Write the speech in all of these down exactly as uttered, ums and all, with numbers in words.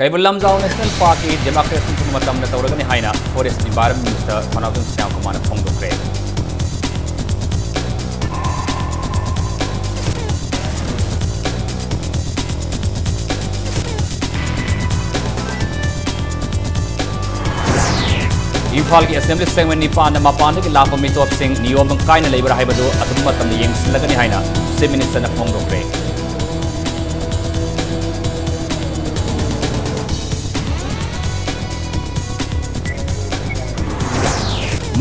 Keibul Lamjao national ꯄꯥꯔꯛꯀꯤ demarcation ꯊꯨꯕ ꯃꯇꯝꯗ ꯇꯧꯔꯒꯅꯤ ꯍꯥꯏꯅ forest environment minister Thounaojam Shyam ꯀꯨꯃꯥꯔꯅ ꯐꯣꯡꯗꯣꯛꯈ꯭ꯔꯦ꯫ ꯏꯝꯐꯥꯜꯒꯤ ꯑꯦꯁꯦꯝꯕ꯭ꯂꯤ ꯁꯦꯒꯃꯦꯟ ꯅꯤꯄꯥꯟꯗ ꯃꯄꯥꯟꯗꯒꯤ ꯂꯥꯛꯄ ꯃꯤꯇꯣꯞꯁꯤꯡ ꯅꯤꯌꯣꯝ ꯀꯥꯏꯅ ꯂꯩꯕ꯭ꯔꯥ ꯍꯥꯏꯕꯗꯨ ꯑꯊꯨꯕ ꯃꯇꯝꯗ ꯌꯦꯡꯁꯤꯜꯂꯒꯅꯤ ꯍꯥꯏꯅ ꯆꯤꯐ ꯃꯤꯅꯤꯁꯇꯔꯅ ꯐꯣꯡꯗꯣꯛꯈ꯭ꯔꯦ꯫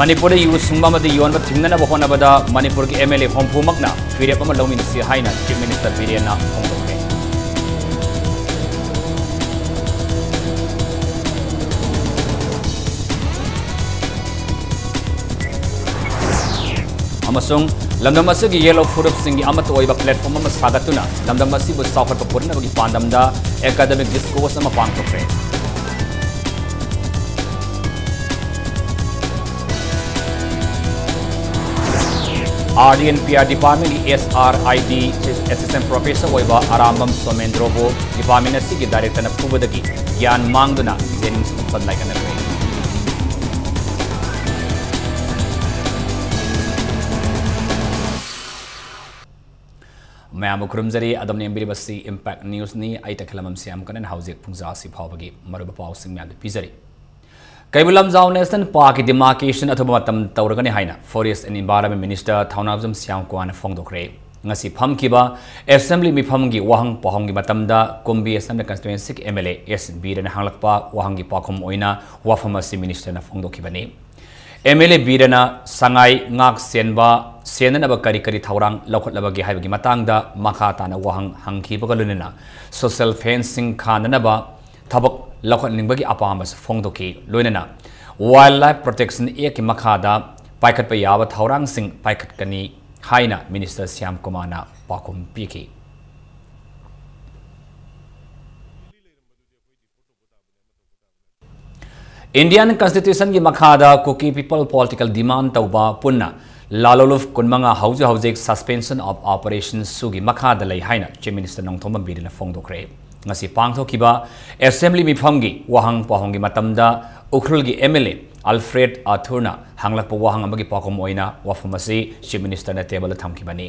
ꯃꯅꯤꯄꯨꯔꯗ ꯌꯨ ꯁꯨꯡꯕ ꯑꯃꯗꯤ ꯌꯣꯟꯕ ꯊꯤꯡꯅꯅꯕ ꯍꯣꯠꯅꯕꯗ ꯃꯅꯤꯄꯨꯔꯒꯤ ꯑꯦꯝ ꯑꯦꯜ ꯑꯦ ꯍꯨꯝꯐꯨꯃꯛꯅ ꯐꯤꯔꯦꯞ ꯑꯃ ꯂꯧꯃꯤꯟꯅꯁꯤ ꯍꯥꯏꯅ ꯆꯤꯐ ꯃꯤꯅꯤꯁꯇꯔ ꯕꯤꯔꯦꯟꯅ ꯐꯣꯡꯗꯣꯛꯈ꯭ꯔꯦ꯫ ꯑꯃꯁꯨꯡ ꯂꯝꯗꯝ ꯑꯁꯤꯒꯤ ꯌꯦꯜꯍꯧ ꯐꯨꯔꯨꯞꯁꯤꯡꯒꯤ ꯑꯃꯠꯇ ꯑꯣꯏꯕ ꯄ꯭ꯂꯦꯠꯐꯣꯝ ꯑꯃ ꯁꯥꯒꯠꯇꯨꯅ ꯂꯝꯗꯝ ꯑꯁꯤꯕꯨ ꯆꯥꯎꯈꯠꯄ ꯄꯨꯔꯛꯅꯕꯒꯤ ꯄꯥꯟꯗꯝꯗ ꯑꯦꯀꯥꯗꯃꯤꯛ ꯗꯤꯁꯀꯣꯔꯁ ꯑꯃ ꯄꯥꯡꯊꯣꯛꯈ꯭ꯔꯦ꯫ R D N P R ꯗꯤꯄꯥꯔꯠꯃꯦꯟꯒꯤ S R I D assistant professor ꯑꯣꯏꯕ ꯑꯔꯥꯝꯕꯝ ꯁꯣꯃꯦꯟꯗ꯭ꯔꯣꯕꯨ ꯗꯤꯄꯥꯔꯠꯃꯦꯟ ꯑꯁꯤꯒꯤ ꯗꯥꯏꯔꯦꯛꯇꯔꯅ ꯐꯨꯕꯗꯒꯤ ꯒ꯭ꯌꯥꯟ ꯃꯥꯡꯗꯨꯅ ꯖꯦꯅꯤꯝꯁ ꯍꯣꯁꯄꯤꯇꯥꯜ ꯂꯥꯏꯀꯠꯅꯈ꯭ꯔꯦ꯫ ꯃꯌꯥꯝꯕꯨ ꯈꯨꯔꯨꯝꯖꯔꯤ꯫ ꯑꯗꯣꯝꯅ ꯌꯦꯡꯕꯤꯔꯤꯕꯁꯤ ꯏꯝꯄꯦꯛ ꯅ꯭ꯌꯨꯁꯅꯤ꯫ ꯑꯩ ꯇꯈꯦꯂꯝꯕꯝ ꯁ꯭ꯌꯥꯝ ꯀꯅꯟ꯫ ꯍꯧꯖꯤꯛ ꯄꯨꯡꯖꯥ ꯑꯁꯤ ꯐꯥꯎꯕꯒꯤ ꯃꯔꯨꯑꯣꯏꯕ ꯄꯥꯎꯁꯤꯡ ꯃꯌꯥꯝꯗꯨ ꯄꯤꯖꯔꯤ꯫ ꯀꯩꯕꯨꯜ ꯂꯝꯖꯥꯎ ꯅꯦꯁꯅꯦꯜ ꯄꯥꯔꯛꯀꯤ ꯗꯤꯃꯥꯔꯀꯦꯁꯟ ꯑꯊꯨꯕ ꯃꯇꯝ ꯇꯧꯔꯒꯅꯤ ꯍꯥꯏꯅ forest and environment minister Thounaojam Shyam ꯀꯨꯃꯥꯔꯅ ꯐꯣꯡꯗꯣꯛꯈ꯭ꯔꯦ꯫ ꯉꯁꯤ ꯐꯝꯈꯤꯕ ꯑꯦꯁꯦꯝꯕ꯭ꯂꯤ ꯃꯤꯐꯝꯒꯤ ꯋꯥꯍꯪ ꯄꯥꯎꯍꯪꯒꯤ ꯃꯇꯝꯗ ꯀꯨꯝꯕꯤ ꯑꯦꯁꯦꯝꯕ꯭ꯂꯤ ꯀꯟꯁꯇꯤꯇ꯭ꯋꯦꯟꯁꯤꯒꯤ ꯑꯦꯝ ꯑꯦꯜ ꯑꯦ ꯑꯦꯁ ꯕꯤꯔꯦꯟꯅ ꯍꯪꯂꯛꯄ ꯋꯥꯍꯪꯒꯤ ꯄꯥꯎꯈꯨꯝ ꯑꯣꯏꯅ ꯋꯥꯐꯝ ꯑꯁꯤ ꯃꯤꯅꯤꯁꯇꯔꯅ ꯐꯣꯡꯗꯣꯛꯈꯤꯕꯅꯤ꯫ ꯑꯦꯝ ꯑꯦꯜ ꯑꯦ ꯕꯤꯔꯦꯟꯅ ꯁꯉꯥꯏ ꯉꯥꯛ ꯁꯦꯟꯕ, ꯁꯦꯟꯅꯅꯕ ꯀꯔꯤ ꯀꯔꯤ ꯊꯧꯔꯥꯡ ꯂꯧꯈꯠꯂꯕꯒꯦ ꯍꯥꯏꯕꯒꯤ ꯃꯇꯥꯡꯗ ꯃꯈꯥ ꯇꯥꯅ ꯋꯥꯍꯪ ꯍꯪꯈꯤꯕꯒ ꯂꯣꯏꯅꯅ ꯁꯣꯁꯦꯜ ꯐꯦꯟꯁꯤꯡ ꯈꯥꯅꯅꯕ ꯊꯕꯛ ꯂꯧꯈꯠꯅꯤꯡꯕꯒꯤ ꯑꯄꯥꯝꯕꯁꯨ ꯐꯣꯡꯗꯣꯛꯈꯤ꯫ ꯂꯣꯏꯅꯅ ꯋꯥꯏꯜꯗ ꯂꯥꯏꯐ ꯄ꯭ꯔꯣꯇꯦꯛꯁꯟ ꯑꯦꯛꯀꯤ ꯃꯈꯥꯗ ꯄꯥꯏꯈꯠꯄ ꯌꯥꯕ ꯊꯧꯔꯥꯡꯁꯤꯡ ꯄꯥꯏꯈꯠꯀꯅꯤ ꯍꯥꯏꯅ ꯃꯤꯅꯤꯁꯇꯔ ꯁ꯭ꯌꯥꯝ ꯀꯨꯃꯥꯔꯅ ꯄꯥꯎꯈꯨꯝ ꯄꯤꯈꯤ꯫ ꯏꯟꯗꯤꯌꯟ ꯀꯟꯁꯇꯤꯇ꯭ꯌꯨꯁꯟꯒꯤ ꯃꯈꯥꯗ ꯀꯨꯀꯤ ꯄꯤꯄꯜ ꯄꯣꯂꯤꯇꯤꯀꯦꯜ ꯗꯤꯃꯥꯟ ꯇꯧꯕ ꯄꯨꯟꯅ ꯂꯥꯂꯣꯂꯨꯞ ꯀꯨꯟꯃꯉꯥ ꯍꯧꯖꯤꯛ ꯍꯧꯖꯤꯛ suspension of operations ꯁꯨꯒꯤ ꯃꯈꯥꯗ ꯂꯩ ꯍꯥꯏꯅ ꯆꯤꯐ ꯃꯤꯅꯤꯁꯇꯔ ꯅꯣꯡꯊꯣꯝꯕꯝ ꯕꯤꯔꯦꯟꯅ ꯐꯣꯡꯗꯣꯛꯈ꯭ꯔꯦ꯫ ꯉꯁꯤ ꯄꯥꯡꯊꯣꯛꯈꯤꯕ ꯑꯦꯁꯦꯝꯕ꯭ꯂꯤ ꯃꯤꯐꯝꯒꯤ ꯋꯥꯍꯪ ꯄꯥꯎꯍꯪꯒꯤ ꯃꯇꯝꯗ ꯎꯈ꯭ꯔꯨꯜꯒꯤ ꯑꯦꯝ ꯑꯦꯜ ꯑꯦ ꯑꯜꯐ꯭ꯔꯦꯗ ꯑꯊꯨꯔꯅ ꯍꯪꯂꯛꯄ ꯋꯥꯍꯪ ꯑꯃꯒꯤ ꯄꯥꯎꯈꯨꯝ ꯑꯣꯏꯅ ꯋꯥꯐꯝ ꯑꯁꯤ ꯆꯤꯐ ꯃꯤꯅꯤꯁꯇꯔꯅ ꯇꯦꯕꯜꯗ ꯊꯝꯈꯤꯕꯅꯤ꯫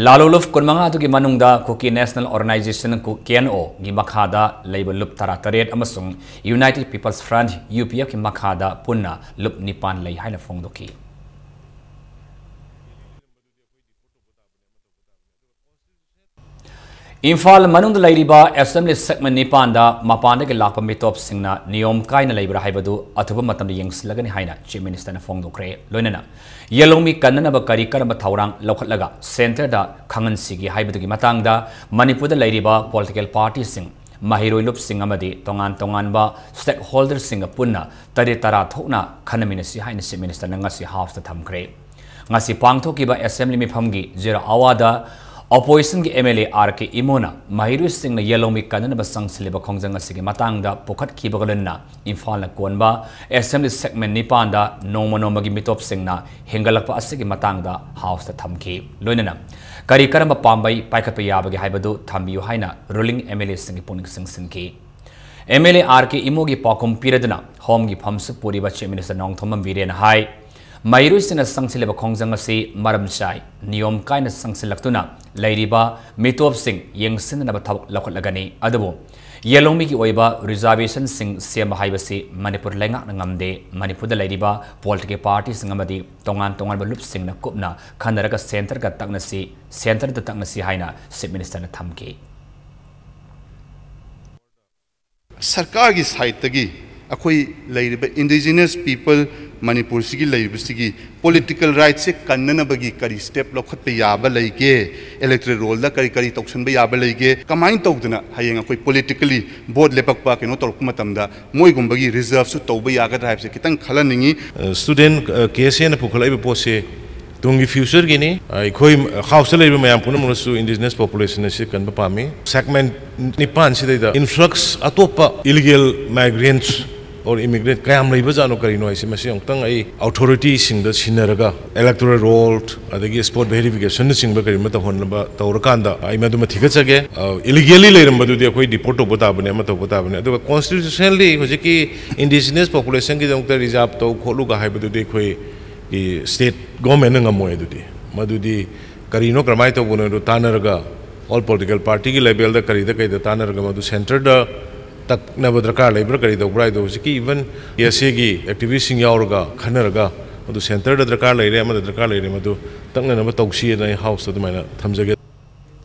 ꯂꯥꯂꯨ ꯂꯨꯞ ꯀꯨꯟꯃꯉꯥ ꯑꯗꯨꯒꯤ ꯃꯅꯨꯡꯗ ꯀꯨꯀꯤ ꯅꯦꯁꯅꯦꯜ ꯑꯣꯔꯒꯅꯥꯏꯖꯦꯁꯟ, ꯀꯦ ꯑꯦꯟ ꯑꯣꯒꯤ ꯃꯈꯥꯗ ꯂꯩꯕ ꯂꯨꯞ ꯇꯔꯥꯇꯔꯦꯠ ꯑꯃꯁꯨꯡ ꯌꯨꯅꯥꯏꯇꯦꯗ ꯄꯤꯄꯜꯁ ꯐ꯭ꯔꯟꯠ, ꯌꯨ ꯄꯤ ꯑꯦꯐꯀꯤ ꯃꯈꯥꯗ ꯄꯨꯟꯅ ꯂꯨꯞ ꯅꯤꯄꯥꯟ ꯂꯩ ꯍꯥꯏꯅ ꯐꯣꯡꯗꯣꯛꯈꯤ꯫ ꯏꯝꯐꯥꯜ ꯃꯅꯨꯡꯗ ꯂꯩꯔꯤꯕ ꯑꯦꯁꯦꯝꯕ꯭ꯂꯤ ꯁꯦꯒꯃꯦꯟ ꯅꯤꯄꯥꯟꯗ ꯃꯄꯥꯟꯗꯒꯤ ꯂꯥꯛꯄ ꯃꯤꯇꯣꯞꯁꯤꯡꯅ ꯅꯤꯌꯣꯝ ꯀꯥꯏꯅ ꯂꯩꯕ꯭ꯔꯥ ꯍꯥꯏꯕꯗꯨ ꯑꯊꯨꯕ ꯃꯇꯝꯗ ꯌꯦꯡꯁꯤꯜꯂꯒꯅꯤ ꯍꯥꯏꯅ ꯆꯤꯐ ꯃꯤꯅꯤꯁꯇꯔꯅ ꯐꯣꯡꯗꯣꯛꯈ꯭ꯔꯦ꯫ ꯂꯣꯏꯅꯅ ꯌꯦꯜꯍꯧꯃꯤ ꯀꯟꯅꯅꯕ ꯀꯔꯤ ꯀꯔꯝꯕ ꯊꯧꯔꯥꯡ ꯂꯧꯈꯠꯂꯒ ꯁꯦꯟꯇꯔꯗ ꯈꯪꯍꯟꯁꯤꯒꯦ ꯍꯥꯏꯕꯗꯨꯒꯤ ꯃꯇꯥꯡꯗ ꯃꯅꯤꯄꯨꯔꯗ ꯂꯩꯔꯤꯕ ꯄꯣꯂꯤꯇꯤꯀꯦꯜ ꯄꯥꯔꯇꯤꯁꯤꯡ, ꯃꯍꯩꯔꯣꯏ ꯂꯨꯞꯁꯤꯡ ꯑꯃꯗꯤ ꯇꯣꯉꯥꯟ ꯇꯣꯉꯥꯟꯕ ꯁ꯭ꯇꯦꯛꯍꯣꯜꯗꯔꯁꯤꯡꯒ ꯄꯨꯟꯅ ꯇꯔꯦꯠ ꯇꯔꯥ ꯊꯣꯛꯅ ꯈꯟꯅꯃꯤꯟꯅꯁꯤ ꯍꯥꯏꯅ ꯆꯤꯐ ꯃꯤꯅꯤꯁꯇꯔꯅ ꯉꯁꯤ ꯍꯥꯎꯁꯇ ꯊꯝꯈ꯭ꯔꯦ꯫ ꯉꯁꯤ ꯄꯥꯡꯊꯣꯛꯈꯤꯕ ꯑꯦꯁꯦꯝꯕ꯭ꯂꯤ ꯃꯤꯐꯝꯒꯤ ꯖꯦꯔꯣ ꯑꯋꯥꯔꯗ ꯑꯣꯄꯣꯖꯤꯁꯟꯒꯤ M L A R K ꯏꯃꯣꯅ ꯃꯍꯩꯔꯣꯏꯁꯤꯡꯅ ꯌꯦꯜꯍꯧꯃꯤ ꯀꯟꯅꯅꯕ ꯆꯪꯁꯤꯜꯂꯤꯕ ꯈꯣꯡꯖꯪ ꯑꯁꯤꯒꯤ ꯃꯇꯥꯡꯗ ꯄꯨꯈꯠꯈꯤꯕꯒ ꯂꯣꯏꯅꯅ ꯏꯝꯐꯥꯜꯅ ꯀꯣꯟꯕ ꯑꯦꯁꯦꯝꯕ꯭ꯂꯤ ꯁꯦꯒꯃꯦꯟ ꯅꯤꯄꯥꯟꯗ ꯅꯣꯡꯃ ꯅꯣꯡꯃꯒꯤ ꯃꯤꯇꯣꯞꯁꯤꯡꯅ ꯍꯦꯟꯒꯠꯂꯛꯄ ꯑꯁꯤꯒꯤ ꯃꯇꯥꯡꯗ ꯍꯥꯎꯁꯇ ꯊꯝꯈꯤ꯫ ꯂꯣꯏꯅꯅ ꯀꯔꯤ ꯀꯔꯝꯕ ꯄꯥꯝꯕꯩ ꯄꯥꯏꯈꯠꯄ ꯌꯥꯕꯒꯦ ꯍꯥꯏꯕꯗꯨ ꯊꯝꯕꯤꯌꯨ ꯍꯥꯏꯅ ꯔꯨꯂꯤꯡ ꯑꯦꯝ ꯑꯦꯜ ꯑꯦꯁꯤꯡꯒꯤ ꯄꯨꯛꯅꯤꯡ ꯆꯤꯡꯁꯤꯟꯈꯤ꯫ ꯑꯦꯝ ꯑꯦꯜ ꯑꯦ ꯑꯥꯔ ꯀꯦ ꯏꯃꯣꯒꯤ ꯄꯥꯎꯈꯨꯝ ꯄꯤꯔꯗꯨꯅ ꯍꯣꯝꯒꯤ ꯐꯝꯁꯨ ꯄꯨꯔꯤꯕ ꯆꯤꯐ ꯃꯤꯅꯤꯁꯇꯔ ꯅꯣꯡꯊꯣꯝꯕꯝ ꯕꯤꯔꯦꯟꯅ ꯍꯥꯏ, ꯃꯍꯩꯔꯣꯏꯁꯤꯡꯅ ꯆꯪꯁꯤꯜꯂꯤꯕ ꯈꯣꯡꯖꯪ ꯑꯁꯤ ꯃꯔꯝ ꯆꯥꯏ, ꯅꯤꯌꯣꯝ ꯀꯥꯏꯅ ꯆꯪꯁꯤꯜꯂꯛꯇꯨꯅ ꯂꯩꯔꯤꯕ ꯃꯤꯇꯣꯞꯁꯤꯡ ꯌꯦꯡꯁꯤꯟꯅꯅꯕ ꯊꯕꯛ ꯂꯧꯈꯠꯂꯒꯅꯤ꯫ ꯑꯗꯨꯕꯨ ꯌꯦꯜꯍꯧꯃꯤꯒꯤ ꯑꯣꯏꯕ ꯔꯤꯖꯥꯔꯕꯦꯁꯟꯁꯤꯡ ꯁꯦꯝꯕ ꯍꯥꯏꯕꯁꯤ ꯃꯅꯤꯄꯨꯔ ꯂꯩꯉꯥꯛꯅ ꯉꯝꯗꯦ꯫ ꯃꯅꯤꯄꯨꯔꯗ ꯂꯩꯔꯤꯕ ꯄꯣꯂꯤꯇꯤꯀꯦꯜ ꯄꯥꯔꯇꯤꯁꯤꯡ ꯑꯃꯗꯤ ꯇꯣꯉꯥꯟ ꯇꯣꯉꯥꯟꯕ ꯂꯨꯞꯁꯤꯡꯅ ꯀꯨꯞꯅ ꯈꯟꯅꯔꯒ ꯁꯦꯟꯇꯔꯒ ꯇꯛꯅꯁꯤ, ꯁꯦꯟꯇꯔꯗ ꯇꯛꯅꯁꯤ ꯍꯥꯏꯅ ꯆꯤꯐ ꯃꯤꯅꯤꯁꯇꯔꯅ ꯊꯝꯈꯤ꯫ ꯁꯔꯀꯥꯔꯒꯤ ꯁꯥꯏꯠꯇꯒꯤ ꯑꯩꯈꯣꯏ ꯂꯩꯔꯤꯕ ꯏꯟꯗꯤꯖꯤꯅꯁ ꯄꯤꯄꯜ ꯃꯅꯤꯄꯨꯔꯁꯤꯒꯤ ꯂꯩꯔꯤꯕꯁꯤꯒꯤ ꯄꯣꯂꯤꯇꯤꯀꯦꯜ ꯔꯥꯏꯠꯁꯦ ꯀꯟꯅꯅꯕꯒꯤ ꯀꯔꯤ ꯁ꯭ꯇꯦꯞ ꯂꯧꯈꯠꯄ ꯌꯥꯕ ꯂꯩꯒꯦ, ꯏꯂꯦꯛꯇꯣꯔꯦꯜ ꯔꯣꯜꯗ ꯀꯔꯤ ꯀꯔꯤ ꯇꯧꯁꯟꯕ ꯌꯥꯕ ꯂꯩꯒꯦ, ꯀꯃꯥꯏꯅ ꯇꯧꯗꯅ ꯍꯌꯦꯡ ꯑꯩꯈꯣꯏ ꯄꯣꯂꯤꯇꯤꯀꯦꯜꯂꯤ ꯚꯣꯠ ꯂꯦꯞꯄꯛꯄ ꯀꯩꯅꯣ ꯇꯧꯔꯛꯄ ꯃꯇꯝꯗ ꯃꯣꯏꯒꯨꯝꯕꯒꯤ ꯔꯤꯖꯔꯕꯁꯨ ꯇꯧꯕ ꯌꯥꯒꯗ꯭ꯔꯥ ꯍꯥꯏꯕꯁꯦ ꯈꯤꯇꯪ ꯈꯜꯍꯟꯅꯤꯡꯉꯤ꯫ ꯁ꯭ꯇꯨꯗꯦꯟ ꯀꯦ ꯑꯦꯁ ꯑꯦꯅ ꯄꯨꯈꯠꯂꯛꯏꯕ ꯄꯣꯠꯁꯦ ꯇꯨꯡꯒꯤ ꯐ꯭ꯌꯨꯆꯔꯒꯤꯅꯤ꯫ ꯑꯩꯈꯣꯏ ꯍꯥꯎꯁꯇ ꯂꯩꯔꯤꯕ ꯃꯌꯥꯝ ꯄꯨꯝꯅꯃꯛꯅꯁꯨ ꯏꯟꯗꯤꯖꯤꯅꯁ ꯄꯣꯄꯨꯂꯦꯁꯟ ꯑꯁꯤ ꯀꯟꯕ ꯄꯥꯝꯃꯤ꯫ ꯁꯦꯒꯃꯦꯟ ꯅꯤꯄꯥꯟꯁꯤꯗꯩꯗ ꯏꯟꯐ꯭ꯂꯛꯁ ꯑꯇꯣꯞꯄ ꯏꯂꯤꯒꯦꯜ ꯃꯥꯏꯒ꯭ꯔꯦꯟꯠꯁ or immigrant ꯀꯌꯥꯝ ꯂꯩꯕꯖꯥꯠꯅꯣ, ꯀꯔꯤꯅꯣ ꯍꯥꯏꯁꯦ, ꯃꯁꯤ ꯑꯃꯨꯛꯇꯪ ꯑꯩ authority ꯁꯤꯡꯗ ꯁꯤꯟꯅꯔꯒ electoral roll ꯑꯗꯒꯤ spot verification ꯅꯆꯤꯡꯕ ꯀꯔꯤꯒꯨꯝꯕ ꯇꯧꯍꯟꯅꯕ ꯇꯧꯔꯀꯥꯟꯗ ꯑꯩ ꯃꯗꯨꯃ ꯊꯤꯒꯠꯆꯒꯦ꯫ ꯑ, illegally ꯂꯩꯔꯝꯕꯗꯨꯗꯤ ꯑꯩꯈꯣꯏ deport ꯇꯧꯕ ꯇꯥꯕꯅꯦ, ꯑꯃ ꯇꯧꯕ ꯇꯥꯕꯅꯦ꯫ ꯑꯗꯨꯒ constitutionally ꯍꯧꯖꯤꯛꯀꯤ indigenous population ꯒꯤꯗꯃꯛꯇ reserve ꯇꯧ ꯈꯣꯠꯂꯨꯒ ꯍꯥꯏꯕꯗꯨꯗꯤ ꯑꯩꯈꯣꯏꯒꯤ state government ꯅ ꯉꯝꯃꯣꯏ꯫ ꯑꯗꯨꯗꯤ ꯃꯗꯨꯗꯤ ꯀꯔꯤꯅꯣ, ꯀꯔꯝꯍꯥꯏꯅ ꯇꯧꯕꯅꯣ ꯍꯥꯏꯗꯣ ꯇꯥꯟꯅꯔꯒ, all political party ꯒꯤ level ꯗ ꯀꯔꯤꯗ ꯀꯩꯗ ꯇꯥꯟꯅꯔꯒ ꯃꯗꯨ centre ꯗ ꯇꯛꯅꯕ ꯗꯔꯀꯥꯔ ꯂꯩꯕ꯭ꯔꯥ, ꯀꯔꯤ ꯇꯧꯕ꯭ꯔꯥ ꯍꯥꯏꯗꯣ ꯍꯧꯖꯤꯛꯀꯤ even ꯀꯦ ꯑꯦꯁ ꯑꯦ ꯒꯤ activist ꯁꯤꯡ ꯌꯥꯎꯔꯒ ꯈꯟꯅꯔꯒ, ꯃꯗꯨ centre ꯗ ꯗꯔꯀꯥꯔ ꯂꯩꯔꯦ, ꯑꯃꯗ ꯗꯔꯀꯥꯔ ꯂꯩꯔꯦ, ꯃꯗꯨ ꯇꯛꯅꯅꯕ ꯇꯧꯁꯤꯅ ꯑꯩ House ꯇ ꯑꯗꯨꯃꯥꯏꯅ ꯊꯝꯖꯒꯦ꯫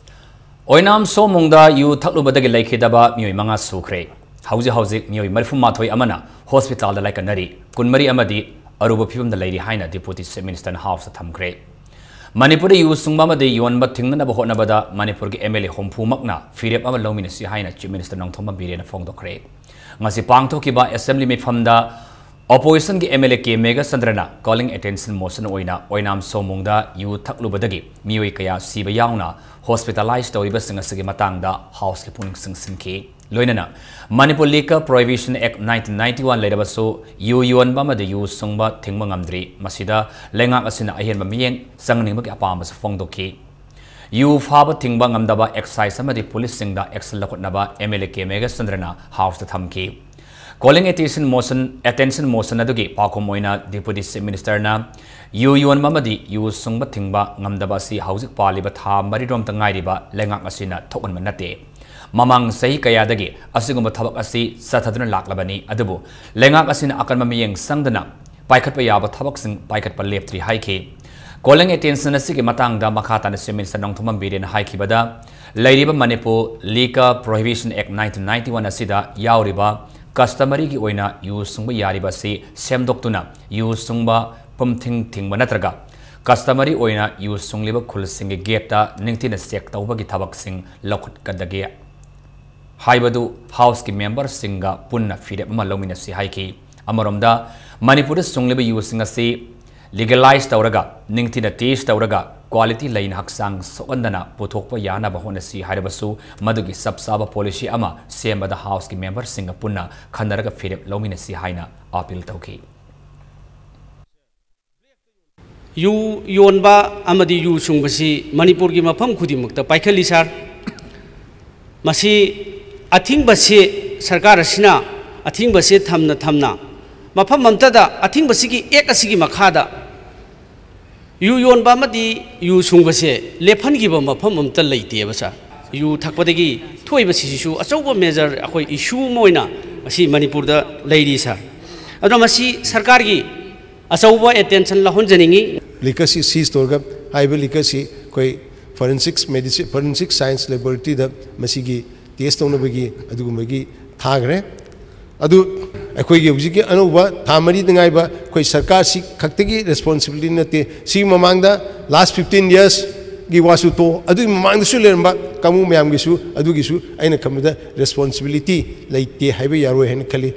ꯑꯣꯏꯅꯥꯝ ꯁꯣꯃꯨꯡꯗ ꯌꯨ ꯊꯛꯂꯨꯕꯗꯒꯤ ꯂꯩꯈꯤꯗꯕ ꯃꯤꯑꯣꯏ ꯃꯉꯥ ꯁꯨꯈ꯭ꯔꯦ꯫ ꯍꯧꯖꯤꯛ ꯍꯧꯖꯤꯛ ꯃꯤꯑꯣꯏ ꯃꯔꯤꯐꯨ ꯃꯥꯊꯣꯏ ꯑꯃꯅ hospital ꯗ ꯂꯥꯏꯀꯠꯅꯔꯤ, ꯀꯨꯟꯃꯔꯤ ꯑꯃꯗꯤ ꯑꯔꯨꯕ ꯐꯤꯕꯝꯗ ꯂꯩꯔꯤ ꯍꯥꯏꯅ Deputy Chief Minister ꯅ House ꯇ ꯊꯝꯈ꯭ꯔꯦ꯫ ꯃꯅꯤꯄꯨꯔꯗ ꯌꯨ ꯁꯨꯡꯕ ꯑꯃꯗꯤ ꯌꯣꯟꯕ ꯊꯤꯡꯅꯅꯕ ꯍꯣꯠꯅꯕꯗ ꯃꯅꯤꯄꯨꯔꯒꯤ M L A ꯍꯨꯝꯐꯨ ꯃꯛꯅ ꯐꯤꯔꯦꯞ ꯑꯃ ꯂꯧꯃꯤꯟꯅꯁꯤ ꯍꯥꯏꯅ Chief Minister ꯅꯣꯡꯊꯣꯝꯕꯝ ꯕꯤꯔꯦꯟꯅ ꯐꯣꯡꯗꯣꯛꯈ꯭ꯔꯦ꯫ ꯉꯁꯤ ꯄꯥꯡꯊꯣꯛꯈꯤꯕ assembly ꯃꯤꯐꯝꯗ opposition ꯒꯤ M L A K ꯃꯦꯘꯆꯟꯗ꯭ꯔꯅ calling attention motion ꯑꯣꯏꯅ ꯑꯣꯏꯅꯥꯝ ꯁꯣꯃꯨꯡꯗ ꯌꯨ ꯊꯛꯂꯨꯕꯗꯒꯤ ꯃꯤꯑꯣꯏ ꯀꯌꯥ ꯁꯤꯕ ꯌꯥꯎꯅ hospitalize ꯇꯧꯔꯤꯕꯁꯤꯡ ꯑꯁꯤꯒꯤ ꯃꯇꯥꯡꯗ House ꯀꯤ ꯄꯨꯛꯅꯤꯡ ꯆꯤꯡꯁꯤꯟꯈꯤ꯫ ꯂꯣꯏꯅꯅ Manipur Liquor Prohibition Act nineteen ninety one ꯂꯩꯔꯕꯁꯨ ꯌꯨ ꯌꯣꯟꯕ ꯑꯃꯗꯤ ꯌꯨ ꯁꯨꯡꯕ ꯊꯤꯡꯕ ꯉꯝꯗ꯭ꯔꯤ꯫ ꯃꯁꯤꯗ ꯂꯩꯉꯥꯛ ꯑꯁꯤꯅ ꯑꯍꯦꯟꯕ ꯃꯤꯠꯌꯦꯡ ꯆꯪꯍꯟꯅꯤꯡꯕꯒꯤ ꯑꯄꯥꯝꯕꯁꯨ ꯐꯣꯡꯗꯣꯛꯈꯤ꯫ ꯌꯨ ꯐꯥꯕ ꯊꯤꯡꯕ ꯉꯝꯗꯕ excise ꯑꯃꯗꯤ police ꯁꯤꯡꯗ action ꯂꯧꯈꯠꯅꯕ M L A K ꯃꯦꯘꯆꯟꯗ꯭ꯔꯅ House ꯇ ꯊꯝꯈꯤ꯫ Calling attention motion, attention motion ꯑꯗꯨꯒꯤ ꯄꯥꯎꯈꯨꯝ ꯑꯣꯏꯅ Deputy Chief Minister ꯅ ꯌꯨ ꯌꯣꯟꯕ ꯑꯃꯗꯤ ꯌꯨ ꯁꯨꯡꯕ ꯊꯤꯡꯕ ꯉꯝꯗꯕ ꯑꯁꯤ ꯍꯧꯖꯤꯛ ꯄꯥꯜꯂꯤꯕ ꯊꯥ ꯃꯔꯤꯔꯣꯝꯇ ꯉꯥꯏꯔꯤꯕ ꯂꯩꯉꯥꯛ ꯑꯁꯤꯅ ꯊꯣꯛꯍꯟꯕ ꯅꯠꯇꯦ꯫ ꯃꯃꯥꯡ ꯆꯍꯤ ꯀꯌꯥꯗꯒꯤ ꯑꯁꯤꯒꯨꯝꯕ ꯊꯕꯛ ꯑꯁꯤ ꯆꯠꯊꯗꯨꯅ ꯂꯥꯛꯂꯕꯅꯤ, ꯑꯗꯨꯕꯨ ꯂꯩꯉꯥꯛ ꯑꯁꯤꯅ ꯑꯀꯟꯕ ꯃꯤꯠꯌꯦꯡ ꯆꯪꯗꯅ ꯄꯥꯏꯈꯠꯄ ꯌꯥꯕ ꯊꯕꯛꯁꯤꯡ ꯄꯥꯏꯈꯠꯄ ꯂꯦꯞꯇ꯭ꯔꯤ ꯍꯥꯏꯈꯤ꯫ Calling attention ꯑꯁꯤꯒꯤ ꯃꯇꯥꯡꯗ ꯃꯈꯥ ꯇꯥꯅ Chief Minister ꯅꯣꯡꯊꯣꯝꯕꯝ ꯕꯤꯔꯦꯟꯅ ꯍꯥꯏꯈꯤꯕꯗ, ꯂꯩꯔꯤꯕ Manipur Liquor Prohibition Act nineteen ninety one ꯑꯁꯤꯗ ꯌꯥꯎꯔꯤꯕ customary ꯒꯤ ꯑꯣꯏꯅ ꯌꯨ ꯁꯨꯡꯕ ꯌꯥꯔꯤꯕ ꯑꯁꯤ ꯁꯦꯝꯗꯣꯛꯇꯨꯅ ꯌꯨ ꯁꯨꯡꯕ ꯄꯨꯝꯊꯤꯡ ꯊꯤꯡꯕ ꯅꯠꯇ꯭ꯔꯒ customary ꯑꯣꯏꯅ ꯌꯨ ꯁꯨꯡꯂꯤꯕ ꯈꯨꯜꯁꯤꯡꯒꯤ gate ꯇ ꯅꯤꯡꯊꯤꯅ check ꯇꯧꯕꯒꯤ ꯊꯕꯛꯁꯤꯡ ꯂꯧꯈꯠꯀꯗꯒꯦ ꯍꯥꯏꯕꯗꯨ House ꯀꯤ member ꯁꯤꯡꯒ ꯄꯨꯟꯅ ꯐꯤꯔꯦꯞ ꯑꯃ ꯂꯧꯃꯤꯟꯅꯁꯤ ꯍꯥꯏꯈꯤ꯫ ꯑꯃꯔꯣꯝꯗ, ꯃꯅꯤꯄꯨꯔꯗ ꯁꯨꯡꯂꯤꯕ ꯌꯨꯁꯤꯡ ꯑꯁꯤ legalize ꯇꯧꯔꯒ ꯅꯤꯡꯊꯤꯅ test ꯇꯧꯔꯒ ꯀ꯭ꯋꯥꯂꯤꯇꯤ ꯂꯩꯅ ꯍꯛꯆꯥꯡ ꯁꯣꯛꯍꯟꯗꯅ ꯄꯨꯊꯣꯛꯄ ꯌꯥꯅꯕ ꯍꯣꯠꯅꯁꯤ ꯍꯥꯏꯔꯕꯁꯨ, ꯃꯗꯨꯒꯤ ꯆꯞ ꯆꯥꯕ ꯄꯣꯂꯤꯁꯤ ꯑꯃ ꯁꯦꯝꯕꯗ ꯍꯥꯎꯁꯀꯤ ꯃꯦꯝꯕꯔꯁꯤꯡꯒ ꯄꯨꯟꯅ ꯈꯟꯅꯔꯒ ꯐꯤꯔꯦꯞ ꯂꯧꯃꯤꯟꯅꯁꯤ ꯍꯥꯏꯅ ꯑꯥꯄꯤꯜ ꯇꯧꯈꯤ꯫ ꯌꯨ ꯌꯣꯟꯕ ꯑꯃꯗꯤ ꯌꯨ ꯁꯨꯡꯕꯁꯤ ꯃꯅꯤꯄꯨꯔꯒꯤ ꯃꯐꯝ ꯈꯨꯗꯤꯡꯃꯛꯇ ꯄꯥꯏꯈꯠꯂꯤ ꯁꯥꯔ꯫ ꯃꯁꯤ ꯑꯊꯤꯡꯕꯁꯤ ꯁꯔꯀꯥꯔ ꯑꯁꯤꯅ ꯑꯊꯤꯡꯕꯁꯤ ꯊꯝꯅ ꯊꯝꯅ ꯃꯐꯝ ꯑꯃꯠꯇꯗ ꯑꯊꯤꯡꯕꯁꯤꯒꯤ ꯑꯦꯛ ꯑꯁꯤꯒꯤ ꯃꯈꯥꯗ ꯌꯨ ꯌꯣꯟꯕ ꯑꯃꯗꯤ ꯌꯨ ꯁꯨꯡꯕꯁꯦ ꯂꯦꯞꯍꯟꯈꯤꯕ ꯃꯐꯝ ꯑꯃꯠꯇ ꯂꯩꯇꯦꯕ ꯁꯥꯔ꯫ ꯌꯨ ꯊꯛꯄꯗꯒꯤ ꯊꯣꯛꯏꯕꯁꯤꯁꯨ ꯑꯆꯧꯕ ꯃꯦꯖꯔ ꯑꯩꯈꯣꯏ ꯏꯁꯨ ꯑꯃ ꯑꯣꯏꯅ ꯉꯁꯤ ꯃꯅꯤꯄꯨꯔꯗ ꯂꯩꯔꯤ ꯁꯥꯔ꯫ ꯑꯗꯨꯅ ꯃꯁꯤ ꯁꯔꯀꯥꯔꯒꯤ ꯑꯆꯧꯕ ꯑꯦꯇꯦꯟꯁꯟ ꯂꯧꯍꯟꯖꯅꯤꯡꯏ꯫ ꯂꯤꯀꯔꯁꯤ ꯁꯤꯖ ꯇꯧꯔꯒ ꯍꯥꯏꯔꯤꯕ ꯂꯤꯀꯔꯁꯤ ꯑꯩꯈꯣꯏ ꯐꯣꯔꯦꯟꯁꯤꯛꯁ ꯃꯦꯗꯤꯁꯤ ꯐꯣꯔꯦꯟꯁꯤꯛ ꯁꯥꯏꯟꯁ ꯂꯦꯕꯣꯔꯦꯇꯔꯤꯗ ꯃꯁꯤꯒꯤ ꯇꯦꯁ ꯇꯧꯅꯕꯒꯤ ꯑꯗꯨꯒꯨꯝꯕꯒꯤ ꯊꯥꯈ꯭ꯔꯦ꯫ ꯑꯗꯨ ꯑꯩꯈꯣꯏꯒꯤ ꯍꯧꯖꯤꯛꯀꯤ ꯑꯅꯧꯕ ꯊꯥ ꯃꯔꯤꯗ ꯉꯥꯏꯕ ꯑꯩꯈꯣꯏ ꯁꯔꯀꯥꯔꯁꯤ ꯈꯛꯇꯒꯤ ꯔꯦꯁꯄꯣꯟꯁꯤꯕꯤꯂꯤꯇꯤ ꯅꯠꯇꯦ꯫ ꯁꯤꯒꯤ ꯃꯃꯥꯡꯗ ꯂꯥꯁ ꯐꯤꯐꯇꯤꯟ ꯌꯔꯁꯀꯤ ꯋꯥꯁꯨ ꯇꯣꯛꯑꯣ, ꯑꯗꯨꯒꯤ ꯃꯃꯥꯡꯗꯁꯨ ꯂꯩꯔꯝꯕ ꯀꯥꯡꯕꯨ ꯃꯌꯥꯝꯒꯤꯁꯨ ꯑꯗꯨꯒꯤꯁꯨ ꯑꯩꯅ ꯈꯟꯕꯗ ꯔꯦꯁꯄꯣꯟꯁꯤꯕꯤꯂꯤꯇꯤ ꯂꯩꯇꯦ ꯍꯥꯏꯕ ꯌꯥꯔꯣꯏ ꯍꯥꯏꯅ ꯈꯜꯂꯤ꯫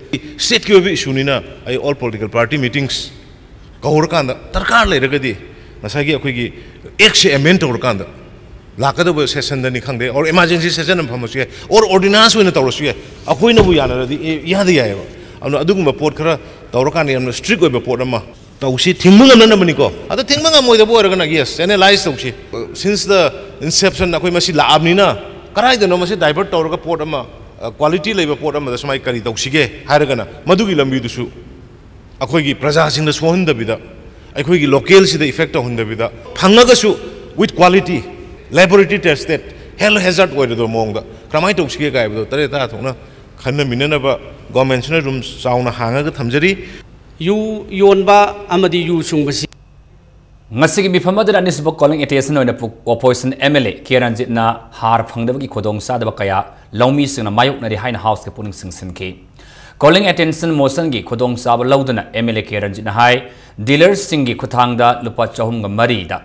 ꯁ꯭ꯇꯦꯠꯀꯤ ꯑꯣꯏꯕ ꯏꯁꯨꯅꯤꯅ ꯑꯩ ꯑꯣꯜ ꯄꯣꯂꯤꯇꯤꯀꯦꯜ ꯄꯥꯔꯇꯤ ꯃꯤꯇꯤꯡꯁ ꯀꯧꯔꯀꯥꯟꯗ ꯗꯔꯀꯥꯔ ꯂꯩꯔꯒꯗꯤ ꯉꯁꯥꯏꯒꯤ ꯑꯩꯈꯣꯏꯒꯤ ꯑꯦꯛꯁꯦ ꯑꯦꯃꯦꯟ ꯇꯧꯔꯀꯥꯟꯗ ꯂꯥꯛꯀꯗꯧꯕ ꯁꯦꯁꯟꯗꯅꯤ ꯈꯪꯗꯦ, ꯑꯣꯔ ꯏꯃꯥꯔꯖꯦꯟꯁꯤ ꯁꯦꯁꯟ ꯑꯃ ꯐꯝꯃꯁꯨ ꯌꯥꯏ, ꯑꯣꯔ ꯑꯣꯔꯗꯤꯅꯥꯟꯁ ꯑꯣꯏꯅ ꯇꯧꯔꯁꯨ ꯌꯥꯏ꯫ ꯑꯩꯈꯣꯏꯅꯕꯨ ꯌꯥꯅꯔꯗꯤ ꯑꯦ, ꯏꯌꯥꯗ ꯌꯥꯏꯑꯕ꯫ ꯑꯗꯨꯅ ꯑꯗꯨꯒꯨꯝꯕ ꯄꯣꯠ ꯈꯔ ꯇꯧꯔꯀꯥꯟꯗ ꯌꯥꯝꯅ ꯁ꯭ꯇ꯭ꯔꯤꯛ ꯑꯣꯏꯕ ꯄꯣꯠ ꯑꯃ ꯇꯧꯁꯤ, ꯊꯤꯡꯕ ꯉꯝꯅꯅꯕꯅꯤꯀꯣ꯫ ꯑꯗꯣ ꯊꯤꯡꯕ ꯉꯝꯃꯣꯏꯗꯕ ꯑꯣꯏꯔꯒꯅ, ꯌꯦꯁ, ꯑꯦꯅꯥꯂꯥꯏꯁ ꯇꯧꯁꯤ꯫ Since the inception ꯑꯩꯈꯣꯏ ꯃꯁꯤ ꯂꯥꯛꯑꯕꯅꯤꯅ ꯀꯗꯥꯏꯗꯅꯣ ꯃꯁꯤ ꯗꯥꯏꯚꯔꯠ ꯇꯧꯔꯒ ꯄꯣꯠ ꯑꯃ, ꯀ꯭ꯋꯥꯂꯤꯇꯤ ꯂꯩꯕ ꯄꯣꯠ ꯑꯃꯗ ꯁꯨꯃꯥꯏꯅ ꯀꯔꯤ ꯇꯧꯁꯤꯒꯦ ꯍꯥꯏꯔꯒꯅ ꯃꯗꯨꯒꯤ ꯂꯝꯕꯤꯗꯨꯁꯨ ꯑꯩꯈꯣꯏꯒꯤ ꯄ꯭ꯔꯖꯥꯁꯤꯡꯗ ꯁꯣꯛꯍꯟꯗꯕꯤꯗ, ꯑꯩꯈꯣꯏꯒꯤ ꯂꯣꯀꯦꯜꯁꯤꯗ ꯏꯐꯦꯛ ꯇꯧꯍꯟꯗꯕꯤꯗ, ꯐꯪꯉꯒꯁꯨ with quality, laboratory tested, health hazard ꯑꯣꯏꯔꯣꯏꯗꯕ ꯃꯑꯣꯡꯗ ꯀꯔꯝꯍꯥꯏꯅ ꯇꯧꯁꯤꯒꯦ ꯀꯥꯏꯕꯗꯣ ꯇꯔꯦꯠ ꯇꯔꯥ ꯊꯣꯛꯅ ꯈꯟꯅꯃꯤꯟꯅꯅꯕ ꯒꯣꯔꯃꯦꯟꯁꯤꯅ ꯔꯨꯝ ꯆꯥꯎꯅ ꯍꯥꯡꯉꯒ ꯊꯝꯖꯔꯤ꯫ ꯌꯨ ꯌꯣꯟꯕ ꯑꯃꯗꯤ ꯌꯨ ꯁꯨꯡꯕꯁꯤ ꯉꯁꯤꯒꯤ ꯃꯤꯐꯝ ꯑꯗꯨꯗ ꯑꯅꯤꯁꯨꯕ ꯀꯣꯂꯤꯡ ꯑꯦꯇꯦꯟꯁꯟ ꯑꯣꯏꯅ ꯄꯨ-, opposition M L A K ꯔꯟꯖꯤꯠꯅ ꯍꯥꯔ ꯐꯪꯗꯕꯒꯤ ꯈꯨꯗꯣꯡꯆꯥꯗꯕ ꯀꯌꯥ ꯂꯧꯃꯤꯁꯤꯡꯅ ꯃꯥꯌꯣꯛꯅꯔꯤ ꯍꯥꯏꯅ ꯍꯥꯎꯁꯀꯤ ꯄꯨꯛꯅꯤꯡ ꯆꯤꯡꯁꯤꯟꯈꯤ꯫ ꯀꯣꯂꯤꯡ ꯑꯦꯇꯦꯟꯁꯟ ꯃꯣꯁꯟꯒꯤ ꯈꯨꯗꯣꯡꯆꯥꯕ ꯂꯧꯗꯨꯅ ꯑꯦꯝ ꯑꯦꯜ ꯑꯦ ꯀꯦ ꯔꯟꯖꯤꯠꯅ ꯍꯥꯏ, ꯗꯤꯂꯔꯁꯤꯡꯒꯤ ꯈꯨꯠꯊꯥꯡꯗ ꯂꯨꯄꯥ ꯆꯍꯨꯝꯒ ꯃꯔꯤꯗ,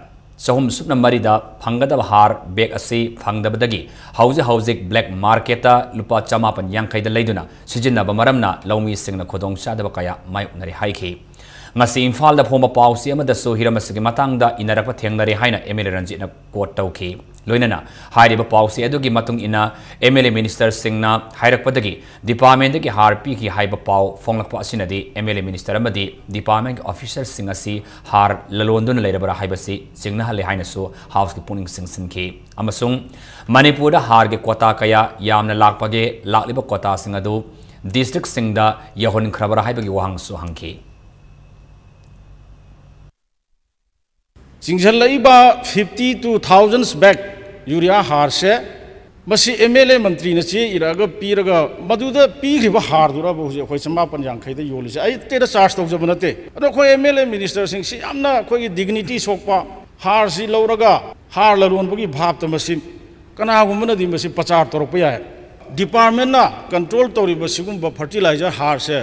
ꯆꯍꯨꯝ ꯁꯨꯞꯅ ꯃꯔꯤꯗ ꯐꯪꯒꯗꯕ ꯍꯥꯔ ꯕꯦꯒ ꯑꯁꯤ ꯐꯪꯗꯕꯗꯒꯤ ꯍꯧꯖꯤꯛ ꯍꯧꯖꯤꯛ ꯕ꯭ꯂꯦꯛ ꯃꯥꯔꯀꯦꯠꯇ ꯂꯨꯄꯥ ꯆꯃꯥꯄꯟ ꯌꯥꯡꯈꯩꯗ ꯂꯩꯗꯨꯅ ꯁꯤꯖꯤꯟꯅꯕ ꯃꯔꯝꯅ ꯂꯧꯃꯤꯁꯤꯡꯅ ꯈꯨꯗꯣꯡꯆꯥꯗꯕ ꯀꯌꯥ ꯃꯥꯌꯣꯛꯅꯔꯤ ꯍꯥꯏꯈꯤ꯫ ꯉꯁꯤ ꯏꯝꯐꯥꯜꯗ ꯐꯣꯡꯕ ꯄꯥꯎꯆꯦ ꯑꯃꯗꯁꯨ ꯍꯤꯔꯝ ꯑꯁꯤꯒꯤ ꯃꯇꯥꯡꯗ ꯏꯟꯅꯔꯛꯄ ꯊꯦꯡꯅꯔꯦ ꯍꯥꯏꯅ MLA ꯔꯟꯖꯤꯠꯅ quote ꯇꯧꯈꯤ꯫ ꯂꯣꯏꯅꯅ ꯍꯥꯏꯔꯤꯕ ꯄꯥꯎꯆꯦ ꯑꯗꯨꯒꯤ ꯃꯇꯨꯡ ꯏꯟꯅ MLA ministerꯁꯤꯡꯅ ꯍꯥꯏꯔꯛꯄꯗꯒꯤ departmentꯗꯒꯤ ꯍꯥꯔ ꯄꯤꯈꯤ ꯍꯥꯏꯕ ꯄꯥꯎ ꯐꯣꯡꯂꯛꯄ ꯑꯁꯤꯅꯗꯤ MLA minister ꯑꯃꯗꯤ departmentꯀꯤ officerꯁꯤꯡ ꯑꯁꯤ ꯍꯥꯔ ꯂꯂꯣꯟꯗꯨꯅ ꯂꯩꯔꯕ꯭ꯔꯥ ꯍꯥꯏꯕꯁꯤ ꯆꯤꯡꯅꯍꯜꯂꯦ ꯍꯥꯏꯅꯁꯨ Houseꯀꯤ ꯄꯨꯛꯅꯤꯡ ꯆꯤꯡꯁꯤꯟꯈꯤ꯫ ꯑꯃꯁꯨꯡ ꯃꯅꯤꯄꯨꯔꯗ ꯍꯥꯔꯒꯤ quota ꯀꯌꯥ ꯌꯥꯝꯅ ꯂꯥꯛꯄꯒꯦ, ꯂꯥꯛꯂꯤꯕ quotaꯁꯤꯡ ꯑꯗꯨ districtꯁꯤꯡꯗ ꯌꯧꯍꯟꯈ꯭ꯔꯕ꯭ꯔꯥ ꯍꯥꯏꯕꯒꯤ ꯋꯥꯍꯪꯁꯨ ꯍꯪꯈꯤ꯫ ꯆꯤꯡꯁꯤꯜꯂꯛꯏꯕ fifty two thousand bag urea ꯍꯥꯔꯁꯦ, ꯃꯁꯤ MLA ꯃꯟꯇ꯭ꯔꯤꯅ ꯆꯦ ꯏꯔꯛꯑꯒ ꯄꯤꯔꯒ, ꯃꯗꯨꯗ ꯄꯤꯈ꯭ꯔꯤꯕ ꯍꯥꯔꯗꯨꯔꯕ ꯍꯧꯖꯤꯛ ꯑꯩꯈꯣꯏ ꯆꯃꯥꯄꯟ ꯌꯥꯡꯈꯩꯗ ꯌꯣꯜꯂꯤꯁꯦ? ꯑꯩ ꯑꯇꯩꯗ charge ꯇꯧꯖꯕ ꯅꯠꯇꯦ꯫ ꯑꯗꯣ ꯑꯩꯈꯣꯏ MLA ministerꯁꯤꯡꯁꯤ ꯌꯥꯝꯅ ꯑꯩꯈꯣꯏꯒꯤ dignity ꯁꯣꯛꯄ, ꯍꯥꯔꯁꯤ ꯂꯧꯔꯒ ꯍꯥꯔ ꯂꯂꯣꯟꯕꯒꯤ ꯚꯥꯞꯇ ꯃꯁꯤ ꯀꯅꯥꯒꯨꯝꯕꯅꯗꯤ ꯃꯁꯤ ꯄꯆꯥꯔ ꯇꯧꯔꯛꯄ ꯌꯥꯏ꯫ Departmentꯅ control ꯇꯧꯔꯤꯕ ꯁꯤꯒꯨꯝꯕ fertilizer ꯍꯥꯔꯁꯦ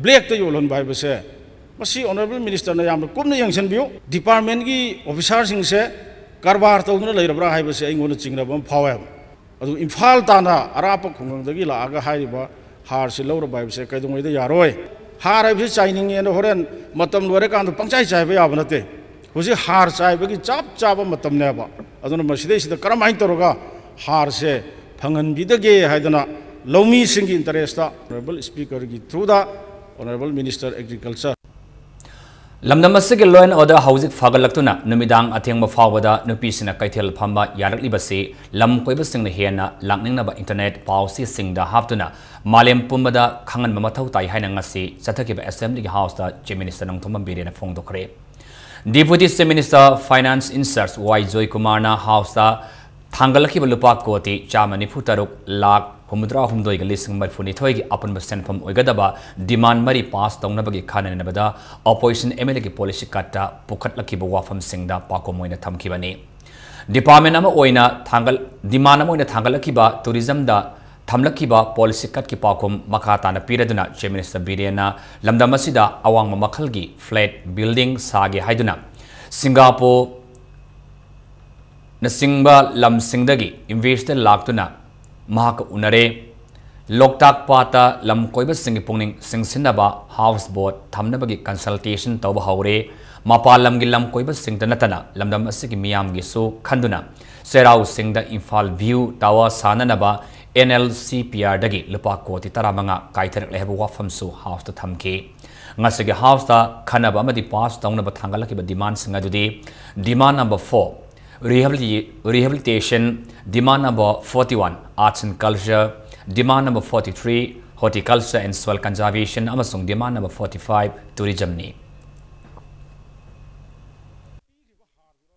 blackꯇ ꯌꯣꯜꯍꯟꯕ ꯍꯥꯏꯕꯁꯦ, ꯃꯁꯤ honourable ministerꯅ ꯌꯥꯝꯅ ꯀꯨꯞꯅ ꯌꯦꯡꯁꯤꯟꯕꯤꯌꯨ꯫ Departmentꯀꯤ officerꯁꯤꯡꯁꯦ ꯀꯔꯕꯥꯔ ꯇꯧꯗꯨꯅ ꯂꯩꯔꯕ꯭ꯔꯥ ꯍꯥꯏꯕꯁꯦ ꯑꯩꯉꯣꯟꯗ ꯆꯤꯡꯅꯕ ꯑꯃ ꯐꯥꯎꯋꯦꯕ꯫ ꯑꯗꯨ ꯏꯝꯐꯥꯜ ꯇꯥꯟꯅ ꯑꯔꯥꯞꯄ ꯈꯨꯡꯒꯪꯗꯒꯤ ꯂꯥꯛꯑꯒ ꯍꯥꯏꯔꯤꯕ ꯍꯥꯔꯁꯤ ꯂꯧꯔꯕ ꯍꯥꯏꯕꯁꯦ ꯀꯩꯗꯧꯉꯩꯗ ꯌꯥꯔꯣꯏ꯫ ꯍꯥꯔ ꯍꯥꯏꯕꯁꯤ ꯆꯥꯏꯅꯤꯡꯉꯦꯅ ꯍꯣꯔꯦꯟ ꯃꯇꯝ ꯂꯣꯏꯔꯀꯥꯟꯗ ꯄꯪꯆꯥꯏ ꯆꯥꯏꯕ ꯌꯥꯕ ꯅꯠꯇꯦ꯫ ꯍꯧꯖꯤꯛ ꯍꯥꯔ ꯆꯥꯏꯕꯒꯤ ꯆꯞ ꯆꯥꯕ ꯃꯇꯝꯅꯦꯕ꯫ ꯑꯗꯨꯅ ꯃꯁꯤꯗꯩꯁꯤꯗ ꯀꯔꯝꯍꯥꯏꯅ ꯇꯧꯔꯒ ꯍꯥꯔꯁꯦ ꯐꯪꯍꯟꯕꯤꯗꯒꯦ ꯍꯥꯏꯗꯅ ꯂꯧꯃꯤꯁꯤꯡꯒꯤ interestꯇ honourable speakerꯒꯤ throughꯗ honourable minister agriculture ꯂꯝꯗꯝ ꯑꯁꯤꯒꯤ law and order ꯍꯧꯖꯤꯛ ꯐꯒꯠꯂꯛꯇꯨꯅ ꯅꯨꯃꯤꯗꯥꯡ ꯑꯊꯦꯡꯕ ꯐꯥꯎꯕꯗ ꯅꯨꯄꯤꯁꯤꯡꯅ ꯀꯩꯊꯦꯜ ꯐꯝꯕ ꯌꯥꯔꯛꯂꯤꯕꯁꯤ ꯂꯝ ꯀꯣꯏꯕꯁꯤꯡꯅ ꯍꯦꯟꯅ ꯂꯥꯛꯅꯤꯡꯅꯕ internet ꯄꯥꯎꯆꯦꯁꯤꯡꯗ ꯍꯥꯞꯇꯨꯅ ꯃꯥꯂꯦꯝ ꯄꯨꯝꯕꯗ ꯈꯪꯍꯟꯕ ꯃꯊꯧ ꯇꯥꯏ ꯍꯥꯏꯅ ꯉꯁꯤ ꯆꯠꯊꯈꯤꯕ Assemblyꯒꯤ Houseꯇ Chief Minister Nongthombam ꯕꯤꯔꯦꯟꯅ ꯐꯣꯡꯗꯣꯛꯈ꯭ꯔꯦ꯫ Deputy Chief Minister Finance in Charge ꯋꯥꯏ ꯖꯣꯏꯀꯨꯃꯥꯔꯅ Houseꯇ ꯊꯥꯡꯒꯠꯂꯛꯈꯤꯕ ꯂꯨꯄꯥ ꯀꯣꯇꯤ ꯆꯥꯝꯃ ꯅꯤꯐꯨ ꯇꯔꯨꯛ ꯂꯥꯈ ꯍꯨꯝꯐꯨꯇꯔꯥ ꯍꯨꯝꯗꯣꯏꯒ ꯂꯤꯁꯤꯡ ꯃꯔꯤꯐꯨꯅꯤꯊꯣꯏꯒꯤ ꯑꯄꯨꯟꯕ ꯁꯦꯟꯐꯝ ꯑꯣꯏꯒꯗꯕ demand ꯃꯔꯤ pass ꯇꯧꯅꯕꯒꯤ ꯈꯟꯅ ꯅꯩꯅꯕꯗ opposition MLAꯒꯤ policy cutꯇ ꯄꯨꯈꯠꯂꯛꯈꯤꯕ ꯋꯥꯐꯝꯁꯤꯡꯗ ꯄꯥꯎꯈꯨꯝ ꯑꯣꯏꯅ ꯊꯝꯈꯤꯕꯅꯤ꯫ Department ꯑꯃ ꯑꯣꯏꯅ ꯊꯥꯡꯒꯠ-, demand ꯑꯃ ꯑꯣꯏꯅ ꯊꯥꯡꯒꯠꯂꯛꯈꯤꯕ tourismꯗ ꯊꯝꯂꯛꯈꯤꯕ policy cutꯀꯤ ꯄꯥꯎꯈꯨꯝ ꯃꯈꯥ ꯇꯥꯅ ꯄꯤꯔꯗꯨꯅ Chief Minister ꯕꯤꯔꯦꯟꯅ ꯂꯝꯗꯝ ꯑꯁꯤꯗ ꯑꯋꯥꯡꯕ ꯃꯈꯜꯒꯤ flat building ꯁꯥꯒꯦ ꯍꯥꯏꯗꯨꯅ ꯁꯤꯡꯒꯥꯄꯨꯔ ꯅꯆꯤꯡꯕ ꯂꯝꯁꯤꯡꯗꯒꯤ investor ꯂꯥꯛꯇꯨꯅ ꯃꯍꯥꯛꯀ ꯎꯅꯔꯦ꯫ ꯂꯣꯛꯇꯥꯛ ꯄꯥꯠꯇ ꯂꯝ ꯀꯣꯏꯕꯁꯤꯡꯒꯤ ꯄꯨꯛꯅꯤꯡ ꯆꯤꯡꯁꯤꯟꯅꯕ house boat ꯊꯝꯅꯕꯒꯤ consultation ꯇꯧꯕ ꯍꯧꯔꯦ꯫ ꯃꯄꯥꯟ ꯂꯝꯒꯤ ꯂꯝ ꯀꯣꯏꯕꯁꯤꯡꯇ ꯅꯠꯇꯅ ꯂꯝꯗꯝ ꯑꯁꯤꯒꯤ ꯃꯤꯌꯥꯝꯒꯤꯁꯨ ꯈꯟꯗꯨꯅ ꯆꯩꯔꯥꯎ ꯆꯤꯡꯗ Imphal view tower ꯁꯥꯅꯅꯕ N L C P R ꯗꯒꯤ ꯂꯨꯄꯥ ꯀꯣꯇꯤ ꯇꯔꯥꯃꯉꯥ ꯀꯥꯏꯊꯔꯛꯂꯦ ꯍꯥꯏꯕ ꯋꯥꯐꯝꯁꯨ house ꯇ ꯊꯝꯈꯤ꯫ ꯉꯁꯤꯒꯤ house ꯇ ꯈꯟꯅꯕ ꯑꯃꯗꯤ pass ꯇꯧꯅꯕ ꯊꯥꯡꯒꯠꯂꯛꯈꯤꯕ demandꯁꯤꯡ ꯑꯗꯨꯗꯤ: demand number four, rehabilita-, rehabilitation, demand number forty-one, arts and culture, demand number forty-three, horticulture and soil conservation, ꯑꯃꯁꯨꯡ demand number forty-five, tourismꯅꯤ꯫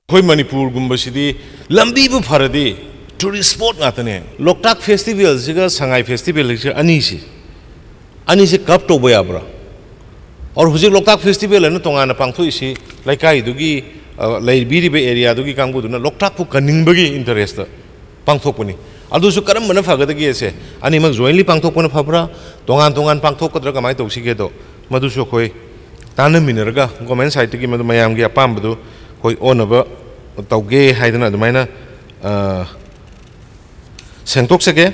ꯑꯩꯈꯣꯏ ꯃꯅꯤꯄꯨꯔꯒꯨꯝꯕꯁꯤꯗꯤ ꯂꯝꯕꯤꯕꯨ ꯐꯔꯗꯤ tourist spot ꯉꯥꯛꯇꯅꯦ꯫ ꯂꯣꯛꯇꯥꯛ festivalꯁꯤꯒ ꯁꯉꯥꯏ festivalꯁꯤꯒ ꯑꯅꯤꯁꯤ, ꯑꯅꯤꯁꯤ club ꯇꯧꯕ ꯌꯥꯕ꯭ꯔꯥ? ꯑꯣꯔ ꯍꯧꯖꯤꯛ ꯂꯣꯛꯇꯥꯛ festival ꯍꯥꯏꯅ ꯇꯣꯉꯥꯟꯅ ꯄꯥꯡꯊꯣꯛꯏꯁꯤ ꯂꯩꯀꯥꯏꯗꯨꯒꯤ, ꯑ, ꯂꯩꯕꯤꯔꯤꯕ areaꯗꯨꯒꯤ ꯀꯥꯡꯕꯨꯗꯨꯅ ꯂꯣꯛꯇꯥꯛꯄꯨ ꯀꯟꯅꯤꯡꯕꯒꯤ interestꯇ ꯄꯥꯡꯊꯣꯛꯄꯅꯤ꯫ ꯑꯗꯨꯁꯨ ꯀꯔꯝꯕꯅ ꯐꯒꯗꯒꯦꯁꯦ, ꯑꯅꯤꯃꯛ jointly ꯄꯥꯡꯊꯣꯛꯄꯅ ꯐꯕ꯭ꯔꯥ, ꯇꯣꯉꯥꯟ ꯇꯣꯉꯥꯟ ꯄꯥꯡꯊꯣꯛꯀꯗ꯭ꯔꯥ, ꯀꯃꯥꯏꯅ ꯇꯧꯁꯤꯒꯦꯗꯣ, ꯃꯗꯨꯁꯨ ꯑꯩꯈꯣꯏ ꯇꯥꯟꯅꯃꯤꯟꯅꯔꯒ government sideꯇꯒꯤ ꯃꯗꯨ ꯃꯌꯥꯝꯒꯤ ꯑꯄꯥꯝꯕꯗꯨ ꯑꯩꯈꯣꯏ ꯑꯣꯟꯅꯕ ꯇꯧꯒꯦ ꯍꯥꯏꯗꯅ ꯑꯗꯨꯃꯥꯏꯅ, ꯑ, ꯁꯦꯡꯗꯣꯛꯆꯒꯦ꯫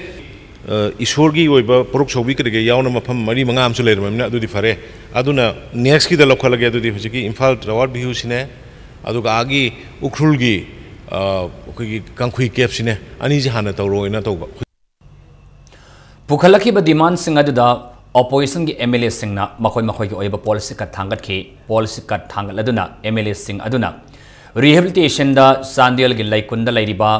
ꯑ, ꯏꯁꯣꯔꯒꯤ ꯑꯣꯏꯕ ꯄꯣꯔꯣꯛ ꯁꯧꯕꯤ ꯀꯔꯤ ꯀꯔꯤ ꯌꯥꯎꯅ ꯃꯐꯝ ꯃꯔꯤ ꯃꯉꯥ ꯑꯃꯁꯨ ꯂꯩꯔꯝꯃꯕꯅꯤꯅ ꯑꯗꯨꯗꯤ ꯐꯔꯦ꯫ ꯑꯗꯨꯅ nextꯀꯤꯗ ꯂꯧꯈꯠꯂꯒꯦ꯫ ꯑꯗꯨꯗꯤ ꯍꯧꯖꯤꯛꯀꯤ ꯏꯝꯐꯥꯜ tower viewꯁꯤꯅꯦ, ꯑꯗꯨꯒ ꯑꯥꯒꯤ ꯎꯈ꯭ꯔꯨꯜꯒꯤ, ꯑ, ꯑꯩꯈꯣꯏꯒꯤ ꯀꯥꯡꯈꯨꯏ caveꯁꯤꯅꯦ, ꯑꯅꯤꯁꯤ ꯍꯥꯟꯅ ꯇꯧꯔꯣꯅ ꯇꯧꯕ꯫ ꯄꯨꯈꯠꯂꯛꯈꯤꯕ demandꯁꯤꯡ ꯑꯗꯨꯗ oppositionꯒꯤ M L Aꯁꯤꯡꯅ ꯃꯈꯣꯏ ꯃꯈꯣꯏꯒꯤ ꯑꯣꯏꯕ policy cut ꯊꯥꯡꯒꯠꯈꯤ꯫ Policy cut ꯊꯥꯡꯒꯠꯂꯗꯨꯅ M L Aꯁꯤꯡ ꯑꯗꯨꯅ rehabilitationꯗ ꯆꯥꯟꯗꯦꯜꯒꯤ ꯂꯩꯀꯨꯟꯗ ꯂꯩꯔꯤꯕ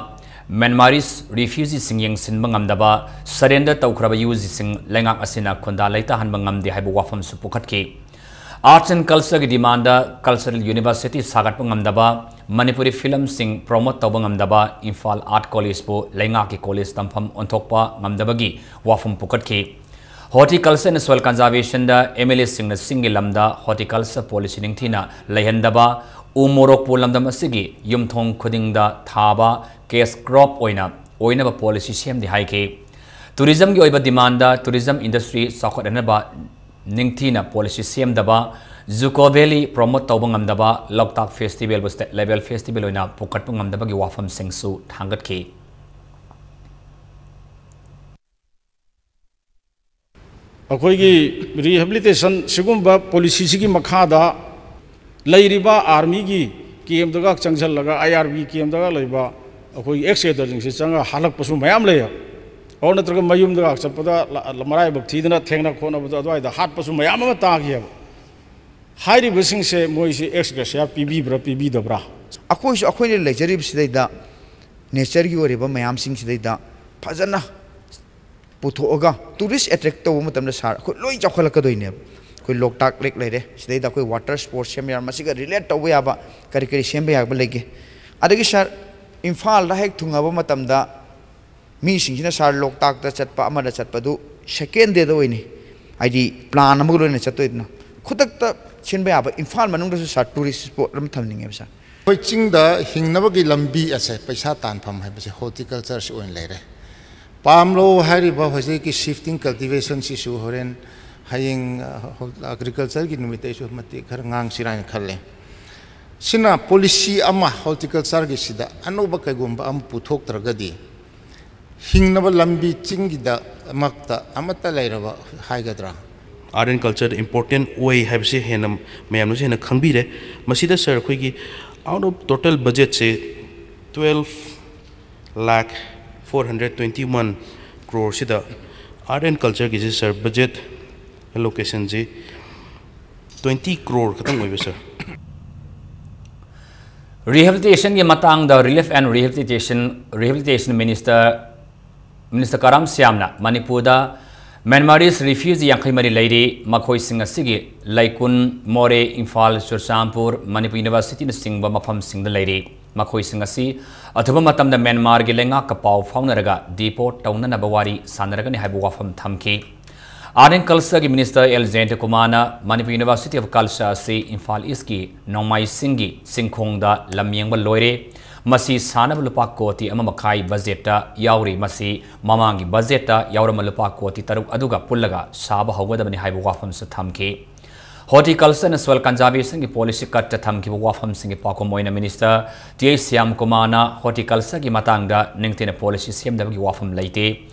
Myanmarese refugeeꯁꯤꯡ ꯌꯦꯡꯁꯤꯟꯕ ꯉꯝꯗꯕ, surrender ꯇꯧꯈ꯭ꯔꯕ ꯌꯨꯖꯤꯁꯤꯡ ꯂꯩꯉꯥꯛ ꯑꯁꯤꯅ ꯈꯨꯟꯗꯥ ꯂꯩꯇꯥꯍꯟꯕ ꯉꯝꯗꯦ ꯍꯥꯏꯕ ꯋꯥꯐꯝꯁꯨ ꯄꯨꯈꯠꯈꯤ꯫ Arts and Cultureꯒꯤ demandꯗ Cultural University ꯁꯥꯒꯠꯄ ꯉꯝꯗꯕ, ꯃꯅꯤꯄꯨꯔꯤ filmꯁꯤꯡ promote ꯇꯧꯕ ꯉꯝꯗꯕ, ꯏꯝꯐꯥꯜ Art Collegeꯄꯨ ꯂꯩꯉꯥꯛꯀꯤ college ꯇꯝꯐꯝ ꯑꯣꯟꯊꯣꯛꯄ ꯉꯝꯗꯕꯒꯤ ꯋꯥꯐꯝ ꯄꯨꯈꯠꯈꯤ꯫ Horticulture and Soil Conservationꯗ M L Aꯁꯤꯡꯅ ꯆꯤꯡꯒꯤ ꯂꯝꯗ horticulture policy ꯅꯤꯡꯊꯤꯅ ꯂꯩꯍꯟꯗꯕ, ꯎ ꯃꯣꯔꯣꯛꯄꯨ ꯂꯝꯗꯝ ꯑꯁꯤꯒꯤ ꯌꯨꯝꯊꯣꯡ ꯈꯨꯗꯤꯡꯗ ꯊꯥꯕ cash crop ꯑꯣꯏꯅ ꯑꯣꯏꯅꯕ policy ꯁꯦꯝꯗꯦ ꯍꯥꯏꯈꯤ꯫ Tourismꯒꯤ ꯑꯣꯏꯕ demandꯗ tourism industry ꯆꯥꯎꯈꯠꯍꯟꯅꯕ ꯅꯤꯡꯊꯤꯅ policy ꯁꯦꯝꯗꯕ, Juko Valley promote ꯇꯧꯕ ꯉꯝꯗꯕ, ꯂꯣꯛꯇꯥꯛ festivalꯕꯨ state level festival ꯑꯣꯏꯅ ꯄꯨꯈꯠꯄ ꯉꯝꯗꯕꯒꯤ ꯋꯥꯐꯝꯁꯤꯡꯁꯨ ꯊꯥꯡꯒꯠꯈꯤ꯫ ꯑꯩꯈꯣꯏꯒꯤ ꯔꯤꯍꯦꯕꯤꯂꯤꯇꯦꯁꯟ ꯁꯤꯒꯨꯝꯕ ꯄꯣꯂꯤꯁꯤꯁꯤꯒꯤ ꯃꯈꯥꯗ ꯂꯩꯔꯤꯕ ꯑꯥꯔꯃꯤꯒꯤ ꯀꯦꯝꯗꯒ ꯆꯪꯁꯤꯜꯂꯒ, ꯑꯥꯏ ꯑꯥꯔ ꯕꯤ ꯀꯦꯝꯗꯒ ꯂꯩꯕ ꯑꯩꯈꯣꯏꯒꯤ ꯑꯦꯛꯁ ꯀꯦꯗꯔꯁꯤꯡꯁꯦ ꯆꯪꯉꯒ ꯍꯥꯠꯂꯛꯄꯁꯨ ꯃꯌꯥꯝ ꯂꯩꯌꯦꯕ꯫ ꯑꯗꯨ ꯅꯠꯇ꯭ꯔꯒ ꯃꯌꯨꯝꯗꯒ ꯆꯠꯄꯗ ꯂ-, ꯃꯔꯥꯏꯕꯛ ꯊꯤꯗꯅ ꯊꯦꯡꯅ ꯈꯣꯠꯅꯕꯗ ꯑꯗꯨꯋꯥꯏꯗ ꯍꯥꯠꯄꯁꯨ ꯃꯌꯥꯝ ꯑꯃ ꯇꯥꯈꯤꯑꯕ꯫ ꯍꯥꯏꯔꯤꯕꯁꯤꯡꯁꯦ ꯃꯣꯏꯁꯤ ꯑꯦꯛꯁ ꯒ꯭ꯔꯦꯁꯤꯌꯥ ꯄꯤꯕꯤꯕ꯭ꯔꯥ ꯄꯤꯕꯤꯗꯕ꯭ꯔꯥ? ꯑꯩꯈꯣꯏꯁꯨ, ꯑꯩꯈꯣꯏꯅ ꯂꯩꯖꯔꯤꯕꯁꯤꯗꯩꯗ, ꯅꯦꯆꯔꯒꯤ ꯑꯣꯏꯔꯤꯕ ꯃꯌꯥꯝꯁꯤꯡꯁꯤꯗꯩꯗ ꯐꯖꯅ ꯄꯨꯊꯣꯛꯑꯒ ꯇꯨꯔꯤꯁ ꯑꯦꯇ꯭ꯔꯦꯛ ꯇꯧꯕ ꯃꯇꯝꯗ, ꯁꯥꯔ, ꯑꯩꯈꯣꯏ ꯂꯣꯏ ꯆꯥꯎꯈꯠꯂꯛꯀꯗꯣꯏꯅꯦꯕ꯫ ꯑꯩꯈꯣꯏ ꯂꯣꯛꯇꯥꯛ ꯂꯦꯛ ꯂꯩꯔꯦ, ꯁꯤꯗꯩꯗ ꯑꯩꯈꯣꯏ ꯋꯥꯇꯔ ꯁ꯭ꯄꯣꯔꯠꯁ ꯁꯦꯝꯕ ꯌꯥꯕ, ꯃꯁꯤꯒ ꯔꯤꯂꯦꯠ ꯇꯧꯕ ꯌꯥꯕ ꯀꯔꯤ ꯀꯔꯤ ꯁꯦꯝꯕ ꯌꯥꯕ ꯂꯩꯒꯦ? ꯑꯗꯒꯤ, ꯁꯥꯔ, ꯏꯝꯐꯥꯜꯗ ꯍꯦꯛ ꯊꯨꯡꯉꯕ ꯃꯇꯝꯗ ꯃꯤꯁꯤꯡꯁꯤꯅ, ꯁꯥꯔ, ꯂꯣꯛꯇꯥꯛꯇ ꯆꯠꯄ, ꯑꯃꯗ ꯆꯠꯄꯗꯨ ꯁꯦꯀꯦꯟ ꯗꯦꯗ ꯑꯣꯏꯅꯤ, ꯍꯥꯏꯗꯤ ꯄ꯭ꯂꯥꯟ ꯑꯃꯒ ꯂꯣꯏꯅ ꯆꯠꯇꯣꯏꯗꯅ꯫ ꯈꯨꯗꯛꯇ ꯁꯤꯟꯕ ꯌꯥꯕ, ꯏꯝꯐꯥꯜ ꯃꯅꯨꯡꯗꯁꯨ, ꯁꯥꯔ, ꯇꯨꯔꯤꯁ ꯁ꯭ꯄꯣꯠ ꯑꯃ ꯊꯝꯅꯤꯡꯉꯦꯕ, ꯁꯥꯔ꯫ ꯑꯩꯈꯣꯏ ꯆꯤꯡꯗ ꯍꯤꯡꯅꯕꯒꯤ ꯂꯝꯕꯤ ꯑꯁꯦ, ꯄꯩꯁꯥ ꯇꯥꯟꯐꯝ ꯍꯥꯏꯕꯁꯦ ꯍꯣꯔꯇꯤꯀꯜꯆꯔꯁꯤ ꯑꯣꯏꯅ ꯂꯩꯔꯦ꯫ ꯄꯥꯝꯂꯧ ꯍꯥꯏꯔꯤꯕ ꯍꯧꯖꯤꯛꯀꯤ ꯁꯤꯐꯇꯤꯡ ꯀꯜꯇꯤꯚꯦꯁꯟꯁꯤꯁꯨ ꯍꯣꯔꯦꯟ, ꯍꯌꯦꯡ, ꯑ, ꯍꯣ-, ꯑꯦꯒ꯭ꯔꯤꯀꯜꯆꯔꯒꯤ ꯅꯨꯃꯤꯠꯇ ꯑꯩꯁꯨ ꯃꯇꯦꯛ ꯈꯔ ꯉꯥꯡꯁꯤꯔꯥ ꯍꯥꯏꯅ ꯈꯜꯂꯦ꯫ ꯁꯤꯅ ꯄꯣꯂꯤꯁꯤ ꯑꯃ ꯍꯣꯔꯇꯤꯀꯜꯆꯔꯒꯤꯁꯤꯗ ꯑꯅꯧꯕ ꯀꯩꯒꯨꯝꯕ ꯑꯃ ꯄꯨꯊꯣꯛꯇ꯭ꯔꯒꯗꯤ, ꯍꯤꯡꯅꯕ ꯂꯝꯕꯤ ꯆꯤꯡꯒꯤꯗꯃꯛꯇ ꯑꯃꯠꯇ ꯂꯩꯔꯕ ꯍꯥꯏꯒꯗ꯭ꯔꯥ? ꯑꯥꯔꯠ ꯑꯦꯟ ꯀꯜꯆꯔꯗ ꯏꯝꯄꯣꯔꯇꯦꯟ ꯑꯣꯏ ꯍꯥꯏꯕꯁꯤ ꯍꯦꯟꯅ, ꯃꯌꯥꯝꯅꯁꯨ ꯍꯦꯟꯅ ꯈꯪꯕꯤꯔꯦ꯫ ꯃꯁꯤꯗ, ꯁꯥꯔ, ꯑꯩꯈꯣꯏꯒꯤ ꯑꯥꯎꯠ ꯑꯣꯐ ꯇꯣꯇꯦꯜ ꯕꯖꯦꯠꯁꯦ twelve lakh four hundred twenty one crore ꯁꯤꯗ ꯑꯥꯔꯠ ꯑꯦꯟ ꯀꯜꯆꯔꯒꯤꯁꯤ, ꯁꯥꯔ, ꯕꯖꯦꯠ ꯑꯦꯂꯣꯀꯦꯁꯟꯁꯤ twenty crore ꯈꯛꯇꯪ ꯑꯣꯏꯕ, ꯁꯥꯔ꯫ ꯔꯤꯍꯦꯕꯤꯂꯤꯇꯦꯁꯟꯒꯤ ꯃꯇꯥꯡꯗ Relief and Rehabilitation, Rehabilitation Minister, Minister ꯀꯔꯥꯝ ꯁ꯭ꯌꯥꯝꯅ ꯃꯅꯤꯄꯨꯔꯗ ꯃ꯭ꯌꯥꯟꯃꯥꯔꯤꯁ ꯔꯤꯐ꯭ꯌꯨꯖꯤ ꯌꯥꯡꯈꯩ ꯃꯔꯤ ꯂꯩꯔꯤ꯫ ꯃꯈꯣꯏꯁꯤꯡ ꯑꯁꯤꯒꯤ ꯂꯩꯀꯨꯟ, ꯃꯣꯔꯦ, ꯏꯝꯐꯥꯜ, ꯆꯨꯔꯆꯥꯟꯄꯨꯔ, ꯃꯅꯤꯄꯨꯔ ꯌꯨꯅꯤꯚꯔꯁꯤꯇꯤꯅꯆꯤꯡꯕ ꯃꯐꯝꯁꯤꯡꯗ ꯂꯩꯔꯤ꯫ ꯃꯈꯣꯏꯁꯤꯡ ꯑꯁꯤ ꯑꯊꯨꯕ ꯃꯇꯝꯗ ꯃ꯭ꯌꯥꯟꯃꯥꯔꯒꯤ ꯂꯩꯉꯥꯛꯀ ꯄꯥꯎ ꯐꯥꯎꯅꯔꯒ ꯗꯤꯄꯣꯔꯠ ꯇꯧꯅꯅꯕ ꯋꯥꯔꯤ ꯁꯥꯟꯅꯔꯒꯅꯤ ꯍꯥꯏꯕ ꯋꯥꯐꯝ ꯊꯝꯈꯤ꯫ ꯑꯥꯔꯠ ꯑꯦꯟ ꯀꯜꯆꯔꯒꯤ ꯃꯤꯅꯤꯁꯇꯔ ꯑꯦꯜ ꯖꯌꯟꯇꯀꯨꯃꯥꯔꯅ ꯃꯅꯤꯄꯨꯔ ꯌꯨꯅꯤꯚꯔꯁꯤꯇꯤ ꯑꯣꯐ ꯀꯜꯆꯔ ꯑꯁꯤ ꯏꯝꯐꯥꯜ ꯏꯁꯀꯤ ꯅꯣꯡꯃꯥꯏꯁꯤꯡꯒꯤ ꯆꯤꯡꯈꯣꯡꯗ ꯂꯝ ꯌꯦꯡꯕ ꯂꯣꯏꯔꯦ꯫ ꯃꯁꯤ ꯁꯥꯅꯕ ꯂꯨꯄꯥ ꯀꯣꯇꯤ ꯑꯃ ꯃꯈꯥꯏ ꯕꯖꯦꯠꯇ ꯌꯥꯎꯔꯤ꯫ ꯃꯁꯤ ꯃꯃꯥꯡꯒꯤ ꯕꯖꯦꯠꯇ ꯌꯥꯎꯔꯝꯕ ꯂꯨꯄꯥ ꯀꯣꯇꯤ ꯇꯔꯨꯛ ꯑꯗꯨꯒ ꯄꯨꯜꯂꯒ ꯁꯥꯕ ꯍꯧꯒꯗꯕꯅꯤ ꯍꯥꯏꯕ ꯋꯥꯐꯝꯁꯨ ꯊꯝꯈꯤ꯫ ꯍꯣꯔꯇꯤꯀꯜꯆꯔ ꯑꯦꯟ ꯁꯣꯏꯜ ꯀꯟꯖꯥꯔꯕꯦꯁꯟꯒꯤ ꯄꯣꯂꯤꯁꯤ ꯀꯠꯇ ꯊꯝꯈꯤꯕ ꯋꯥꯐꯝꯁꯤꯡꯒꯤ ꯄꯥꯎꯈꯨꯝ ꯑꯣꯏꯅ ꯃꯤꯅꯤꯁꯇꯔ ꯇꯤ ꯑꯩꯆ ꯁ꯭ꯌꯥꯝꯀꯨꯃꯥꯔꯅ ꯍꯣꯔꯇꯤꯀꯜꯆꯔꯒꯤ ꯃꯇꯥꯡꯗ ꯅꯤꯡꯊꯤꯅ ꯄꯣꯂꯤꯁꯤ ꯁꯦꯝꯗꯕꯒꯤ ꯋꯥꯐꯝ ꯂꯩꯇꯦ꯫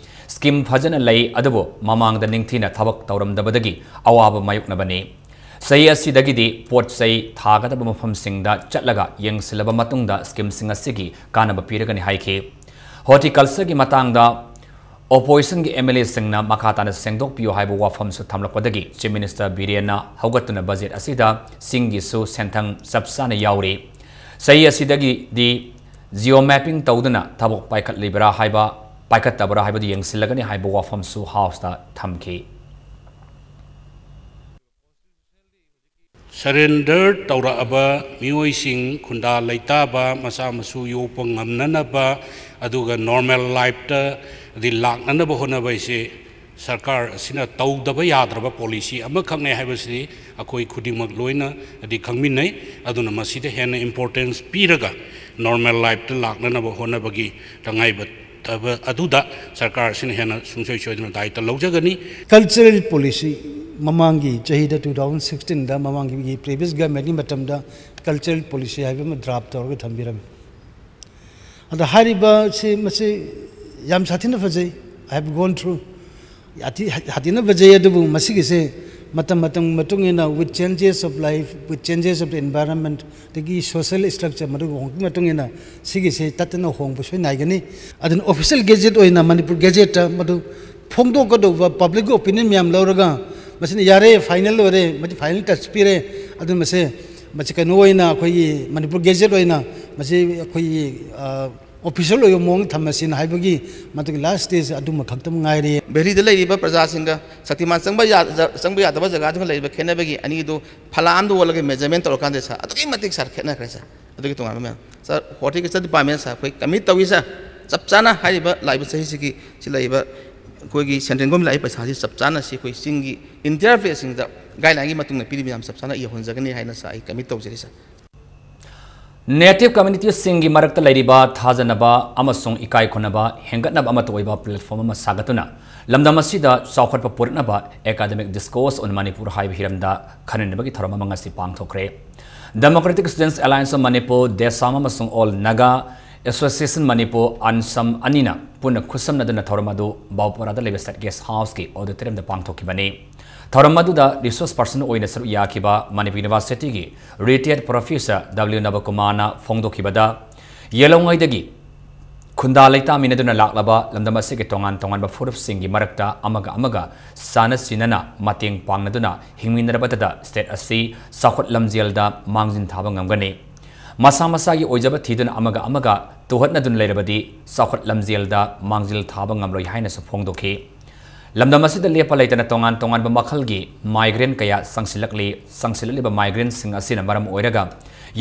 ꯁ꯭ꯀꯤꯝ ꯐꯖꯅ ꯂꯩ, ꯑꯗꯨꯕꯨ ꯃꯃꯥꯡꯗ ꯅꯤꯡꯊꯤꯅ ꯊꯕꯛ ꯇꯧꯔꯝꯗꯕꯗꯒꯤ ꯑꯋꯥꯕ ꯃꯥꯌꯣꯛꯅꯕꯅꯤ꯫ ꯆꯍꯤ ꯑꯁꯤꯗꯒꯤꯗꯤ ꯄꯣꯠ ꯆꯩ ꯊꯥꯒꯗꯕ ꯃꯐꯝꯁꯤꯡꯗ ꯆꯠꯂꯒ ꯌꯦꯡꯁꯤꯜꯂꯕ ꯃꯇꯨꯡꯗ ꯁ꯭ꯀꯤꯝꯁꯤꯡ ꯑꯁꯤꯒꯤ ꯀꯥꯟꯅꯕ ꯄꯤꯔꯒꯅꯤ ꯍꯥꯏꯈꯤ꯫ ꯍꯣꯔꯇꯤꯀꯜꯆꯔꯒꯤ ꯃꯇꯥꯡꯗ ꯑꯣꯄꯣꯖꯤꯁꯟꯒꯤ ꯑꯦꯝ ꯑꯦꯜ ꯑꯦꯁꯤꯡꯅ ꯃꯈꯥ ꯇꯥꯅ ꯁꯦꯡꯗꯣꯛꯄꯤꯌꯨ ꯍꯥꯏꯕ ꯋꯥꯐꯝꯁꯨ ꯊꯝꯂꯛꯄꯗꯒꯤ ꯆꯤꯐ ꯃꯤꯅꯤꯁꯇꯔ ꯕꯤꯔꯦꯟꯅ ꯍꯧꯒꯠꯇꯨꯅ ꯕꯖꯦꯠ ꯑꯁꯤꯗ ꯆꯤꯡꯒꯤꯁꯨ ꯁꯦꯟꯊꯪ ꯆꯞ ꯆꯥꯅ ꯌꯥꯎꯔꯤ꯫ ꯆꯍꯤ ꯑꯁꯤꯗꯒꯤꯗꯤ ꯖꯤꯑꯣ ꯃꯦꯞꯄꯤꯡ ꯇꯧꯗꯨꯅ ꯊꯕꯛ ꯄꯥꯏꯈꯠꯂꯤꯕ꯭ꯔꯥ ꯍꯥꯏꯕ, ꯄꯥꯏꯈꯠꯇꯕ꯭ꯔꯥ ꯍꯥꯏꯕꯗꯨ ꯌꯦꯡꯁꯤꯜꯂꯒꯅꯤ ꯍꯥꯏꯕ ꯋꯥꯐꯝꯁꯨ ꯍꯥꯎꯁꯇ ꯊꯝꯈꯤ꯫ ꯁꯔꯦꯟꯗꯔ ꯇꯧꯔꯛꯑꯕ ꯃꯤꯑꯣꯏꯁꯤꯡ, ꯈꯨꯟꯗꯥ ꯂꯩꯇꯥꯕ, ꯃꯆꯥ ꯃꯁꯨ ꯌꯣꯛꯄ ꯉꯝꯅꯅꯕ, ꯑꯗꯨꯒ ꯅꯣꯔꯃꯦꯜ ꯂꯥꯏꯐꯇ ꯗꯤ ꯂꯥꯛꯅꯅꯕ ꯍꯣꯠꯅꯕ ꯍꯥꯏꯁꯦ ꯁꯔꯀꯥꯔ ꯑꯁꯤꯅ ꯇꯧꯗꯕ ꯌꯥꯗ꯭ꯔꯕ ꯄꯣꯂꯤꯁꯤ ꯑꯃꯈꯛꯅꯦ ꯍꯥꯏꯕꯁꯤꯗꯤ ꯑꯩꯈꯣꯏ ꯈꯨꯗꯤꯡꯃꯛ ꯂꯣꯏꯅ ꯍꯥꯏꯗꯤ ꯈꯪꯃꯤꯟꯅꯩ꯫ ꯑꯗꯨꯅ ꯃꯁꯤꯗ ꯍꯦꯟꯅ ꯏꯝꯄꯣꯔꯇꯦꯟꯁ ꯄꯤꯔꯒ ꯅꯣꯔꯃꯦꯜ ꯂꯥꯏꯐꯇ ꯂꯥꯛꯅꯅꯕ ꯍꯣꯠꯅꯕꯒꯤ ꯇꯉꯥꯏꯐꯗꯕ ꯑꯗꯨꯗ ꯁꯔꯀꯥꯔ ꯑꯁꯤꯅ ꯍꯦꯟꯅ ꯁꯨꯡꯁꯣꯏ ꯁꯣꯏꯗꯅ ꯗꯥꯏꯇ ꯂꯧꯖꯒꯅꯤ꯫ ꯀꯜꯆꯔꯦꯜ ꯄꯣꯂꯤꯁꯤ ꯃꯃꯥꯡꯒꯤ ꯆꯍꯤꯗ, ꯇꯨ ꯊꯥꯎꯖꯟ ꯁꯤꯛꯁꯇꯤꯟꯗ, ꯃꯃꯥꯡꯒꯤ ꯄ꯭ꯔꯤꯚꯤꯌꯁ ꯒꯚꯔꯟꯃꯦꯟꯠꯀꯤ ꯃꯇꯝꯗ ꯀꯜꯆꯔꯦꯜ ꯄꯣꯂꯤꯁꯤ ꯍꯥꯏꯕ ꯑꯃ ꯗ꯭ꯔꯥꯐ ꯇꯧꯔꯒ ꯊꯝꯕꯤꯔꯝꯃꯤ꯫ ꯑꯗ ꯍꯥꯏꯔꯤꯕꯁꯤ, ꯃꯁꯤ ꯌꯥꯝ ꯁꯥꯊꯤꯅ ꯐꯖꯩ꯫ I have gone through, ꯌꯥꯊꯤ-, ꯁꯥꯊꯤꯅ ꯐꯖꯩ꯫ ꯑꯗꯨꯕꯨ ꯃꯁꯤꯒꯤꯁꯦ ꯃꯇꯝ ꯃꯇꯝꯒꯤ ꯃꯇꯨꯡ ꯏꯟꯅ, with changes of life, with changes of the environment, ꯑꯗꯒꯤ social structure, ꯃꯗꯨꯒꯤ ꯍꯣꯡꯂꯛꯄꯒꯤ ꯃꯇꯨꯡ ꯏꯟꯅ ꯁꯤꯒꯤꯁꯦ ꯇꯠꯇꯅ ꯍꯣꯡꯕ ꯁꯣꯏ ꯅꯥꯏꯒꯅꯤ꯫ ꯑꯗꯨꯅ ꯑꯣꯐꯤꯁꯤꯌꯦꯜ ꯒꯦꯖꯦꯠ ꯑꯣꯏꯅ, ꯃꯅꯤꯄꯨꯔ ꯒꯦꯖꯦꯠꯇ ꯃꯗꯨ ꯐꯣꯡꯗꯣꯛꯀꯗꯧꯕ, ꯄꯕ꯭ꯂꯤꯛꯀꯤ ꯑꯣꯄꯤꯅꯤꯌꯟ ꯃꯌꯥꯝ ꯂꯧꯔꯒ, ꯃꯁꯤꯅ ꯌꯥꯔꯦ, ꯐꯥꯏꯅꯦꯜ ꯑꯣꯏꯔꯦ, ꯃꯁꯤ ꯐꯥꯏꯅꯦꯜ ꯇꯆ ꯄꯤꯔꯦ, ꯑꯗꯨꯅ ꯃꯁꯦ, ꯃꯁꯤ ꯀꯩꯅꯣ ꯑꯣꯏꯅ, ꯑꯩꯈꯣꯏꯒꯤ ꯃꯅꯤꯄꯨꯔ ꯒꯦꯖꯦꯠ ꯑꯣꯏꯅ ꯃꯁꯤ ꯑꯩꯈꯣꯏꯒꯤ, ꯑ, ꯑꯣꯐꯤꯁꯤꯌꯦꯜ ꯑꯣꯏꯕ ꯃꯑꯣꯡꯗ ꯊꯝꯃꯁꯤꯅ ꯍꯥꯏꯕꯒꯤ ꯃꯗꯨꯒꯤ ꯂꯥꯁ ꯁ꯭ꯇꯦꯖ ꯑꯗꯨꯃ ꯈꯛꯇꯪ ꯉꯥꯏꯔꯦ꯫ ꯚꯦꯂꯤꯗ ꯂꯩꯔꯤꯕ ꯄ꯭ꯔꯖꯥꯁꯤꯡꯒ ꯁꯛꯇꯤꯃꯥꯟ ꯆꯪꯕ ꯌꯥ-, ꯆꯪꯕ ꯌꯥꯗꯕ ꯖꯒꯥꯗꯨꯒ ꯂꯩꯔꯤꯕ ꯈꯦꯠꯅꯕꯒꯤ ꯑꯅꯤꯗꯨ ꯐꯂꯥ ꯑꯃꯗ ꯑꯣꯜꯂꯒ ꯃꯦꯖꯔꯃꯦꯟ ꯇꯧꯔꯀꯥꯟꯗ ꯁꯥꯔ, ꯑꯗꯨꯛꯀꯤ ꯃꯇꯤꯛ ꯁꯥꯔ ꯈꯦꯠꯅꯈ꯭ꯔꯦ ꯁꯥꯔ꯫ ꯑꯗꯨꯒꯤ ꯇꯣꯉꯥꯟꯕ ꯃꯌꯥꯝ꯫ ꯁꯥꯔ, ꯍꯣꯔꯇꯤꯀꯜꯆꯔ ꯗꯤꯄꯥꯔꯠꯃꯦꯟ ꯁꯥꯔ, ꯑꯩꯈꯣꯏ ꯀꯃꯤꯠ ꯇꯧꯏ ꯁꯥꯔ꯫ ꯆꯞ ꯆꯥꯅ ꯍꯥꯏꯔꯤꯕ ꯂꯥꯛꯏꯕ ꯆꯍꯤꯁꯤꯒꯤ ꯁꯤ ꯂꯩꯔꯤꯕ ꯑꯩꯈꯣꯏꯒꯤ ꯁꯦꯟꯇ꯭ꯔꯦꯜ ꯒꯣꯔꯃꯦꯟ ꯂꯥꯛꯏꯕ ꯄꯩꯁꯥꯁꯤ ꯆꯞ ꯆꯥꯅ ꯁꯤ ꯑꯩꯈꯣꯏ ꯆꯤꯡꯒꯤ ꯏꯟꯇꯤꯔꯤꯌꯔ ꯄ꯭ꯂꯦꯁꯁꯤꯡꯗ ꯒꯥꯏꯗꯂꯥꯏꯟꯒꯤ ꯃꯇꯨꯡ ꯏꯟꯅ ꯄꯤꯔꯤꯕ ꯃꯌꯥꯝ ꯆꯞ ꯆꯥꯅ ꯌꯧꯍꯟꯖꯒꯅꯤ ꯍꯥꯏꯅ ꯁꯥꯔ, ꯑꯩ ꯀꯃꯤꯠ ꯇꯧꯖꯔꯤ ꯁꯥꯔ꯫ ꯅꯦꯇꯤꯚ ꯀꯝꯃ꯭ꯌꯨꯅꯤꯇꯤꯁꯤꯡꯒꯤ ꯃꯔꯛꯇ ꯂꯩꯔꯤꯕ ꯊꯥꯖꯅꯕ ꯑꯃꯁꯨꯡ ꯏꯀꯥꯏ ꯈꯨꯝꯅꯕ ꯍꯦꯟꯒꯠꯅꯕ ꯑꯃꯠꯇ ꯑꯣꯏꯕ ꯄ꯭ꯂꯦꯠꯐꯣꯔꯝ ꯑꯃ ꯁꯥꯒꯠꯇꯨꯅ ꯂꯝꯗꯝ ꯑꯁꯤꯗ ꯆꯥꯎꯈꯠꯄ ꯄꯨꯔꯛꯅꯕ Academic Discourse on Manipur ꯍꯥꯏꯕ ꯍꯤꯔꯝꯗ ꯈꯟꯅꯅꯕꯒꯤ ꯊꯧꯔꯝ ꯑꯃ ꯉꯁꯤ ꯄꯥꯡꯊꯣꯛꯈ꯭ꯔꯦ꯫ Democratic Students Alliance of Manipur, ꯗꯦꯁꯥꯝ, ꯑꯃꯁꯨꯡ All Naga Association Manipur, ꯑꯟꯁꯝ, ꯑꯅꯤꯅ ꯄꯨꯟꯅ ꯈꯨꯠꯁꯝꯅꯗꯨꯅ ꯊꯧꯔꯝ ꯑꯗꯨ ꯕꯥꯎꯄꯥꯔꯥꯗ ꯂꯩꯕ ꯁꯠꯒꯦꯁ ꯍꯥꯎꯁꯀꯤ ꯑꯣꯗꯤꯇꯣꯔꯤꯌꯝꯗ ꯄꯥꯡꯊꯣꯛꯈꯤꯕꯅꯤ꯫ ꯊꯧꯔꯝ ꯑꯗꯨꯗ ꯔꯤꯁꯣꯔꯁ ꯄꯔꯁꯟ ꯑꯣꯏꯅ ꯁꯔꯨꯛ ꯌꯥꯈꯤꯕ ꯃꯅꯤꯄꯨꯔ ꯌꯨꯅꯤꯚꯔꯁꯤꯇꯤꯒꯤ ꯔꯤꯇꯥꯌꯔꯗ ꯄ꯭ꯔꯣꯐꯦꯁꯔ ꯗꯕ꯭ꯂꯤꯎ ꯅꯕꯀꯨꯃꯥꯔꯅ ꯐꯣꯡꯗꯣꯛꯈꯤꯕꯗ, ꯌꯦꯜꯍꯧꯉꯩꯗꯒꯤ ꯈꯨꯟꯗꯥ ꯂꯩꯇꯥꯃꯤꯟꯅꯗꯨꯅ ꯂꯥꯛꯂꯕ ꯂꯝꯗꯝ ꯑꯁꯤꯒꯤ ꯇꯣꯉꯥꯟ ꯇꯣꯉꯥꯟꯕ ꯐꯨꯔꯨꯞꯁꯤꯡꯒꯤ ꯃꯔꯛꯇ ꯑꯃꯒ ꯑꯃꯒ ꯆꯥꯟꯅ ꯆꯤꯟꯅꯅ ꯃꯇꯦꯡ ꯄꯥꯡꯅꯗꯨꯅ ꯍꯤꯡꯃꯤꯟꯅꯔꯕꯗꯗ ꯁ꯭ꯇꯦꯠ ꯑꯁꯤ ꯆꯥꯎꯈꯠ ꯂꯝꯖꯦꯜꯗ ꯃꯥꯡꯖꯤꯟ ꯊꯥꯕ ꯉꯝꯒꯅꯤ꯫ ꯃꯁꯥ ꯃꯁꯥꯒꯤ ꯑꯣꯏꯖꯕ ꯊꯤꯗꯨꯅ ꯑꯃꯒ ꯑꯃꯒ ꯇꯨꯍꯠꯅꯗꯨꯅ ꯂꯩꯔꯕꯗꯤ ꯆꯥꯎꯈꯠ ꯂꯝꯖꯦꯜꯗ ꯃꯥꯡꯖꯤꯜ ꯊꯥꯕ ꯉꯝꯂꯣꯏ ꯍꯥꯏꯅꯁꯨ ꯐꯣꯡꯗꯣꯛꯈꯤ꯫ ꯂꯝꯗꯝ ꯑꯁꯤꯗ ꯂꯦꯞꯄ ꯂꯩꯇꯅ ꯇꯣꯉꯥꯟ ꯇꯣꯉꯥꯟꯕ ꯃꯈꯜꯒꯤ ꯃꯥꯏꯒ꯭ꯔꯦꯟ ꯀꯌꯥ ꯆꯪꯁꯤꯜꯂꯛꯂꯤ꯫ ꯆꯪꯁꯤꯜꯂꯛꯂꯤꯕ ꯃꯥꯏꯒ꯭ꯔꯦꯟꯁꯤꯡ ꯑꯁꯤꯅ ꯃꯔꯝ ꯑꯣꯏꯔꯒ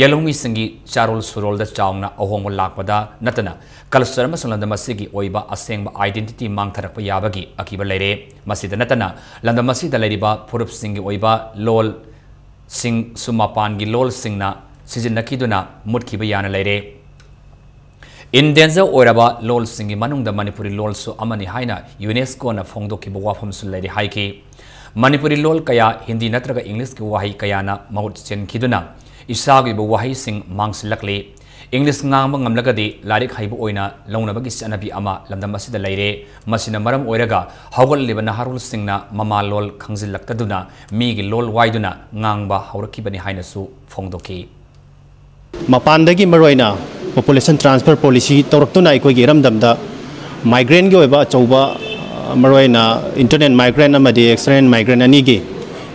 ꯌꯦꯜꯍꯧꯃꯤꯁꯤꯡꯒꯤ ꯆꯥꯔꯣꯜ ꯁꯨꯔꯣꯜꯗ ꯆꯥꯎꯅ ꯑꯍꯣꯡꯕ ꯂꯥꯛꯄꯗ ꯅꯠꯇꯅ ꯀꯜꯆꯔ ꯑꯃꯁꯨꯡ ꯂꯝꯗꯝ ꯑꯁꯤꯒꯤ ꯑꯣꯏꯕ ꯑꯁꯦꯡꯕ ꯑꯥꯏꯗꯦꯟꯇꯤꯇꯤ ꯃꯥꯡꯊꯔꯛꯄ ꯌꯥꯕꯒꯤ ꯑꯀꯤꯕ ꯂꯩꯔꯦ꯫ ꯃꯁꯤꯗ ꯅꯠꯇꯅ ꯂꯝꯗꯝ ꯑꯁꯤꯗ ꯂꯩꯔꯤꯕ ꯐꯨꯔꯨꯞꯁꯤꯡꯒꯤ ꯑꯣꯏꯕ ꯂꯣꯜ ꯁꯤꯡꯁꯨ ꯃꯄꯥꯟꯒꯤ ꯂꯣꯜꯁꯤꯡꯅ ꯁꯤꯖꯤꯟꯅꯈꯤꯗꯨꯅ ꯃꯨꯠꯈꯤꯕ ꯌꯥꯅ ꯂꯩꯔꯦ꯫ ꯏꯟꯗꯦꯟꯖꯔ ꯑꯣꯏꯔꯕ ꯂꯣꯜꯁꯤꯡꯒꯤ ꯃꯅꯨꯡꯗ ꯃꯅꯤꯄꯨꯔꯤ ꯂꯣꯜꯁꯨ ꯑꯃꯅꯤ ꯍꯥꯏꯅ ꯌꯨꯅꯦꯁꯀꯣꯅ ꯐꯣꯡꯗꯣꯛꯈꯤꯕ ꯋꯥꯐꯝꯁꯨ ꯂꯩꯔꯤ ꯍꯥꯏꯈꯤ꯫ ꯃꯅꯤꯄꯨꯔꯤ ꯂꯣꯜ ꯀꯌꯥ ꯍꯤꯟꯗꯤ ꯅꯠꯇ꯭ꯔꯒ ꯏꯪꯂꯤꯁꯀꯤ ꯋꯥꯍꯩ ꯀꯌꯥꯅ ꯃꯍꯨꯠ ꯁꯤꯟꯈꯤꯗꯨꯅ ꯏꯁꯥꯒꯤ ꯑꯣꯏꯕ ꯋꯥꯍꯩꯁꯤꯡ ꯃꯥꯡꯁꯤꯜꯂꯛꯂꯤ꯫ ꯏꯪꯂꯤꯁ ꯉꯥꯡꯕ ꯉꯝꯂꯒꯗꯤ ꯂꯥꯏꯔꯤꯛ ꯍꯩꯕ ꯑꯣꯏꯅ ꯂꯧꯅꯕꯒꯤ ꯆꯠꯅꯕꯤ ꯑꯃ ꯂꯝꯗꯝ ꯑꯁꯤꯗ ꯂꯩꯔꯦ꯫ ꯃꯁꯤꯅ ꯃꯔꯝ ꯑꯣꯏꯔꯒ ꯍꯧꯒꯠꯂꯤꯕ ꯅꯍꯥꯔꯣꯜꯁꯤꯡꯅ ꯃꯃꯥ ꯂꯣꯜ ꯈꯪꯖꯤꯜꯂꯛꯇꯗꯨꯅ ꯃꯤꯒꯤ ꯂꯣꯜ ꯋꯥꯏꯗꯨꯅ ꯉꯥꯡꯕ ꯍꯧꯔꯛꯈꯤꯕꯅꯤ ꯍꯥꯏꯅꯁꯨ ꯐꯣꯡꯗꯣꯛꯈꯤ꯫ ꯃꯄꯥꯟꯗꯒꯤ ꯃꯔꯨꯑꯣꯏꯅ ꯄꯣꯄꯨꯂꯦꯁꯟ ꯇ꯭ꯔꯥꯟꯁꯐꯔ ꯄꯣꯂꯤꯁꯤ ꯇꯧꯔꯛꯇꯨꯅ ꯑꯩꯈꯣꯏꯒꯤ ꯏꯔꯝꯗꯝꯗ ꯃꯥꯏꯒ꯭ꯔꯦꯟꯒꯤ ꯑꯣꯏꯕ ꯑꯆꯧꯕ, ꯃꯔꯨꯑꯣꯏꯅ ꯏꯟꯇꯔꯅꯦꯜ ꯃꯥꯏꯒ꯭ꯔꯦꯟ ꯑꯃꯗꯤ ꯑꯦꯛꯁꯇꯔꯅꯦꯜ ꯃꯥꯏꯒ꯭ꯔꯦꯟ ꯑꯅꯤꯒꯤ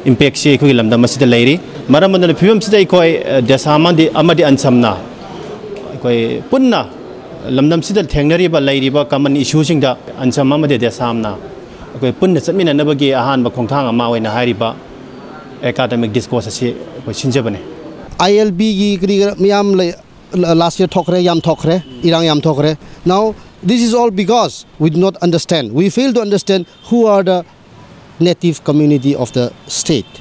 ꯏꯝꯄꯦꯛꯁꯤ ꯑꯩꯈꯣꯏꯒꯤ ꯂꯝꯗꯝ ꯑꯁꯤꯗ ꯂꯩꯔꯤ꯫ ꯃꯔꯝ ꯑꯗꯨꯅ ꯐꯤꯕꯝꯁꯤꯗ ꯑꯩꯈꯣꯏ ꯗꯦꯁꯥ ꯑꯃꯗꯤ ꯑꯃꯗꯤ ꯑꯟꯁꯝꯅ ꯑꯩꯈꯣꯏ ꯄꯨꯟꯅ ꯂꯝꯗꯝꯁꯤꯗ ꯊꯦꯡꯅꯔꯤꯕ ꯂꯩꯔꯤꯕ ꯀꯃꯟ ꯏꯁꯨꯁꯤꯡꯗ ꯑꯟꯁꯝ ꯑꯃꯗꯤ ꯗꯦꯁꯥꯝꯅ ꯑꯩꯈꯣꯏ ꯄꯨꯟꯅ ꯆꯠꯃꯤꯟꯅꯅꯕꯒꯤ ꯑꯍꯥꯟꯕ ꯈꯣꯡꯊꯥꯡ ꯑꯃ ꯑꯣꯏꯅ ꯍꯥꯏꯔꯤꯕ ꯑꯦꯀꯥꯗꯃꯤꯛ ꯗꯤꯁꯀꯣꯔꯁ ꯑꯁꯤ ꯑꯩꯈꯣꯏ ꯁꯤꯟꯖꯕꯅꯤ꯫ ꯑꯥꯏ ꯑꯦꯜ ꯕꯤꯒꯤ ꯀꯔꯤ ꯀꯔꯥ ꯃꯌꯥꯝ ꯂꯩ, ꯂꯥꯁ ꯌꯔ ꯊꯣꯛꯈ꯭ꯔꯦ, ꯌꯥꯝ ꯊꯣꯛꯈ꯭ꯔꯦ, ꯏꯔꯥꯡ ꯌꯥꯝ ꯊꯣꯛꯈ꯭ꯔꯦ꯫ Now this is all because we do not understand, we fail to understand who are the native community of the state.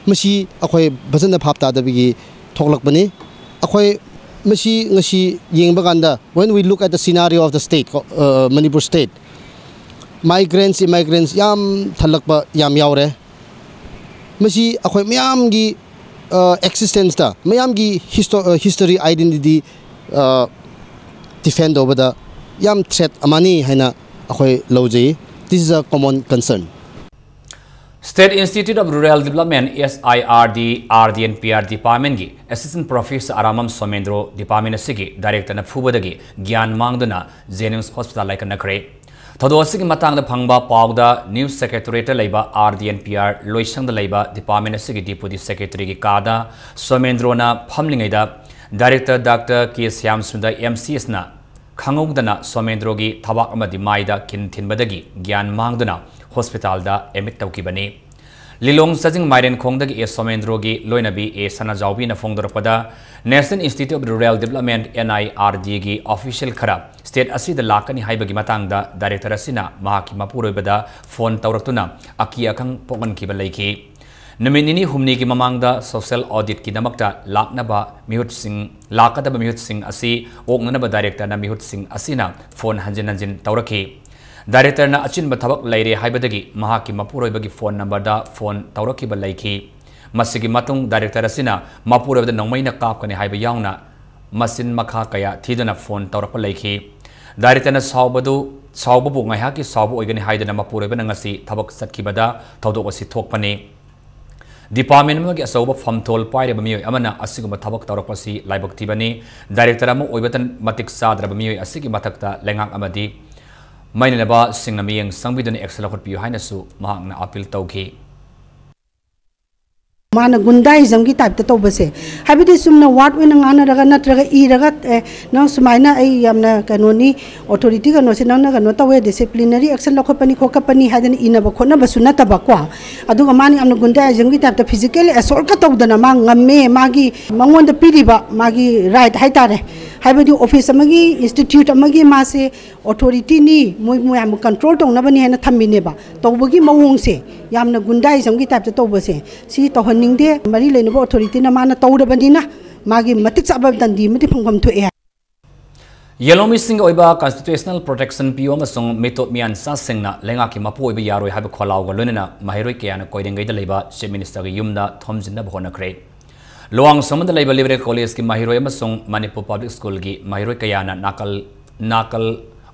ꯃꯁꯤ ꯑꯩꯈꯣꯏ ꯐꯖꯅ ꯚꯥꯞ ꯇꯥꯗꯕꯒꯤ ꯊꯣꯛꯂꯛꯄꯅꯤ꯫ ꯑꯩꯈꯣꯏ ꯃꯁꯤ ꯉꯁꯤ ꯌꯦꯡꯕ ꯀꯥꯟꯗ, when we look at the scenario of the state, ꯀꯣ, ꯑ, ꯃꯅꯤꯄꯨꯔ ꯁ꯭ꯇꯦꯠ, ꯃꯥꯏꯒ꯭ꯔꯦꯟꯁ ꯏꯃꯥꯏꯒ꯭ꯔꯦꯟꯁ ꯌꯥꯝ ꯊꯜꯂꯛꯄ ꯌꯥꯝ ꯌꯥꯎꯔꯦ꯫ ꯃꯁꯤ ꯑꯩꯈꯣꯏ ꯃꯌꯥꯝꯒꯤ ꯑꯦꯛꯖꯤꯁꯇꯦꯟꯁꯇ, ꯃꯌꯥꯝꯒꯤ ꯍꯤꯁꯇꯣ ꯍꯤꯁꯇꯣꯔꯤ ꯑꯥꯏꯗꯦꯟꯇꯤꯇꯤ ꯗꯤꯐꯦꯟ ꯇꯧꯕꯗ ꯌꯥꯝ threat ꯑꯃꯅꯤ ꯍꯥꯏꯅ ꯑꯩꯈꯣꯏ ꯂꯧꯖꯩ꯫ This is a common concern. State Institute of Rural Development, S I R D, R D and P R department ꯒꯤ assistant professor ꯑꯔꯥꯃꯝ ꯁꯣꯃꯦꯟꯗ꯭ꯔꯣ department ꯑꯁꯤꯒꯤ director ꯅ ꯐꯨꯕꯗꯒꯤ ꯒ꯭ꯌꯥꯟ ꯃꯥꯡꯗꯨꯅ JNIMS hospital ꯂꯥꯏꯀꯠꯅꯈ꯭ꯔꯦ꯫ ꯊꯧꯗꯣꯛ ꯑꯁꯤꯒꯤ ꯃꯇꯥꯡꯗ ꯐꯪꯕ ꯄꯥꯎꯗ news secretariat ꯇ ꯂꯩꯕ R D and P R ꯂꯣꯏꯁꯪꯗ ꯂꯩꯕ department ꯑꯁꯤꯒꯤ deputy secretary ꯒꯤ ꯀꯥꯗ ꯁꯣꯃꯦꯟꯗ꯭ꯔꯣꯅ ꯐꯝꯂꯤꯉꯩꯗ director Doctor K ꯁ꯭ꯌꯥꯝꯁꯨꯟꯗꯔ M C S ꯅ ꯈꯪꯍꯧꯗꯅ ꯁꯣꯃꯦꯟꯗ꯭ꯔꯣꯒꯤ ꯊꯕꯥꯛ ꯑꯃꯗꯤ ꯃꯥꯏꯗ ꯀꯤꯟ ꯊꯤꯟꯕꯗꯒꯤ ꯒ꯭ꯌꯥꯟ ꯃꯥꯡꯗꯨꯅ hospital ꯗ admit ꯇꯧꯈꯤꯕꯅꯤ꯫ ꯂꯤꯂꯣꯡ ꯆꯥꯖꯤꯡ ꯃꯥꯏꯔꯦꯟꯈꯣꯡꯗꯒꯤ ꯑꯦ ꯁꯣꯃꯦꯟꯗ꯭ꯔꯣꯒꯤ ꯂꯣꯏꯅꯕꯤ ꯑꯦ ꯁꯅꯥꯖꯥꯎꯕꯤꯅ ꯐꯣꯡꯗꯣꯔꯛꯄꯗ, National Institute of Rural Development, N I R D ꯒꯤ official ꯈꯔ state ꯑꯁꯤꯗ ꯂꯥꯛꯀꯅꯤ ꯍꯥꯏꯕꯒꯤ ꯃꯇꯥꯡꯗ director ꯑꯁꯤꯅ ꯃꯍꯥꯛꯀꯤ ꯃꯄꯨꯔꯣꯏꯕꯗ phone ꯇꯧꯔꯛꯇꯨꯅ ꯑꯀꯤ ꯑꯈꯪ ꯄꯣꯛꯍꯟꯈꯤꯕ ꯂꯩꯈꯤ꯫ ꯅꯨꯃꯤꯠ ꯅꯤꯅꯤ ꯍꯨꯝꯅꯤꯒꯤ ꯃꯃꯥꯡꯗ social audit ꯀꯤꯗꯃꯛꯇ ꯂꯥꯛꯅꯕ ꯃꯤꯍꯨꯠꯁꯤꯡ, ꯂꯥꯛꯀꯗꯕ ꯃꯤꯍꯨꯠꯁꯤꯡ ꯑꯁꯤ ꯑꯣꯛꯅꯅꯕ director ꯅ ꯃꯤꯍꯨꯠꯁꯤꯡ ꯑꯁꯤꯅ phone ꯍꯟꯖꯤꯟ ꯍꯟꯖꯤꯟ ꯇꯧꯔꯛꯈꯤ꯫ Director ꯅ ꯑꯆꯤꯟꯕ ꯊꯕꯛ ꯂꯩꯔꯦ ꯍꯥꯏꯕꯗꯒꯤ ꯃꯍꯥꯛꯀꯤ ꯃꯄꯨꯔꯣꯏꯕꯒꯤ phone number ꯗ phone ꯇꯧꯔꯛꯈꯤꯕ ꯂꯩꯈꯤ꯫ ꯃꯁꯤꯒꯤ ꯃꯇꯨꯡ director ꯑꯁꯤꯅ ꯃꯄꯨꯔꯣꯏꯕꯗ ꯅꯣꯡꯃꯩꯅ ꯀꯥꯞꯀꯅꯤ ꯍꯥꯏꯕ ꯌꯥꯎꯅ ꯃꯆꯤꯟ ꯃꯈꯥ ꯀꯌꯥ ꯊꯤꯗꯨꯅ phone ꯇꯧꯔꯛꯄ ꯂꯩꯈꯤ꯫ Director ꯅ ꯁꯥꯎꯕꯗꯨ, ꯁꯥꯎꯕꯕꯨ ꯉꯥꯏꯍꯥꯛꯀꯤ ꯁꯥꯎꯕ ꯑꯣꯏꯒꯅꯤ ꯍꯥꯏꯗꯨꯅ ꯃꯄꯨꯔꯣꯏꯕꯅ ꯉꯁꯤ ꯊꯕꯛ ꯆꯠꯈꯤꯕꯗ ꯊꯧꯗꯣꯛ ꯑꯁꯤ ꯊꯣꯛꯄꯅꯤ꯫ Department ꯑꯃꯒꯤ ꯑꯆꯧꯕ ꯐꯝꯊꯣꯜ ꯄꯥꯏꯔꯤꯕ ꯃꯤꯑꯣꯏ ꯑꯃꯅ ꯑꯁꯤꯒꯨꯝꯕ ꯊꯕꯛ ꯇꯧꯔꯛꯄꯁꯤ ꯂꯥꯏꯕꯛ ꯊꯤꯕꯅꯤ꯫ Director ꯑꯃ ꯑꯣꯏꯕꯇ ꯃꯇꯤꯛ ꯆꯥꯗ꯭ꯔꯕ ꯃꯤꯑꯣꯏ ꯑꯁꯤꯒꯤ ꯃꯊꯛꯇ ꯂꯩꯉꯥꯛ ꯑꯃꯗꯤ ꯃꯩ ꯂꯩꯅꯕꯁꯤꯡꯅ ꯃꯤꯠꯌꯦꯡ ꯆꯪꯕꯤꯗꯨꯅ action ꯂꯧꯈꯠꯄꯤꯌꯨ ꯍꯥꯏꯅꯁꯨ ꯃꯍꯥꯛꯅ appeal ꯇꯧꯈꯤ꯫ ꯃꯥꯅ ꯒꯨꯟꯗꯥꯏꯖꯝꯒꯤ type ꯇ ꯇꯧꯕꯁꯦ, ꯍꯥꯏꯕꯗꯤ ꯆꯨꯝꯅ word ꯑꯣꯏꯅ ꯉꯥꯡꯅꯔꯒ ꯅꯠꯇ꯭ꯔꯒ ꯏꯔꯒ, "ꯑꯦ, ꯅꯪ ꯁꯨꯃꯥꯏꯅ ꯑꯩ ꯌꯥꯝꯅ ꯀꯩꯅꯣꯅꯤ, authority ꯀꯩꯅꯣꯁꯦ ꯅꯪꯅ ꯀꯩꯅꯣ ꯇꯧꯋꯦ, disciplinary action ꯂꯧꯈꯠꯄꯅꯤ ꯈꯣꯠꯀꯠꯄꯅꯤ" ꯍꯥꯏꯗꯅ ꯏꯅꯕ ꯈꯣꯠꯅꯕꯁꯨ ꯅꯠꯇꯕꯀꯣ꯫ ꯑꯗꯨꯒ ꯃꯥꯅ ꯌꯥꯝꯅ ꯒꯨꯟꯗꯥꯏꯖꯝꯒꯤ type ꯇ physical assault ꯀ ꯇꯧꯗꯅ ꯃꯥ ꯉꯝꯃꯦ, ꯃꯥꯒꯤ ꯃꯉꯣꯟꯗ ꯄꯤꯔꯤꯕ ꯃꯥꯒꯤ right ꯍꯥꯏꯇꯥꯔꯦ, ꯍꯥꯏꯕꯗꯤ office ꯑꯃꯒꯤ, institute ꯑꯃꯒꯤ ꯃꯥꯁꯦ authority ꯅꯤ, ꯃꯣꯏ ꯃꯌꯥꯝꯕꯨ control ꯇꯧꯅꯕꯅꯤ ꯍꯥꯏꯅ ꯊꯝꯃꯤꯅꯦꯕ꯫ ꯇꯧꯕꯒꯤ ꯃꯑꯣꯡꯁꯦ ꯌꯥꯝꯅ ꯒꯨꯟꯗꯥꯏꯖꯝꯒꯤ type ꯇ ꯇꯧꯕꯁꯦ, ꯁꯤ ꯇꯧꯍꯟꯅꯤꯡꯗꯦ꯫ ꯃꯔꯤ ꯂꯩꯅꯕ authority ꯅ ꯃꯥꯅ ꯇꯧꯔꯕꯅꯤꯅ ꯃꯥꯒꯤ ꯃꯇꯤꯛ ꯆꯥꯕ ꯗꯟꯗꯤ ꯑꯃꯗꯤ ꯐꯪꯐꯝ ꯊꯣꯛꯑꯦ꯫ ꯌꯦꯜꯍꯧꯃꯤꯁꯤꯡꯒꯤ ꯑꯣꯏꯕ constitutional protection ꯄꯤꯌꯨ ꯑꯃꯁꯨꯡ ꯃꯤꯇꯣꯞ ꯃꯤꯌꯥꯟꯆꯥꯁꯤꯡꯅ ꯂꯩꯉꯥꯛꯀꯤ ꯃꯄꯨ ꯑꯣꯏꯕ ꯌꯥꯔꯣꯏ ꯍꯥꯏꯕ ꯈꯣꯜꯂꯥꯎꯒ ꯂꯣꯏꯅꯅ ꯃꯍꯩꯔꯣꯏ ꯀꯌꯥꯅ ꯀꯣꯏꯔꯦꯡꯒꯩꯗ ꯂꯩꯕ Chief Minister ꯒꯤ ꯌꯨꯝꯗ ꯊꯣꯝꯖꯤꯟꯅꯕ ꯍꯣꯠꯅꯈ꯭ꯔꯦ꯫ ꯂꯨꯋꯥꯡꯁꯪꯕꯝꯗ ꯂꯩꯕ Liberal College ꯀꯤ ꯃꯍꯩꯔꯣꯏ ꯑꯃꯁꯨꯡ ꯃꯅꯤꯄꯨꯔ Public School ꯒꯤ ꯃꯍꯩꯔꯣꯏ ꯀꯌꯥꯅ ꯅꯥꯀꯜ ꯅꯥꯀꯜ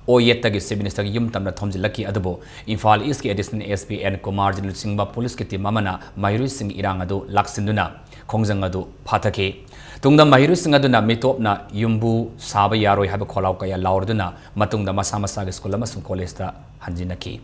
ꯑꯣꯌꯦꯠꯇꯒꯤ Chief Ministerꯒꯤ ꯌꯨꯝ ꯇꯝꯅ ꯊꯣꯝꯖꯤꯜꯂꯛꯈꯤ꯫ ꯑꯗꯨꯕꯨ ꯏꯝꯐꯥꯜ Eastꯀꯤ Additional SP N ꯀꯨꯃꯥꯔꯖꯤꯠꯅ ꯂꯨꯆꯤꯡꯕ policeꯀꯤ team ꯑꯃꯅ ꯃꯍꯩꯔꯣꯏꯁꯤꯡꯒꯤ ꯏꯔꯥꯡ ꯑꯗꯨ ꯂꯥꯛꯁꯤꯟꯗꯨꯅ ꯈꯣꯡꯖꯪ ꯑꯗꯨ ꯐꯥꯊꯈꯤ꯫ ꯇꯨꯡꯗ ꯃꯍꯩꯔꯣꯏꯁꯤꯡ ꯑꯗꯨꯅ ꯃꯤꯇꯣꯞꯅ ꯌꯨꯝꯕꯨ ꯁꯥꯕ ꯌꯥꯔꯣꯏ ꯍꯥꯏꯕ ꯈꯣꯜꯂꯥꯎ ꯀꯌꯥ ꯂꯥꯎꯔꯗꯨꯅ ꯃꯇꯨꯡꯗ ꯃꯁꯥ ꯃꯁꯥꯒꯤ school ꯑꯃꯁꯨꯡ collegeꯇ ꯍꯟꯖꯤꯟꯅꯈꯤ꯫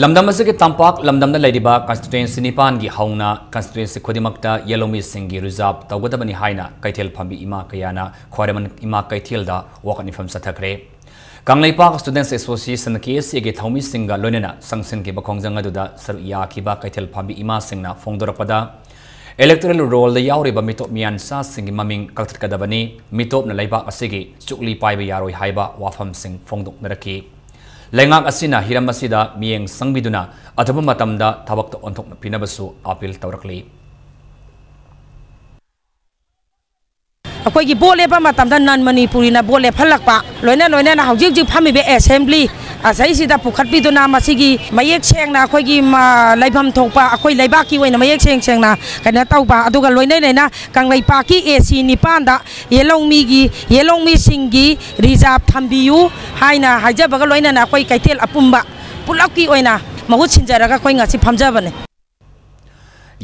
ꯂꯝꯗꯝ ꯑꯁꯤꯒꯤ ꯇꯝꯄꯥꯛ ꯂꯝꯗꯝꯗ ꯂꯩꯔꯤꯕ constituency ꯅꯤꯄꯥꯟꯒꯤ ꯍꯧꯅ constituency ꯈꯨꯗꯤꯡꯃꯛꯇ ꯌꯦꯜꯍꯧꯃꯤꯁꯤꯡꯒꯤ reserve ꯇꯧꯒꯗꯕꯅꯤ ꯍꯥꯏꯅ ꯀꯩꯊꯦꯜ ꯐꯝꯕꯤ ꯏꯃꯥ ꯀꯌꯥꯅ ꯈ꯭ꯋꯥꯏꯔꯝꯕꯟ ꯏꯃꯥ ꯀꯩꯊꯦꯜꯗ ꯋꯥꯀꯠ ꯃꯤꯐꯝ ꯆꯠꯊꯈ꯭ꯔꯦ꯫ ꯀꯪꯂꯩꯄꯥꯛ Students Association, KSAꯒꯤ ꯊꯧꯃꯤꯁꯤꯡꯒ ꯂꯣꯏꯅꯅ ꯆꯪꯁꯤꯟꯈꯤꯕ ꯈꯣꯡꯖꯪ ꯑꯗꯨꯗ ꯁꯔꯨꯛ ꯌꯥꯈꯤꯕ ꯀꯩꯊꯦꯜ ꯐꯝꯕꯤ ꯏꯃꯥꯁꯤꯡꯅ ꯐꯣꯡꯗꯣꯔꯛꯄꯗ, electoral rollꯗ ꯌꯥꯎꯔꯤꯕ ꯃꯤꯇꯣꯞ ꯃꯤꯌꯥꯟꯆꯥꯁꯤꯡꯒꯤ ꯃꯃꯤꯡ ꯀꯛꯊꯠꯀꯗꯕꯅꯤ, ꯃꯤꯇꯣꯞꯅ ꯂꯩꯕꯥꯛ ꯑꯁꯤꯒꯤ ꯆꯨꯛꯂꯤ ꯄꯥꯏꯕ ꯌꯥꯔꯣꯏ ꯍꯥꯏꯕ ꯋꯥꯐꯝꯁꯤꯡ ꯐꯣꯡꯗꯣꯛꯅꯔꯛꯈꯤ꯫ ꯂꯩꯉꯥꯛ ꯑꯁꯤꯅ ꯍꯤꯔꯝ ꯑꯁꯤꯗ ꯃꯤꯠꯌꯦꯡ ꯆꯪꯕꯤꯗꯨꯅ ꯑꯊꯨꯕ ꯃꯇꯝꯗ ꯊꯕꯛꯇ ꯑꯣꯟꯊꯣꯛꯅ ꯄꯤꯅꯕꯁꯨ appeal ꯇꯧꯔꯛꯂꯤ꯫ ꯑꯩꯈꯣꯏꯒꯤ vote ꯂꯦꯞꯄ ꯃꯇꯝꯗ non Manipuriꯅ vote ꯂꯦꯞꯍꯜꯂꯛꯄ, ꯂꯣꯏꯅ ꯂꯣꯏꯅꯅ ꯍꯧꯖꯤꯛ ꯍꯧꯖꯤꯛ ꯐꯝꯃꯤꯕ assembly ꯑꯁꯤꯁꯤꯗ ꯄꯨꯈꯠꯄꯤꯗꯨꯅ ꯃꯁꯤꯒꯤ ꯃꯌꯦꯛ ꯁꯦꯡꯅ ꯑꯩꯈꯣꯏꯒꯤ ꯃ-, ꯂꯩꯐꯝ ꯊꯣꯛꯄ ꯑꯩꯈꯣꯏ ꯂꯩꯕꯥꯛꯀꯤ ꯑꯣꯏꯅ ꯃꯌꯦꯛ ꯁꯦꯡ ꯁꯦꯡꯅ ꯀꯩꯅꯣ ꯇꯧꯕ, ꯑꯗꯨꯒ ꯂꯣꯏꯅ ꯂꯣꯏꯅ ꯀꯪꯂꯩꯄꯥꯛꯀꯤ AC ꯅꯤꯄꯥꯟꯗ ꯌꯦꯜꯍꯧꯃꯤꯒꯤ, ꯌꯦꯜꯍꯧꯃꯤꯁꯤꯡꯒꯤ reserve ꯊꯝꯕꯤꯌꯨ ꯍꯥꯏꯅ ꯍꯥꯏꯖꯕꯒ ꯂꯣꯏꯅꯅ ꯑꯩꯈꯣꯏ ꯀꯩꯊꯦꯜ ꯑꯄꯨꯝꯕ ꯄꯨꯂꯞꯀꯤ ꯑꯣꯏꯅ ꯃꯍꯨꯠ ꯁꯤꯟꯖꯔꯒ ꯑꯩꯈꯣꯏ ꯉꯁꯤ ꯐꯝꯖꯕꯅꯤ꯫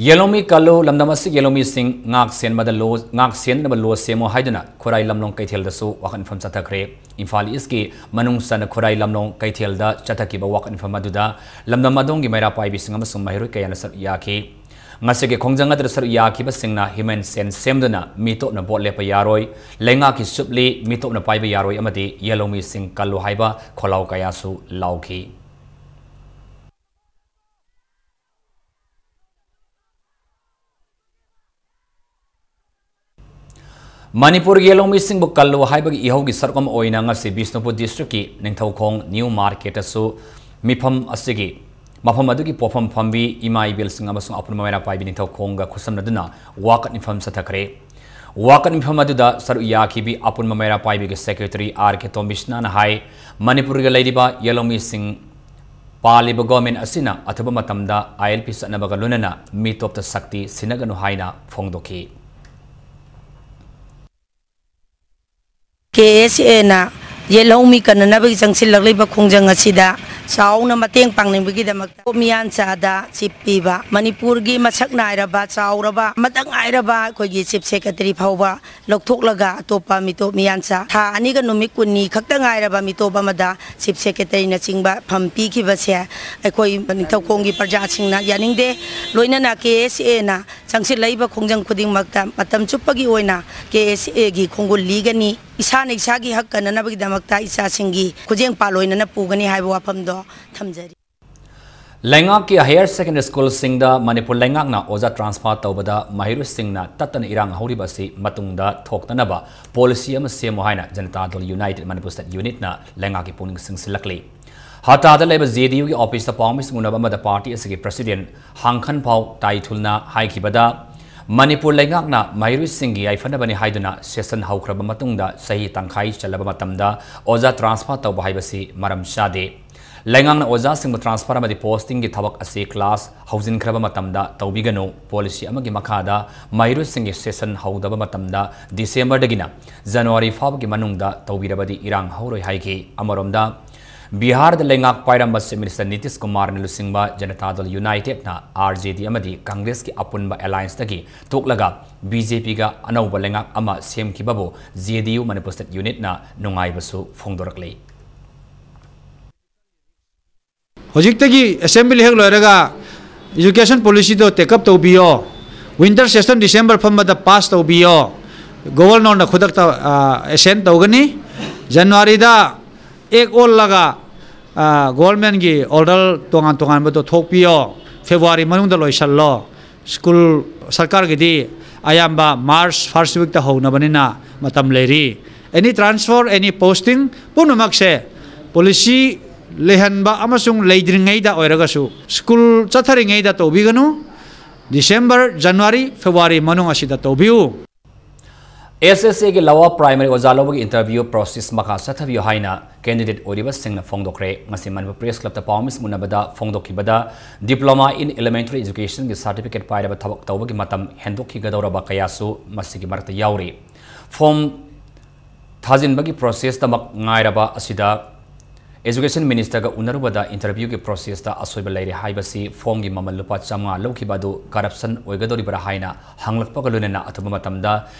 ꯌꯦꯜꯍꯧꯃꯤ ꯀꯜꯂꯨ, ꯂꯝꯗꯝ ꯑꯁꯤꯒꯤ ꯌꯦꯜꯍꯧꯃꯤꯁꯤꯡ ꯉꯥꯛ ꯁꯦꯟꯕꯗ ꯂꯣ-, ꯉꯥꯛ ꯁꯦꯟꯅꯕ ꯂꯣ ꯁꯦꯝꯃꯨ ꯍꯥꯏꯗꯨꯅ ꯈꯨꯔꯥꯏ ꯂꯝꯂꯣꯡ ꯀꯩꯊꯦꯜꯗꯁꯨ ꯋꯥꯀꯠ ꯃꯤꯐꯝ ꯆꯠꯊꯈ꯭ꯔꯦ꯫ ꯏꯝꯐꯥꯜ Eastꯀꯤ ꯃꯅꯨꯡ ꯆꯟꯅ ꯈꯨꯔꯥꯏ ꯂꯝꯂꯣꯡ ꯀꯩꯊꯦꯜꯗ ꯆꯠꯊꯈꯤꯕ ꯋꯥꯀꯠ ꯃꯤꯐꯝ ꯑꯗꯨꯗ ꯂꯝꯗꯝ ꯑꯗꯣꯝꯒꯤ ꯃꯩꯔꯥ ꯄꯥꯏꯕꯤꯁꯤꯡ ꯑꯃꯁꯨꯡ ꯃꯍꯩꯔꯣꯏ ꯀꯌꯥꯅ ꯁꯔꯨꯛ ꯌꯥꯈꯤ꯫ ꯉꯁꯤꯒꯤ ꯈꯣꯡꯖꯪ ꯑꯗꯨꯗ ꯁꯔꯨꯛ ꯌꯥꯈꯤꯕꯁꯤꯡꯅ human chain ꯁꯦꯝꯗꯨꯅ ꯃꯤꯇꯣꯞꯅ vote ꯂꯦꯞꯄ ꯌꯥꯔꯣꯏ, ꯂꯩꯉꯥꯛꯀꯤ ꯆꯨꯞꯂꯤ ꯃꯤꯇꯣꯞꯅ ꯄꯥꯏꯕ ꯌꯥꯔꯣꯏ ꯑꯃꯗꯤ ꯌꯦꯜꯍꯧꯃꯤꯁꯤꯡ ꯀꯜꯂꯨ ꯍꯥꯏꯕ ꯈꯣꯜꯂꯥꯎ ꯀꯌꯥꯁꯨ ꯂꯥꯎꯈꯤ꯫ ꯃꯅꯤꯄꯨꯔꯒꯤ ꯌꯦꯜꯍꯧꯃꯤꯁꯤꯡꯕꯨ ꯀꯜꯂꯨ ꯍꯥꯏꯕꯒꯤ ꯏꯍꯧꯒꯤ ꯁꯔꯨꯛ ꯑꯃ ꯑꯣꯏꯅ ꯉꯁꯤ ꯕꯤꯁꯅꯨꯄꯨꯔ districtꯀꯤ ꯅꯤꯡꯊꯧꯈꯣꯡ New Marketꯇꯁꯨ ꯃꯤꯐꯝ ꯑꯁꯤꯒꯤ, ꯃꯐꯝ ꯑꯗꯨꯒꯤ ꯄꯣꯠꯐꯝ ꯐꯝꯕꯤ ꯏꯃꯥ ꯏꯕꯦꯜꯁꯤꯡ ꯑꯃꯁꯨꯡ ꯑꯄꯨꯟꯕ ꯃꯩꯔꯥ ꯄꯥꯏꯕꯤ ꯅꯤꯡꯊꯧꯈꯣꯡꯒ ꯈꯨꯠꯁꯝꯅꯗꯨꯅ ꯋꯥꯀꯠ ꯃꯤꯐꯝ ꯆꯠꯊꯈ꯭ꯔꯦ꯫ ꯋꯥꯀꯠ ꯃꯤꯐꯝ ꯑꯗꯨꯗ ꯁꯔꯨꯛ ꯌꯥꯈꯤꯕꯤ ꯑꯄꯨꯟꯕ ꯃꯩꯔꯥ ꯄꯥꯏꯕꯤꯒꯤ secretary R K ꯇꯣꯝꯕꯤꯁꯅꯥꯅ ꯍꯥꯏ, ꯃꯅꯤꯄꯨꯔꯒ ꯂꯩꯔꯤꯕ ꯌꯦꯜꯍꯧꯃꯤꯁꯤꯡ ꯄꯥꯜꯂꯤꯕ ꯒꯣꯔꯃꯦꯟ ꯑꯁꯤꯅ ꯑꯊꯨꯕ ꯃꯇꯝꯗ ꯑꯥꯏ ꯑꯦꯜ ꯄꯤ ꯆꯠꯅꯕꯒ ꯂꯣꯏꯅꯅ ꯃꯤꯇꯣꯞꯇ ꯁꯛꯇꯤ ꯁꯤꯟꯅꯒꯅꯨ ꯍꯥꯏꯅ ꯐꯣꯡꯗꯣꯛꯈꯤ꯫ ꯀꯦ ꯑꯦꯁ ꯑꯦꯅ ꯌꯦꯜꯍꯧꯃꯤ ꯀꯟꯅꯅꯕꯒꯤ ꯆꯪꯁꯤꯜꯂꯛꯂꯤꯕ ꯈꯣꯡꯖꯪ ꯑꯁꯤꯗ ꯆꯥꯎꯅ ꯃꯇꯦꯡ ꯄꯥꯡꯅꯤꯡꯕꯒꯤꯗꯃꯛꯇ ꯃꯤꯌꯥꯟꯆꯥꯗ ꯆꯤꯞ ꯄꯤꯕ ꯃꯅꯤꯄꯨꯔꯒꯤ ꯃꯁꯛ ꯅꯥꯏꯔꯕ ꯆꯥꯎꯔꯕ ꯑꯃꯠꯇ ꯉꯥꯏꯔꯕ ꯑꯩꯈꯣꯏꯒꯤ ꯆꯤꯞ ꯁꯦꯀ꯭ꯔꯦꯇꯔꯤ ꯐꯥꯎꯕ ꯂꯧꯊꯣꯛꯂꯒ ꯑꯇꯣꯞꯄ ꯃꯤꯇꯣꯞ ꯃꯤꯌꯥꯟꯆꯥ ꯊꯥ ꯑꯅꯤꯒ ꯅꯨꯃꯤꯠ ꯀꯨꯟꯅꯤ ꯈꯛꯇ ꯉꯥꯏꯔꯕ ꯃꯤꯇꯣꯞ ꯑꯃꯗ ꯆꯤꯞ ꯁꯦꯀ꯭ꯔꯦꯇꯔꯤꯅꯆꯤꯡꯕ ꯐꯝ ꯄꯤꯈꯤꯕꯁꯦ ꯑꯩꯈꯣꯏ ꯅꯤꯡꯊꯧꯈꯣꯡꯒꯤ ꯄ꯭ꯔꯖꯥꯁꯤꯡꯅ ꯌꯥꯅꯤꯡꯗꯦ꯫ ꯂꯣꯏꯅꯅ ꯀꯦ ꯑꯦꯁ ꯑꯦꯅ ꯆꯪꯁꯤꯜꯂꯛꯏꯕ ꯈꯣꯡꯖꯪ ꯈꯨꯗꯤꯡꯃꯛꯇ ꯃꯇꯝ ꯆꯨꯞꯄꯒꯤ ꯑꯣꯏꯅ ꯀꯦ ꯑꯦꯁ ꯑꯦꯒꯤ ꯈꯣꯡꯒꯨꯜ ꯂꯤꯒꯅꯤ꯫ ꯏꯁꯥꯅ ꯏꯁꯥꯒꯤ ꯍꯛ ꯀꯟꯅꯅꯕꯒꯤꯗꯃꯛꯇ ꯏꯆꯥꯁꯤꯡꯒꯤ ꯈꯨꯖꯦꯡ ꯄꯥꯜ ꯑꯣꯏꯅꯅ ꯄꯨꯒꯅꯤ ꯍꯥꯏꯕ ꯋꯥꯐꯝꯗꯣ ꯊꯝꯖꯔꯤ꯫ ꯂꯩꯉꯥꯛꯀꯤ ꯍꯥꯌꯔ ꯁꯦꯀꯦꯟꯗꯔꯤ ꯁ꯭ꯀꯨꯜꯁꯤꯡꯗ ꯃꯅꯤꯄꯨꯔ ꯂꯩꯉꯥꯛꯅ ꯑꯣꯖꯥ ꯇ꯭ꯔꯥꯟꯁꯐꯔ ꯇꯧꯕꯗ ꯃꯍꯩꯔꯣꯏꯁꯤꯡꯅ ꯇꯠꯇꯅ ꯏꯔꯥꯡ ꯍꯧꯔꯤꯕ ꯑꯁꯤ ꯃꯇꯨꯡꯗ ꯊꯣꯛꯇꯅꯕ ꯄꯣꯂꯤꯁꯤ ꯑꯃ ꯁꯦꯝꯃꯨ ꯍꯥꯏꯅ ꯖꯅꯇꯥ ꯗꯜ ꯌꯨꯅꯥꯏꯇꯦꯗ ꯃꯅꯤꯄꯨꯔ ꯁ꯭ꯇꯦꯠ ꯌꯨꯅꯤꯠꯅ ꯂꯩꯉꯥꯛꯀꯤ ꯄꯨꯛꯅꯤꯡ ꯆꯤꯡꯁꯤꯜꯂꯛꯂꯤ꯫ ꯍꯇꯥꯗ ꯂꯩꯕ ꯖꯦ ꯗꯤ ꯌꯨꯒꯤ ꯑꯣꯐꯤꯁꯇ ꯄꯥꯎꯃꯤꯁꯤꯡ ꯎꯅꯕ ꯑꯃꯗ ꯄꯥꯔꯇꯤ ꯑꯁꯤꯒꯤ ꯄ꯭ꯔꯁꯤꯗꯦꯟ ꯍꯥꯡꯈꯟꯐꯥꯎ ꯇꯥꯏꯊꯨꯜꯅ ꯍꯥꯏꯈꯤꯕꯗ, ꯃꯅꯤꯄꯨꯔ ꯂꯩꯉꯥꯛꯅ ꯃꯍꯩꯔꯣꯏꯁꯤꯡꯒꯤ ꯌꯥꯏꯐꯅꯕꯅꯤ ꯍꯥꯏꯗꯨꯅ ꯁꯦꯁꯟ ꯍꯧꯈ꯭ꯔꯕ ꯃꯇꯨꯡꯗ ꯆꯍꯤ ꯇꯪꯈꯥꯏ ꯆꯜꯂꯕ ꯃꯇꯝꯗ ꯑꯣꯖꯥ ꯇ꯭ꯔꯥꯟꯁꯐꯔ ꯇꯧꯕ ꯍꯥꯏꯕꯁꯤ ꯃꯔꯝ ꯆꯥꯗꯦ꯫ ꯂꯩꯉꯥꯛꯅ ꯑꯣꯖꯥꯁꯤꯡꯕꯨ ꯇ꯭ꯔꯥꯟꯁꯐꯔ ꯑꯃꯗꯤ ꯄꯣꯁꯇꯤꯡꯒꯤ ꯊꯕꯛ ꯑꯁꯤ ꯀ꯭ꯂꯥꯁ ꯍꯧꯖꯤꯟꯈ꯭ꯔꯕ ꯃꯇꯝꯗ ꯇꯧꯕꯤꯒꯅꯨ, ꯄꯣꯂꯤꯁꯤ ꯑꯃꯒꯤ ꯃꯈꯥꯗ ꯃꯍꯩꯔꯣꯏꯁꯤꯡꯒꯤ ꯁꯦꯁꯟ ꯍꯧꯗꯕ ꯃꯇꯝꯗ ꯗꯤꯁꯦꯝꯕꯔꯗꯒꯤꯅ ꯖꯅꯋꯥꯔꯤ ꯐꯥꯎꯕꯒꯤ ꯃꯅꯨꯡꯗ ꯇꯧꯕꯤꯔꯕꯗꯤ ꯏꯔꯥꯡ ꯍꯧꯔꯣꯏ ꯍꯥꯏꯈꯤ꯫ ꯑꯃꯔꯣꯝꯗ, ꯕꯤꯍꯥꯔꯗ ꯂꯩꯉꯥꯛ ꯄꯥꯏꯔꯝꯕ ꯆꯤꯐ ꯃꯤꯅꯤꯁꯇꯔ ꯅꯤꯇꯤꯁ ꯀꯨꯃꯥꯔꯅ ꯂꯨꯆꯤꯡꯕ ꯖꯅꯇꯥ ꯗꯜ ꯌꯨꯅꯥꯏꯇꯦꯗꯅ ꯑꯥꯔ ꯖꯦ ꯗꯤ ꯑꯃꯗꯤ ꯀꯪꯒ꯭ꯔꯦꯁꯀꯤ ꯑꯄꯨꯟꯕ ꯑꯦꯂꯥꯏꯟꯁꯇꯒꯤ ꯇꯣꯛꯂꯒ ꯕꯤ ꯖꯦ ꯄꯤꯒ ꯑꯅꯧꯕ ꯂꯩꯉꯥꯛ ꯑꯃ ꯁꯦꯝꯈꯤꯕꯕꯨ ꯖꯦ ꯗꯤ ꯌꯨ ꯃꯅꯤꯄꯨꯔ ꯁ꯭ꯇꯦꯠ ꯌꯨꯅꯤꯠꯅ ꯅꯨꯡꯉꯥꯏꯕꯁꯨ ꯐꯣꯡꯗꯣꯔꯛꯂꯤ꯫ ꯍꯧꯖꯤꯛꯇꯒꯤ ꯑꯦꯁꯦꯝꯕ꯭ꯂꯤ ꯍꯦꯛ ꯂꯣꯏꯔꯒ ꯏꯖꯨꯀꯦꯁꯟ ꯄꯣꯂꯤꯁꯤꯗꯣ ꯇꯦꯛ ꯑꯞ ꯇꯧꯕꯤꯌꯣ꯫ ꯋꯤꯟꯇꯔ ꯁꯦꯁꯟ ꯗꯤꯁꯦꯝꯕꯔ ꯐꯝꯕꯗ ꯄꯥꯁ ꯇꯧꯕꯤꯌꯣ꯫ ꯒꯣꯕꯔꯅꯔꯅ ꯈꯨꯗꯛꯇ ꯑꯦꯁꯦꯟ ꯇꯧꯒꯅꯤ꯫ ꯖꯅꯋꯥꯔꯤꯗ ꯑꯦꯛ ꯑꯣꯜꯂꯒ ꯒꯣꯕꯔꯃꯦꯟꯒꯤ ꯑꯣꯔꯗꯔ ꯇꯣꯉꯥꯟ ꯇꯣꯉꯥꯟꯕꯗꯣ ꯊꯣꯛꯄꯤꯌꯣ꯫ ꯐꯦꯕ꯭ꯔꯨꯋꯥꯔꯤ ꯃꯅꯨꯡꯗ ꯂꯣꯏꯁꯜꯂꯣ꯫ ꯁ꯭ꯀꯨꯜ ꯁꯔꯀꯥꯔꯒꯤꯗꯤ ꯑꯌꯥꯝꯕ ꯃꯥꯔꯆ ꯐꯥꯔꯁ ꯋꯤꯛꯇ ꯍꯧꯅꯕꯅꯤꯅ ꯃꯇꯝ ꯂꯩꯔꯤ꯫ ꯑꯦꯅꯤ ꯇ꯭ꯔꯥꯟꯁꯐꯔ, ꯑꯦꯅꯤ ꯄꯣꯁꯇꯤꯡ ꯄꯨꯝꯅꯃꯛꯁꯦ ꯄꯣꯂꯤꯁꯤ ꯂꯩꯍꯟꯕ ꯑꯃꯁꯨꯡ ꯂꯩꯗ꯭ꯔꯤꯉꯩꯗ ꯑꯣꯏꯔꯒꯁꯨ ꯁ꯭ꯀꯨꯜ ꯆꯠꯊꯔꯤꯉꯩꯗ ꯇꯧꯕꯤꯒꯅꯨ꯫ ꯗꯤꯁꯦꯝꯕꯔ, ꯖꯅꯋꯥꯔꯤ, ꯐꯦꯕ꯭ꯔꯨꯋꯥꯔꯤ ꯃꯅꯨꯡ ꯑꯁꯤꯗ ꯇꯧꯕꯤꯌꯨ꯫ ꯑꯦꯁ ꯑꯦꯁ ꯑꯦꯒꯤ ꯂꯋꯥ ꯄ꯭ꯔꯥꯏꯃꯔꯤ ꯑꯣꯖꯥ ꯂꯧꯕꯒꯤ ꯏꯟꯇꯔꯚ꯭ꯌꯨ ꯄ꯭ꯔꯣꯁꯦꯁ ꯃꯈꯥ ꯆꯠꯊꯕꯤꯌꯨ ꯍꯥꯏꯅ ꯀꯦꯟꯗꯤꯗꯦꯠ ꯑꯣꯏꯔꯤꯕꯁꯤꯡꯅ ꯐꯣꯡꯗꯣꯛꯈ꯭ꯔꯦ꯫ ꯉꯁꯤ ꯃꯅꯤꯄꯨꯔ ꯄ꯭ꯔꯦꯁ ꯀ꯭ꯂꯕꯇ ꯄꯥꯎꯃꯤꯁꯤꯡ ꯎꯅꯕꯗ ꯐꯣꯡꯗꯣꯛꯈꯤꯕꯗ, Diploma in Elementary Educationꯒꯤ ꯁꯥꯔꯇꯤꯐꯤꯀꯦꯠ ꯄꯥꯏꯔꯕ ꯊꯕꯛ ꯇꯧꯕꯒꯤ ꯃꯇꯝ ꯍꯦꯟꯗꯣꯛꯈꯤꯒꯗꯧꯔꯕ ꯀꯌꯥꯁꯨ ꯃꯁꯤꯒꯤ ꯃꯔꯛꯇ ꯌꯥꯎꯔꯤ꯫ ꯐꯣꯔꯝ ꯊꯥꯖꯤꯟꯕꯒꯤ ꯄ꯭ꯔꯣꯁꯦꯁꯇꯃꯛ ꯉꯥꯏꯔꯕ ꯑꯁꯤꯗ ꯑꯦꯖꯨꯀꯦꯁꯟ ꯃꯤꯅꯤꯁꯇꯔꯒ ꯎꯅꯔꯨꯕꯗ ꯏꯟꯇꯔꯚ꯭ꯌꯨꯒꯤ ꯄ꯭ꯔꯣꯁꯦꯁꯇ ꯑꯁꯣꯏꯕ ꯂꯩꯔꯦ ꯍꯥꯏꯕꯁꯤ, ꯐꯣꯔꯝꯒꯤ ꯃꯃꯜ ꯂꯨꯄꯥ ꯆꯥꯝꯃꯉꯥ ꯂꯧꯈꯤꯕ ꯑꯗꯨ ꯀꯔꯞꯁꯟ ꯑꯣꯏꯒꯗꯧꯔꯤꯕ꯭ꯔꯥ ꯍꯥꯏꯅ ꯍꯪꯂꯛꯄꯒ ꯂꯣꯏꯅꯅ ꯑꯊꯨꯕ ꯃꯇꯝꯗ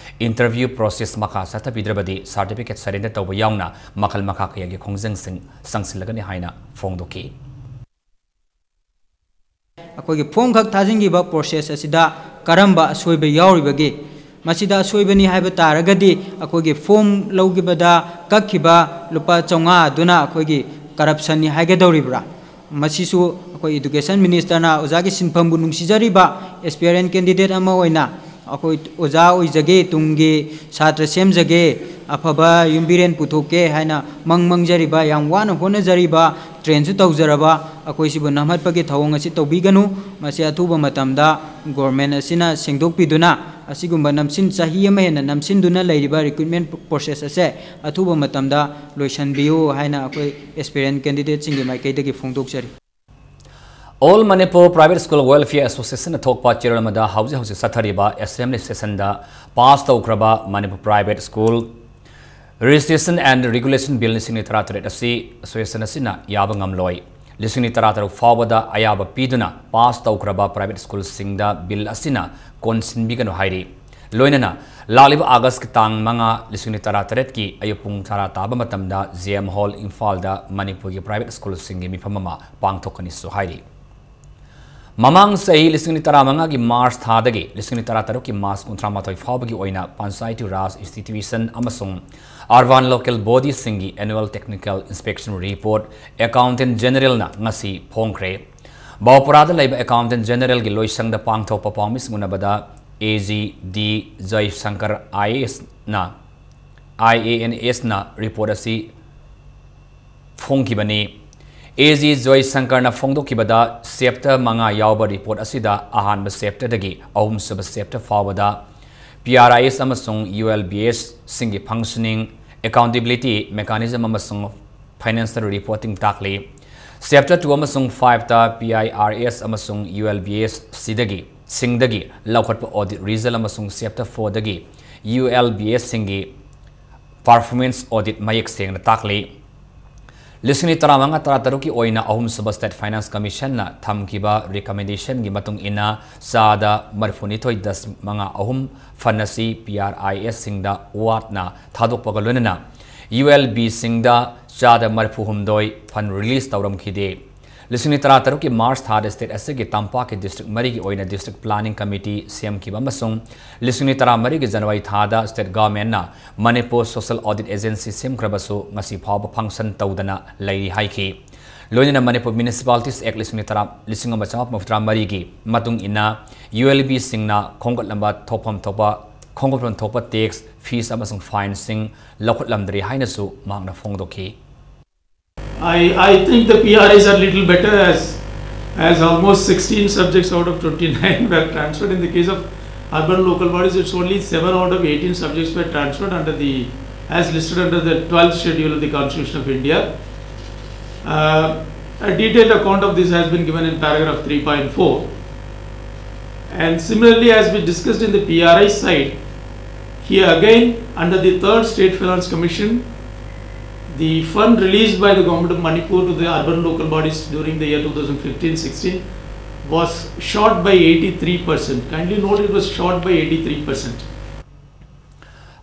ꯏꯟꯇꯔꯚ꯭ꯌꯨ ꯄ꯭ꯔꯣꯁꯦꯁ ꯃꯈꯥ ꯆꯠꯊꯕꯤꯗ꯭ꯔꯕꯗꯤ ꯁꯥꯔꯇꯤꯐꯤꯀꯦꯠ ꯁꯔꯦꯟꯗꯔ ꯇꯧꯕ ꯌꯥꯎꯅ ꯃꯈꯜ ꯃꯈꯥ ꯀꯌꯥꯒꯤ ꯈꯣꯡꯖꯪꯁꯤꯡ ꯆꯪꯁꯤꯜꯂꯒꯅꯤ ꯍꯥꯏꯅ ꯐꯣꯡꯗꯣꯛꯈꯤ꯫ ꯑꯩꯈꯣꯏꯒꯤ ꯐꯣꯔꯝ ꯈꯛ ꯊꯥꯖꯤꯟꯈꯤꯕ ꯄ꯭ꯔꯣꯁꯦꯁ ꯑꯁꯤꯗ ꯀꯔꯝꯕ ꯑꯁꯣꯏꯕ ꯌꯥꯎꯔꯤꯕꯒꯦ? ꯃꯁꯤꯗ ꯑꯁꯣꯏꯕꯅꯤ ꯍꯥꯏꯕ ꯇꯥꯔꯒꯗꯤ ꯑꯩꯈꯣꯏꯒꯤ ꯐꯣꯔꯝ ꯂꯧꯈꯤꯕꯗ ꯀꯛꯈꯤꯕ ꯂꯨꯄꯥ ꯆꯥꯝꯃꯉꯥ ꯑꯗꯨꯅ ꯑꯩꯈꯣꯏꯒꯤ ꯀꯔꯞꯁꯟꯅꯤ ꯍꯥꯏꯒꯗꯧꯔꯤꯕ꯭ꯔꯥ? ꯃꯁꯤꯁꯨ ꯑꯩꯈꯣꯏ ꯏꯗꯨꯀꯦꯁꯟ ꯃꯤꯅꯤꯁꯇꯔꯅ ꯑꯣꯖꯥꯒꯤ ꯁꯤꯟꯐꯝꯕꯨ ꯅꯨꯡꯁꯤꯖꯔꯤꯕ ꯑꯦꯁꯄꯤꯌꯔꯦꯟ ꯀꯦꯟꯗꯤꯗꯦꯠ ꯑꯃ ꯑꯣꯏꯅ ꯑꯩꯈꯣꯏ ꯑꯣꯖꯥ ꯑꯣꯏꯖꯒꯦ, ꯇꯨꯡꯒꯤ ꯁꯥꯇ꯭ꯔ ꯁꯦꯝꯖꯒꯦ, ꯑꯐꯕ ꯌꯨꯝꯕꯤꯔꯦꯟ ꯄꯨꯊꯣꯛꯀꯦ ꯍꯥꯏꯅ ꯃꯪ ꯃꯪꯖꯔꯤꯕ, ꯌꯥꯝ ꯋꯥꯅ ꯍꯣꯠꯅꯖꯔꯤꯕ, ꯇ꯭ꯔꯦꯟꯁꯨ ꯇꯧꯖꯔꯕ ꯑꯩꯈꯣꯏꯁꯤꯕꯨ ꯅꯝꯍꯠꯄꯒꯤ ꯊꯧꯑꯣꯡ ꯑꯁꯤ ꯇꯧꯕꯤꯒꯅꯨ꯫ ꯃꯁꯤ ꯑꯊꯨꯕ ꯃꯇꯝꯗ ꯒꯣꯔꯃꯦꯟ ꯑꯁꯤꯅ ꯁꯦꯡꯗꯣꯛꯄꯤꯗꯨꯅ ꯑꯁꯤꯒꯨꯝꯕ ꯅꯝꯁꯤꯟ-, ꯆꯍꯤ ꯑꯃ ꯍꯦꯟꯅ ꯅꯝꯁꯤꯟꯗꯨꯅ ꯂꯩꯔꯤꯕ ꯔꯤꯀ꯭ꯔꯨꯠꯃꯦꯟ ꯄ꯭ꯔꯣꯁꯦꯁ ꯑꯁꯦ ꯑꯊꯨꯕ ꯃꯇꯝꯗ ꯂꯣꯏꯁꯤꯟꯕꯤꯌꯨ ꯍꯥꯏꯅ ꯑꯩꯈꯣꯏ ꯑꯦꯁꯄꯤꯔꯦꯟ ꯀꯦꯟꯗꯤꯗꯦꯠꯁꯤꯡꯒꯤ ꯃꯥꯏꯀꯩꯗꯒꯤ ꯐꯣꯡꯗꯣꯛꯆꯔꯤ꯫ All Manipur Private School Welfare Associationꯅ ꯊꯣꯛꯄ ꯆꯦꯔꯣꯜ ꯑꯃꯗ ꯍꯧꯖꯤꯛ ꯍꯧꯖꯤꯛ ꯆꯠꯊꯔꯤꯕ ꯑꯦꯁꯦꯝꯕ꯭ꯂꯤ ꯁꯦꯁꯟꯗ ꯄꯥꯁ ꯇꯧꯈ꯭ꯔꯕ Manipur Private School Registration and Regulation Bill ꯂꯤꯁꯤꯡ ꯑꯅꯤ ꯇꯔꯥꯇꯔꯦꯠ ꯑꯁꯤ ꯑꯦꯁꯣꯁꯤꯌꯦꯁꯟ ꯑꯁꯤꯅ ꯌꯥꯕ ꯉꯝꯂꯣꯏ꯫ ꯂꯤꯁꯤꯡ ꯑꯅꯤ ꯇꯔꯥꯇꯔꯨꯛ ꯐꯥꯎꯕꯗ ꯑꯌꯥꯕ ꯄꯤꯗꯨꯅ ꯄꯥꯁ ꯇꯧꯈ꯭ꯔꯕ ꯄ꯭ꯔꯥꯏꯚꯦꯠ ꯁ꯭ꯀꯨꯜꯁꯤꯡꯗ ꯕꯤꯜ ꯑꯁꯤꯅ ꯀꯣꯟꯁꯤꯟꯕꯤꯒꯅꯨ ꯍꯥꯏꯔꯤ꯫ ꯂꯣꯏꯅꯅ ꯂꯥꯛꯂꯤꯕ ꯑꯥꯒꯁꯀꯤ ꯇꯥꯡ ꯃꯉꯥ, ꯂꯤꯁꯤꯡ ꯑꯅꯤ ꯇꯔꯥꯇꯔꯦꯠꯀꯤ ꯑꯌꯨꯛ ꯄꯨꯡ ꯇꯔꯥ ꯇꯥꯕ ꯃꯇꯝꯗ ꯖꯦ ꯑꯦꯝ ꯍꯣꯜ, ꯏꯝꯐꯥꯜꯗ ꯃꯅꯤꯄꯨꯔꯒꯤ ꯄ꯭ꯔꯥꯏꯚꯦꯠ ꯁ꯭ꯀꯨꯜꯁꯤꯡꯒꯤ ꯃꯤꯐꯝ ꯑꯃ ꯄꯥꯡꯊꯣꯛꯀꯅꯤꯁꯨ ꯍꯥꯏꯔꯤ꯫ ꯃꯃꯥꯡ ꯆꯍꯤ ꯂꯤꯁꯤꯡ ꯑꯅꯤ ꯇꯔꯥꯃꯉꯥꯒꯤ ꯃꯥꯔꯆ ꯊꯥꯗꯒꯤ ꯂꯤꯁꯤꯡ ꯑꯅꯤ ꯇꯔꯥꯇꯔꯨꯛꯀꯤ ꯃꯥꯔꯆ ꯀꯨꯟꯊ꯭ꯔꯥꯃꯥꯊꯣꯏ ꯐꯥꯎꯕꯒꯤ ꯑꯣꯏꯅ ꯄꯟꯆꯥꯌꯇꯤ ꯔꯥꯖ ꯏꯟꯁꯇꯤꯇ꯭ꯌꯨꯁꯟ ꯑꯃꯁꯨꯡ ꯑꯔꯕꯥꯟ ꯂꯣꯀꯦꯜ ꯕꯣꯗꯤꯁꯤꯡꯒꯤ annual technical inspection report Accountant Generalꯅ ꯉꯁꯤ ꯐꯣꯡꯈ꯭ꯔꯦ꯫ ꯕꯥꯎꯄꯨꯔꯥꯗ ꯂꯩꯕ Accountant Generalꯒꯤ ꯂꯣꯏꯁꯪꯗ ꯄꯥꯡꯊꯣꯛꯄ ꯄꯥꯎꯃꯤꯁꯤꯡ ꯎꯅꯕꯗ A G D Jayshankar I A ꯑꯦꯁꯅ, ꯑꯥꯏ ꯑꯦ ꯑꯦꯟ ꯑꯦꯁꯅ report ꯑꯁꯤ ꯐꯣꯡꯈꯤꯕꯅꯤ꯫ ꯑꯦ ꯖꯤ ꯖꯣꯏꯁꯪꯀꯔꯅ ꯐꯣꯡꯗꯣꯛꯈꯤꯕꯗ, ꯆꯦꯞꯇꯔ ꯃꯉꯥ ꯌꯥꯎꯕ ꯔꯤꯄꯣꯔꯠ ꯑꯁꯤꯗ ꯑꯍꯥꯟꯕ ꯆꯦꯞꯇꯔꯗꯒꯤ ꯑꯍꯨꯝꯁꯨꯕ ꯆꯦꯞꯇꯔ ꯐꯥꯎꯕꯗ P R I S ꯑꯃꯁꯨꯡ U L B S ꯁꯤꯡꯒꯤ functioning, accountability mechanism ꯑꯃꯁꯨꯡ financial reporting ꯇꯥꯛꯂꯤ꯫ Chapter two ꯑꯃꯁꯨꯡ five ꯇ P I R S ꯑꯃꯁꯨꯡ U L B S ꯁꯤꯗꯒꯤ, ꯁꯤꯡꯗꯒꯤ ꯂꯧꯈꯠꯄ audit result ꯑꯃꯁꯨꯡ Chapter four ꯗꯒꯤ U L B S ꯁꯤꯡꯒꯤ performance audit ꯃꯌꯦꯛ ꯁꯦꯡꯅ ꯇꯥꯛꯂꯤ꯫ ꯂꯤꯁꯤꯡ ꯑꯅꯤ ꯇꯔꯥꯃꯉꯥ ꯇꯔꯥꯇꯔꯨꯛꯀꯤ ꯑꯣꯏꯅ ꯑꯍꯨꯝꯁꯨꯕ State Finance Commission ꯅ ꯊꯝꯈꯤꯕ recommendation ꯒꯤ ꯃꯇꯨꯡ ꯏꯟꯅ ꯆꯥꯗ ꯃꯔꯤꯐꯨꯅꯤꯊꯣꯏ ꯗꯁꯃꯤꯛ ꯃꯉꯥ ꯑꯍꯨꯝ fund ꯑꯁꯤ P R I S ꯁꯤꯡꯗ ꯋꯥꯠꯅ ꯊꯥꯗꯣꯛꯄꯒ ꯂꯣꯏꯅꯅ U L B ꯁꯤꯡꯗ ꯆꯥꯗ ꯃꯔꯤꯐꯨꯍꯨꯝꯗꯣꯏ fund release ꯇꯧꯔꯝꯈꯤꯗꯦ꯫ ꯂꯤꯁꯤꯡ ꯑꯅꯤ ꯇꯔꯥꯇꯔꯨꯛꯀꯤ March ꯊꯥꯗ state ꯑꯁꯤꯒꯤ ꯇꯝꯄꯥꯛꯀꯤ district ꯃꯔꯤꯒꯤ ꯑꯣꯏꯅ district planning committee ꯁꯦꯝꯈꯤꯕ ꯑꯃꯁꯨꯡ ꯂꯤꯁꯤꯡ ꯑꯅꯤ ꯇꯔꯥꯃꯔꯤꯒꯤ January ꯊꯥꯗ state government ꯅ Manipur Social Audit Agency ꯁꯦꯝꯈ꯭ꯔꯕꯁꯨ ꯉꯁꯤ ꯐꯥꯎꯕ function ꯇꯧꯗꯅ ꯂꯩꯔꯤ ꯍꯥꯏꯈꯤ꯫ ꯂꯣꯏꯅꯅ Manipur Municipalities Act ꯂꯤꯁꯤꯡ ꯑꯅꯤ ꯇꯔꯥ, ꯂꯤꯁꯤꯡ ꯑꯃ ꯆꯥꯃꯥꯄꯟ ꯃꯧꯗ꯭ꯔꯥ ꯃꯔꯤꯒꯤ ꯃꯇꯨꯡ ꯏꯟꯅ U L B ꯁꯤꯡꯅ ꯈꯣꯝꯒꯠꯂꯝꯕ ꯊꯣꯛꯐꯝ ꯊꯣꯛꯄ, ꯈꯣꯝꯒꯠꯐꯝ ꯊꯣꯛꯄ tax, fees ꯑꯃꯁꯨꯡ fine ꯁꯤꯡ ꯂꯧꯈꯠꯂꯝꯗ꯭ꯔꯤ ꯍꯥꯏꯅꯁꯨ ꯃꯍꯥꯛꯅ ꯐꯣꯡꯗꯣꯛꯈꯤ꯫ I, I think the P R Is are little better as, as almost sixteen subjects out of twenty-nine were transferred. In the case of urban local bodies, it's only seven out of eighteen subjects were transferred under the, as listed under the twelfth schedule of the Constitution of India. Uh, a detailed account of this has been given in paragraph three point four. And similarly, as we discussed in the P R I side, here again, under the third State Finance Commission, the fund released by the Government of Manipur to the urban local bodies during the year two thousand fifteen sixteen was short by eighty-three percent. Kindly note, it was short by eighty-three percent.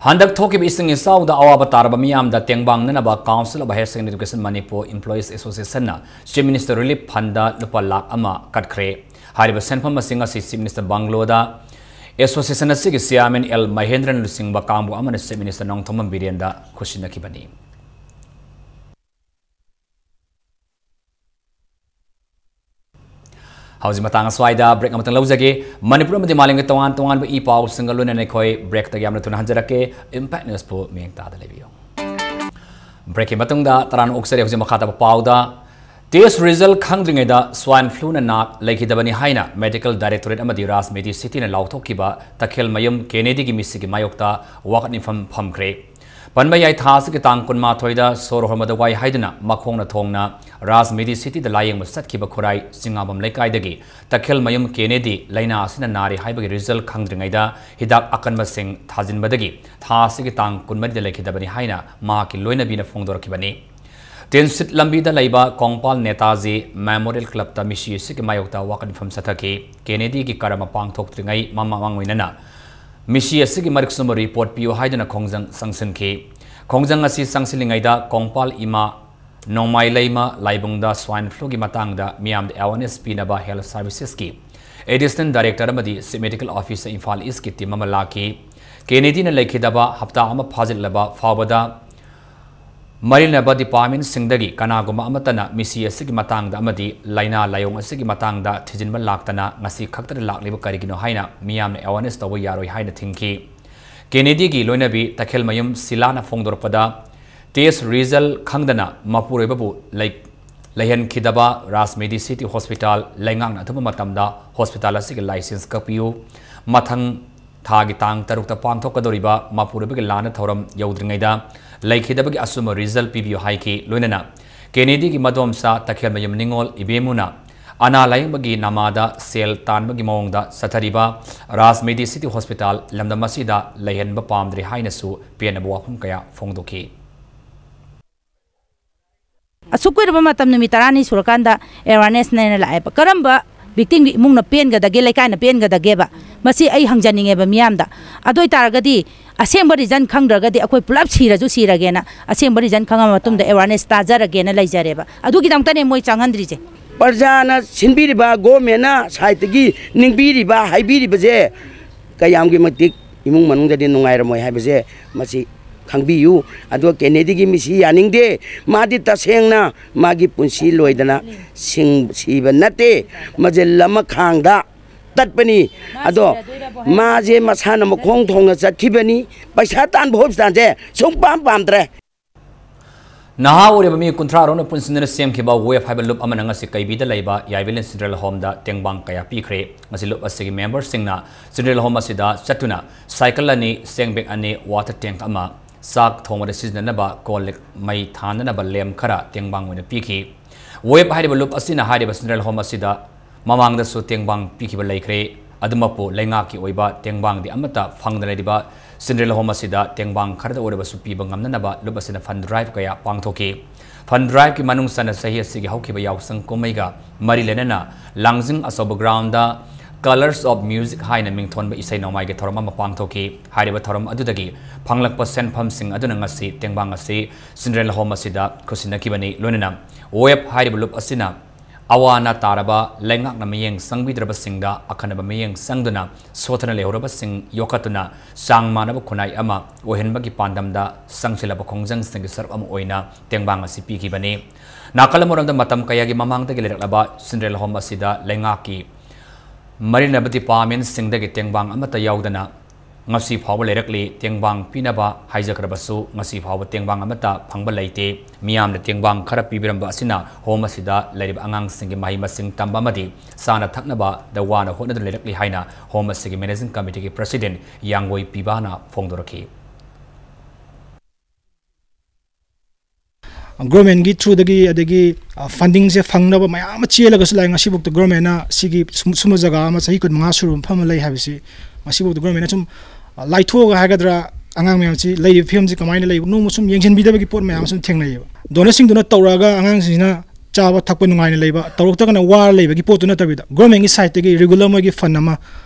ꯍꯟꯗꯛ ꯊꯣꯛꯈꯤꯕ ꯏꯁꯤꯡ ꯏꯆꯥꯎꯗ ꯑꯋꯥꯕ ꯇꯥꯔꯕ ꯃꯤꯌꯥꯝꯗ ꯇꯦꯡꯕꯥꯡꯅꯅꯕ Council of Higher Secondary Education Manipur Employees Association ꯅ Chief Minister Relief Fund ꯗ ꯂꯨꯄꯥ ꯂꯥꯈ ꯑꯃ ꯀꯠꯈ꯭ꯔꯦ꯫ ꯍꯥꯏꯔꯤꯕ ꯁꯦꯟꯐꯝ ꯑꯁꯤ ꯉꯁꯤ Chief Minister ꯕꯪꯒ꯭ꯂꯣꯗ Association ꯑꯁꯤꯒꯤ Chairman ꯑꯦꯜ ꯃꯍꯦꯟꯗ꯭ꯔꯅ ꯂꯨꯆꯤꯡꯕ ꯀꯥꯡꯕꯨ ꯑꯃꯅ Chief Minister ꯅꯣꯡꯊꯣꯝꯕꯝ ꯕꯤꯔꯦꯟꯗ ꯈꯨꯠꯁꯤꯟꯅꯈꯤꯕꯅꯤ꯫ ꯍꯧꯖꯤꯛ ꯃꯇꯥꯡ ꯑꯁ꯭ꯋꯥꯏꯗ break ꯑꯃꯇꯪ ꯂꯧꯖꯒꯦ꯫ ꯃꯅꯤꯄꯨꯔ ꯑꯃꯗꯤ ꯃꯥꯂꯦꯝꯒꯤ ꯇꯣꯉꯥꯟ ꯇꯣꯉꯥꯟꯕ ꯏ ꯄꯥꯎꯁꯤꯡꯒ ꯂꯣꯏꯅꯅ ꯑꯩꯈꯣꯏ break ꯇꯒꯤ ꯌꯥꯝꯅ ꯊꯨꯅ ꯍꯟꯖꯔꯛꯀꯦ꯫ Impact News ꯄꯨ ꯃꯤꯠꯌꯦꯡ ꯇꯥꯗ ꯂꯩꯕꯤꯌꯨ꯫ Break ꯀꯤ ꯃꯇꯨꯡꯗ ꯇꯔꯥꯝꯅ ꯑꯣꯛꯆꯔꯤ꯫ ꯍꯧꯖꯤꯛ ꯃꯈꯥ ꯇꯥꯕ ꯄꯥꯎꯗ Test result ꯈꯪꯗ꯭ꯔꯤꯉꯩꯗ swine fluꯅ ꯅꯥ ꯂꯩꯈꯤꯗꯕꯅꯤ ꯍꯥꯏꯅ Medical Directorate ꯑꯃꯗꯤ ꯔꯥꯖꯃꯦꯗꯤ ꯁꯤꯇꯤꯅ ꯂꯥꯎꯊꯣꯛꯈꯤꯕ ꯇꯈꯦꯜꯃꯌꯨꯝ ꯀꯦꯅꯦꯗꯤꯒꯤ ꯃꯤꯁꯤꯒꯤ ꯃꯥꯌꯣꯛꯇ ꯋꯥꯀꯠ ꯃꯤꯐꯝ ꯐꯝꯈ꯭ꯔꯦ꯫ ꯄꯟꯕ ꯌꯥꯏ, ꯊꯥ ꯑꯁꯤꯒꯤ ꯇꯥꯡ ꯀꯨꯟꯃꯥꯊꯣꯏꯗ ꯁꯣꯔ ꯍꯣꯟꯕꯗ ꯋꯥꯏ ꯍꯥꯏꯗꯨꯅ ꯃꯈꯣꯡꯅ ꯊꯣꯡꯅ ꯔꯥꯖꯃꯦꯗꯤ ꯁꯤꯇꯤꯗ ꯂꯥꯌꯦꯡꯕ ꯆꯠꯈꯤꯕ ꯈꯨꯔꯥꯏ ꯆꯤꯡꯉꯥꯕꯝ ꯂꯩꯀꯥꯏꯗꯒꯤ ꯇꯈꯦꯜꯃꯌꯨꯝ ꯀꯦꯅꯦꯗꯤ ꯂꯥꯏꯅꯥ ꯑꯁꯤꯅ ꯅꯥꯔꯦ ꯍꯥꯏꯕꯒꯤ result ꯈꯪꯗ꯭ꯔꯤꯉꯩꯗ ꯍꯤꯗꯥꯛ ꯑꯀꯟꯕꯁꯤꯡ ꯊꯥꯖꯤꯟꯕꯗꯒꯤ ꯊꯥ ꯑꯁꯤꯒꯤ ꯇꯥꯡ ꯀꯨꯟꯃꯔꯤꯗ ꯂꯩꯈꯤꯗꯕꯅꯤ ꯍꯥꯏꯅ ꯃꯍꯥꯛꯀꯤ ꯂꯣꯏꯅꯕꯤꯅ ꯐꯣꯡꯗꯣꯔꯛꯈꯤꯕꯅꯤ꯫ ꯇꯤꯟꯁꯤꯠ ꯂꯝꯕꯤꯗ ꯂꯩꯕ ꯀꯣꯡꯄꯥꯜ ꯅꯦꯇꯥꯖꯤ Memorial Clubꯇ ꯃꯤꯁꯤ ꯑꯁꯤꯒꯤ ꯃꯥꯌꯣꯛꯇ ꯋꯥꯀꯠ ꯃꯤꯐꯝ ꯆꯠꯊꯈꯤ꯫ ꯀꯦꯅꯦꯗꯤꯒꯤ ꯀꯔꯝ ꯄꯥꯡꯊꯣꯛꯇ꯭ꯔꯤꯉꯩ ꯃꯃꯥꯡ ꯑꯣꯏꯅꯅ ꯃꯤꯁꯤ ꯑꯁꯤꯒꯤ ꯃꯔꯤꯛ ꯆꯨꯝꯕ report ꯄꯤꯌꯨ ꯍꯥꯏꯗꯨꯅ ꯈꯣꯡꯖꯪ ꯆꯪꯁꯤꯟꯈꯤ꯫ ꯈꯣꯡꯖꯪ ꯑꯁꯤ ꯆꯪꯁꯤꯜꯂꯤꯉꯩꯗ ꯀꯣꯡꯄꯥꯜ ꯏꯃꯥ ꯅꯣꯡꯃꯥꯏꯂꯩꯃ ꯂꯥꯏꯕꯨꯡꯗ swine fluꯒꯤ ꯃꯇꯥꯡꯗ ꯃꯤꯌꯥꯝꯗ awareness ꯄꯤꯅꯕ Health Servicesꯀꯤ Additional Director ꯑꯃꯗꯤ Chief Medical Officer ꯏꯝꯐꯥꯜ ꯏꯁꯀꯤ team ꯑꯃ ꯂꯥꯛꯈꯤ꯫ ꯀꯦꯅꯦꯗꯤꯅ ꯂꯩꯈꯤꯗꯕ ꯍꯞꯇꯥ ꯑꯃ ꯐꯥꯖꯤꯜꯂꯕ ꯐꯥꯎꯕꯗ ꯃꯔꯤ ꯂꯩꯅꯕ departmentꯁꯤꯡꯗꯒꯤ ꯀꯅꯥꯒꯨꯝꯕ ꯑꯃꯠꯇꯅ ꯃꯤꯁꯤ ꯑꯁꯤꯒꯤ ꯃꯇꯥꯡꯗ ꯑꯃꯗꯤ ꯂꯥꯏꯅꯥ ꯂꯥꯏꯑꯣꯡ ꯑꯁꯤꯒꯤ ꯃꯇꯥꯡꯗ ꯊꯤꯖꯤꯟꯕ ꯂꯥꯛꯇꯅ ꯉꯁꯤ ꯈꯛꯇꯗ ꯂꯥꯛꯂꯤꯕ ꯀꯔꯤꯒꯤꯅꯣ ꯍꯥꯏꯅ ꯃꯤꯌꯥꯝꯅ awareness ꯇꯧꯕ ꯌꯥꯔꯣꯏ ꯍꯥꯏꯅ ꯊꯤꯡꯈꯤ꯫ ꯀꯦꯅꯦꯗꯤꯒꯤ ꯂꯣꯏꯅꯕꯤ ꯇꯈꯦꯜꯃꯌꯨꯝ ꯁꯤꯂꯥꯅ ꯐꯣꯡꯗꯣꯔꯛꯄꯗ, test result ꯈꯪꯗꯅ ꯃꯄꯨꯔꯣꯏꯕꯕꯨ ꯂꯩ-, ꯂꯩꯍꯟꯈꯤꯗꯕ ꯔꯥꯖꯃꯦꯗꯤ ꯁꯤꯇꯤ ꯍꯣꯁꯄꯤꯇꯥꯜ ꯂꯩꯉꯥꯛꯅ ꯑꯊꯨꯕ ꯃꯇꯝꯗ ꯍꯣꯁꯄꯤꯇꯥꯜ ꯑꯁꯤꯒꯤ license ꯀꯛꯄꯤꯌꯨ꯫ ꯃꯊꯪ ꯊꯥꯒꯤ ꯇꯥꯡ ꯇꯔꯨꯛꯇ ꯄꯥꯡꯊꯣꯛꯀꯗꯧꯔꯤꯕ ꯃꯄꯨꯔꯣꯏꯕꯒꯤ ꯂꯥꯟꯅ ꯊꯧꯔꯝ ꯌꯧꯗ꯭ꯔꯤꯉꯩꯗ ꯂꯩꯈꯤꯗꯕꯒꯤ ꯑꯆꯨꯝꯕ result ꯄꯤꯕꯤꯌꯨ ꯍꯥꯏꯈꯤ꯫ ꯂꯣꯏꯅꯅ ꯀꯦꯅꯦꯗꯤꯒꯤ ꯃꯗꯣꯝꯆꯥ ꯇꯈꯦꯜꯃꯌꯨꯝ ꯅꯤꯉꯣꯜ ꯏꯕꯦꯝꯃꯨꯅ ꯑꯅꯥ ꯂꯥꯌꯦꯡꯕꯒꯤ ꯅꯃꯥꯗ ꯁꯦꯜ ꯇꯥꯟꯕꯒꯤ ꯃꯑꯣꯡꯗ ꯆꯠꯊꯔꯤꯕ ꯔꯥꯖꯃꯦꯗꯤ ꯁꯤꯇꯤ ꯍꯣꯁꯄꯤꯇꯥꯜ ꯂꯝꯗꯝ ꯑꯁꯤꯗ ꯂꯩꯍꯟꯕ ꯄꯥꯝꯗ꯭ꯔꯦ ꯍꯥꯏꯅꯁꯨ ꯄꯦꯟꯗꯕ ꯋꯥꯐꯝ ꯀꯌꯥ ꯐꯣꯡꯗꯣꯛꯈꯤ꯫ ꯑꯁꯨꯛ ꯀꯨꯏꯔꯕ ꯃꯇꯝ, ꯅꯨꯃꯤꯠ ꯇꯔꯥꯅꯤ ꯁꯨꯔꯀꯥꯟꯗ awarenessꯅꯦꯅ ꯂꯥꯛꯑꯦꯕ꯫ ꯀꯔꯝꯕ victimꯒꯤ ꯏꯃꯨꯡꯅ ꯄꯦꯟꯒꯗꯒꯦ, ꯂꯩꯀꯥꯏꯅ ꯄꯦꯟꯒꯗꯒꯦꯕ? ꯃꯁꯤ ꯑꯩ ꯍꯪꯖꯅꯤꯡꯉꯦꯕ ꯃꯤꯌꯥꯝꯗ꯫ ꯑꯗꯨ ꯑꯣꯏꯇꯥꯔꯒꯗꯤ ꯑꯁꯦꯡꯕ reason ꯈꯪꯗ꯭ꯔꯒꯗꯤ ꯑꯩꯈꯣꯏ ꯄꯨꯂꯞ ꯁꯤꯔꯁꯨ ꯁꯤꯔꯒꯦꯅ, ꯑꯁꯦꯡꯕ reason ꯈꯪꯉ ꯃꯇꯨꯡꯗ awareness ꯇꯥꯖꯔꯒꯦꯅ ꯂꯩꯖꯔꯦꯕ꯫ ꯑꯗꯨꯒꯤꯗꯃꯛꯇꯅꯦ ꯃꯣꯏ ꯆꯪꯍꯟꯗ꯭ꯔꯤꯁꯦ꯫ ꯄ꯭ꯔꯖꯥꯅ ꯁꯤꯟꯕꯤꯔꯤꯕ, governmentꯅ sideꯇꯒꯤ ꯅꯤꯡꯕꯤꯔꯤꯕ, ꯍꯥꯏꯕꯤꯔꯤꯕꯁꯦ ꯀꯌꯥꯝꯒꯤ ꯃꯇꯤꯛ ꯏꯃꯨꯡ ꯃꯅꯨꯡꯗꯗꯤ ꯅꯨꯡꯉꯥꯏꯔꯝꯃꯣꯏ ꯍꯥꯏꯕꯁꯦ ꯃꯁꯤ ꯈꯪꯕꯤꯌꯨ꯫ ꯑꯗꯣ ꯀꯦꯅꯦꯗꯤꯒꯤ ꯃꯤꯁꯤ ꯌꯥꯅꯤꯡꯗꯦ꯫ ꯃꯥꯗꯤ ꯇꯁꯦꯡꯅ ꯃꯥꯒꯤ ꯄꯨꯟꯁꯤ ꯂꯣꯏꯗꯅ ꯁꯤꯡ-, ꯁꯤꯕ ꯅꯠꯇꯦ꯫ ꯃꯁꯦ ꯂꯃꯈꯥꯡꯗ ꯇꯠꯄꯅꯤ꯫ ꯑꯗꯣ ꯃꯥꯁꯦ ꯃꯁꯥꯅ ꯃꯈꯣꯡ ꯊꯣꯡꯅ ꯆꯠꯈꯤꯕꯅꯤ꯫ ꯄꯩꯁꯥ ꯇꯥꯟꯕ ꯍꯣꯁꯄꯤꯇꯥꯜꯁꯦ ꯁꯨꯡꯄꯥꯝ ꯄꯥꯝꯗ꯭ꯔꯦ꯫ ꯅꯍꯥ ꯑꯣꯏꯔꯤꯕ ꯃꯤ ꯀꯨꯟꯊ꯭ꯔꯥ ꯔꯣꯝꯅ ꯄꯨꯟꯁꯤꯟꯗꯨꯅ ꯁꯦꯝꯈꯤꯕ ꯋꯦꯕ ꯍꯥꯏꯕ ꯂꯨꯞ ꯑꯃꯅ ꯉꯁꯤ ꯀꯩꯕꯤꯗ ꯂꯩꯕ ꯌꯥꯏꯕꯤꯂꯦꯟ ꯆꯤꯜꯗ꯭ꯔꯦꯟ ꯍꯣꯝꯗ ꯇꯦꯡꯕꯥꯡ ꯀꯌꯥ ꯄꯤꯈ꯭ꯔꯦ꯫ ꯉꯁꯤ ꯂꯨꯞ ꯑꯁꯤꯒꯤ ꯃꯦꯝꯕꯔꯁꯤꯡꯅ ꯆꯤꯜꯗ꯭ꯔꯦꯟ ꯍꯣꯝ ꯑꯁꯤꯗ ꯆꯠꯇꯨꯅ ꯁꯥꯏꯀꯜ ꯑꯅꯤ, ꯆꯦꯡ ꯕꯦꯒ ꯑꯅꯤ, ꯋꯥꯇꯔ ꯇꯦꯡꯛ ꯑꯃ, ꯆꯥꯛ ꯊꯣꯡꯕꯗ ꯁꯤꯖꯤꯟꯅꯅꯕ ꯀꯣꯜ ꯂꯤꯛ, ꯃꯩ ꯊꯥꯅꯅꯕ ꯂꯦꯝ ꯈꯔ ꯇꯦꯡꯕꯥꯡ ꯑꯣꯏꯅ ꯄꯤꯈꯤ꯫ ꯋꯦꯕ ꯍꯥꯏꯔꯤꯕ ꯂꯨꯞ ꯑꯁꯤꯅ ꯍꯥꯏꯔꯤꯕ ꯆꯤꯜꯗ꯭ꯔꯦꯟ ꯍꯣꯝ ꯑꯁꯤꯗ ꯃꯃꯥꯡꯗꯁꯨ ꯇꯦꯡꯕꯥꯡ ꯄꯤꯈꯤꯕ ꯂꯩꯈ꯭ꯔꯦ꯫ ꯑꯗꯨꯃꯛꯄꯨ ꯂꯩꯉꯥꯛꯀꯤ ꯑꯣꯏꯕ ꯇꯦꯡꯕꯥꯡꯗꯤ ꯑꯃꯠꯇ ꯐꯪꯗꯅ ꯂꯩꯔꯤꯕ ꯆꯤꯜꯗ꯭ꯔꯦꯟ ꯍꯣꯝ ꯑꯁꯤꯗ ꯇꯦꯡꯕꯥꯡ ꯈꯔꯗ ꯑꯣꯏꯔꯕꯁꯨ ꯄꯤꯕ ꯉꯝꯅꯅꯕ ꯂꯨꯞ ꯑꯁꯤꯅ ꯐꯟ ꯗ꯭ꯔꯥꯏꯚ ꯀꯌꯥ ꯄꯥꯡꯊꯣꯛꯈꯤ꯫ ꯐꯟ ꯗ꯭ꯔꯥꯏꯚꯀꯤ ꯃꯅꯨꯡ ꯆꯟꯅ ꯆꯍꯤ ꯑꯁꯤꯒꯤ ꯍꯧꯈꯤꯕ ꯌꯥꯎꯁꯪ ꯀꯨꯝꯍꯩꯒ ꯃꯔꯤ ꯂꯩꯅꯅ ꯂꯥꯡꯖꯤꯡ ꯑꯆꯧꯕ ꯒ꯭ꯔꯥꯎꯟꯗ Colours of Music ꯍꯥꯏꯅ ꯃꯤꯡꯊꯣꯟꯕ ꯏꯁꯩ ꯅꯣꯡꯃꯥꯏꯒꯤ ꯊꯧꯔꯝ ꯑꯃ ꯄꯥꯡꯊꯣꯛꯈꯤ꯫ ꯍꯥꯏꯔꯤꯕ ꯊꯧꯔꯝ ꯑꯗꯨꯗꯒꯤ ꯐꯪꯂꯛꯄ ꯁꯦꯟꯐꯝꯁꯤꯡ ꯑꯗꯨꯅ ꯉꯁꯤ ꯇꯦꯡꯕꯥꯡ ꯑꯁꯤ ꯆꯤꯜꯗ꯭ꯔꯦꯟ ꯍꯣꯝ ꯑꯁꯤꯗ ꯈꯨꯠꯁꯤꯟꯅꯈꯤꯕꯅꯤ꯫ ꯂꯣꯏꯅꯅ ꯋꯦꯕ ꯍꯥꯏꯔꯤꯕ ꯂꯨꯞ ꯑꯁꯤꯅ ꯑꯋꯥ ꯑꯅꯥ ꯇꯥꯔꯕ ꯂꯩꯉꯥꯛꯅ ꯃꯤꯠꯌꯦꯡ ꯆꯪꯕꯤꯗ꯭ꯔꯕꯁꯤꯡꯗ ꯑꯈꯟꯅꯕ ꯃꯤꯠꯌꯦꯡ ꯆꯪꯗꯨꯅ ꯁꯣꯠꯊꯅ ꯂꯩꯍꯧꯔꯕꯁꯤꯡ ꯌꯣꯛꯈꯠꯇꯨꯅ ꯆꯥꯡ ꯃꯥꯟꯅꯕ ꯈꯨꯟꯅꯥꯏ ꯑꯃ ꯑꯣꯏꯍꯟꯕꯒꯤ ꯄꯥꯟꯗꯝꯗ ꯆꯪꯁꯤꯜꯂꯕ ꯈꯣꯡꯖꯪꯁꯤꯡꯒꯤ ꯁꯔꯨꯛ ꯑꯃ ꯑꯣꯏꯅ ꯇꯦꯡꯕꯥꯡ ꯑꯁꯤ ꯄꯤꯈꯤꯕꯅꯤ꯫ ꯅꯥꯀꯜ ꯑꯃꯔꯣꯝꯗ ꯃꯇꯝ ꯀꯌꯥꯒꯤ ꯃꯃꯥꯡꯗꯒꯤ ꯂꯩꯔꯛꯂꯕ ꯆꯤꯜꯗ꯭ꯔꯦꯟ ꯍꯣꯝ ꯑꯁꯤꯗ ꯂꯩꯉꯥꯛꯀꯤ ꯃꯔꯤꯅꯕ ꯗꯤꯄꯥꯔꯠꯃꯦꯟꯁꯤꯡꯗꯒꯤ ꯇꯦꯡꯕꯥꯡ ꯑꯃꯠꯇ ꯌꯥꯎꯗꯅ ꯉꯁꯤ ꯐꯥꯎꯕ ꯂꯩꯔꯛꯂꯤ꯫ ꯇꯦꯡꯕꯥꯡ ꯄꯤꯅꯕ ꯍꯥꯏꯖꯈ꯭ꯔꯕꯁꯨ ꯉꯁꯤ ꯐꯥꯎꯕ ꯇꯦꯡꯕꯥꯡ ꯑꯃꯠꯇ ꯐꯪꯕ ꯂꯩꯇꯦ꯫ ꯃꯤꯌꯥꯝꯅ ꯇꯦꯡꯕꯥꯡ ꯈꯔ ꯄꯤꯕꯤꯔꯝꯕ ꯑꯁꯤꯅ ꯍꯣꯝ ꯑꯁꯤꯗ ꯂꯩꯔꯤꯕ ꯑꯉꯥꯡꯁꯤꯡꯒꯤ ꯃꯍꯩ ꯃꯁꯤꯡ ꯇꯝꯕ ꯑꯃꯗꯤ ꯆꯥꯅ ꯊꯛꯅꯕꯗ ꯋꯥꯅ ꯍꯣꯠꯅꯗꯨꯅ ꯂꯩꯔꯛꯂꯤ ꯍꯥꯏꯅ ꯍꯣꯝ ꯑꯁꯤꯒꯤ ꯃꯦꯅꯦꯖꯤꯡ ꯀꯃꯤꯇꯤꯒꯤ ꯄ꯭ꯔꯁꯤꯗꯦꯟ ꯌꯥꯡꯒꯣꯏ ꯄꯤꯕꯥꯅ ꯐꯣꯡꯗꯣꯔꯛꯈꯤ꯫ ꯒꯣꯔꯃꯦꯟꯒꯤ ꯊ꯭ꯔꯨꯗꯒꯤ, ꯑꯗꯒꯤ, ꯑ, ꯐꯟꯗꯤꯡꯁꯦ ꯐꯪꯅꯕ ꯃꯌꯥꯝ ꯑꯃ ꯆꯦꯜꯂꯒꯁꯨ ꯂꯥꯛꯑꯦ꯫ ꯉꯁꯤꯐꯥꯎꯗ ꯒꯣꯔꯃꯦꯟꯅ ꯁꯤꯒꯤ ꯁꯨꯝ-, ꯁꯨꯝꯕ ꯖꯒꯥ ꯑꯃ ꯆꯍꯤ ꯀꯨꯟꯃꯉꯥ ꯁꯨꯔꯕ ꯃꯐꯝ ꯑꯃ ꯂꯩ ꯍꯥꯏꯕꯁꯤ ꯉꯁꯤꯐꯥꯎꯗ ꯒꯣꯔꯃꯦꯟꯅ ꯁꯨꯝ, ꯑ, ꯂꯥꯏꯊꯣꯛꯑꯒ ꯍꯥꯏꯒꯗ꯭ꯔꯥ, ꯑꯉꯥꯡ ꯃꯌꯥꯝꯁꯤ ꯂꯩꯔꯤꯕ ꯐꯤꯕꯝꯁꯤ ꯀꯃꯥꯏꯅ ꯂꯩꯕ, ꯅꯣꯡꯃ ꯁꯨꯝ ꯌꯦꯡꯁꯤꯟꯕꯤꯗꯕꯒꯤ ꯄꯣꯠ ꯃꯌꯥꯝ ꯑꯃ ꯁꯨꯝ ꯊꯦꯡꯅꯩꯌꯦꯕ꯫ ꯗꯣꯅꯔꯁꯤꯡꯗꯨꯅ ꯇꯧꯔꯛꯑꯒ ꯑꯉꯥꯡꯁꯤꯡꯁꯤꯅ ꯆꯥꯕ ꯊꯛꯄ ꯅꯨꯡꯉꯥꯏꯅ ꯂꯩꯕ, ꯇꯧꯔꯛꯇ꯭ꯔꯒꯅ ꯋꯥꯔ ꯂꯩꯕꯒꯤ ꯄꯣꯠꯇꯨ ꯅꯠꯇꯕꯤꯗ, ꯒꯣꯔꯃꯦꯟꯒꯤ ꯁꯥꯏꯠꯇꯒꯤ ꯔꯤꯒꯨꯂꯔ ꯃꯣꯏꯒꯤ ꯐꯟ ꯑꯃ,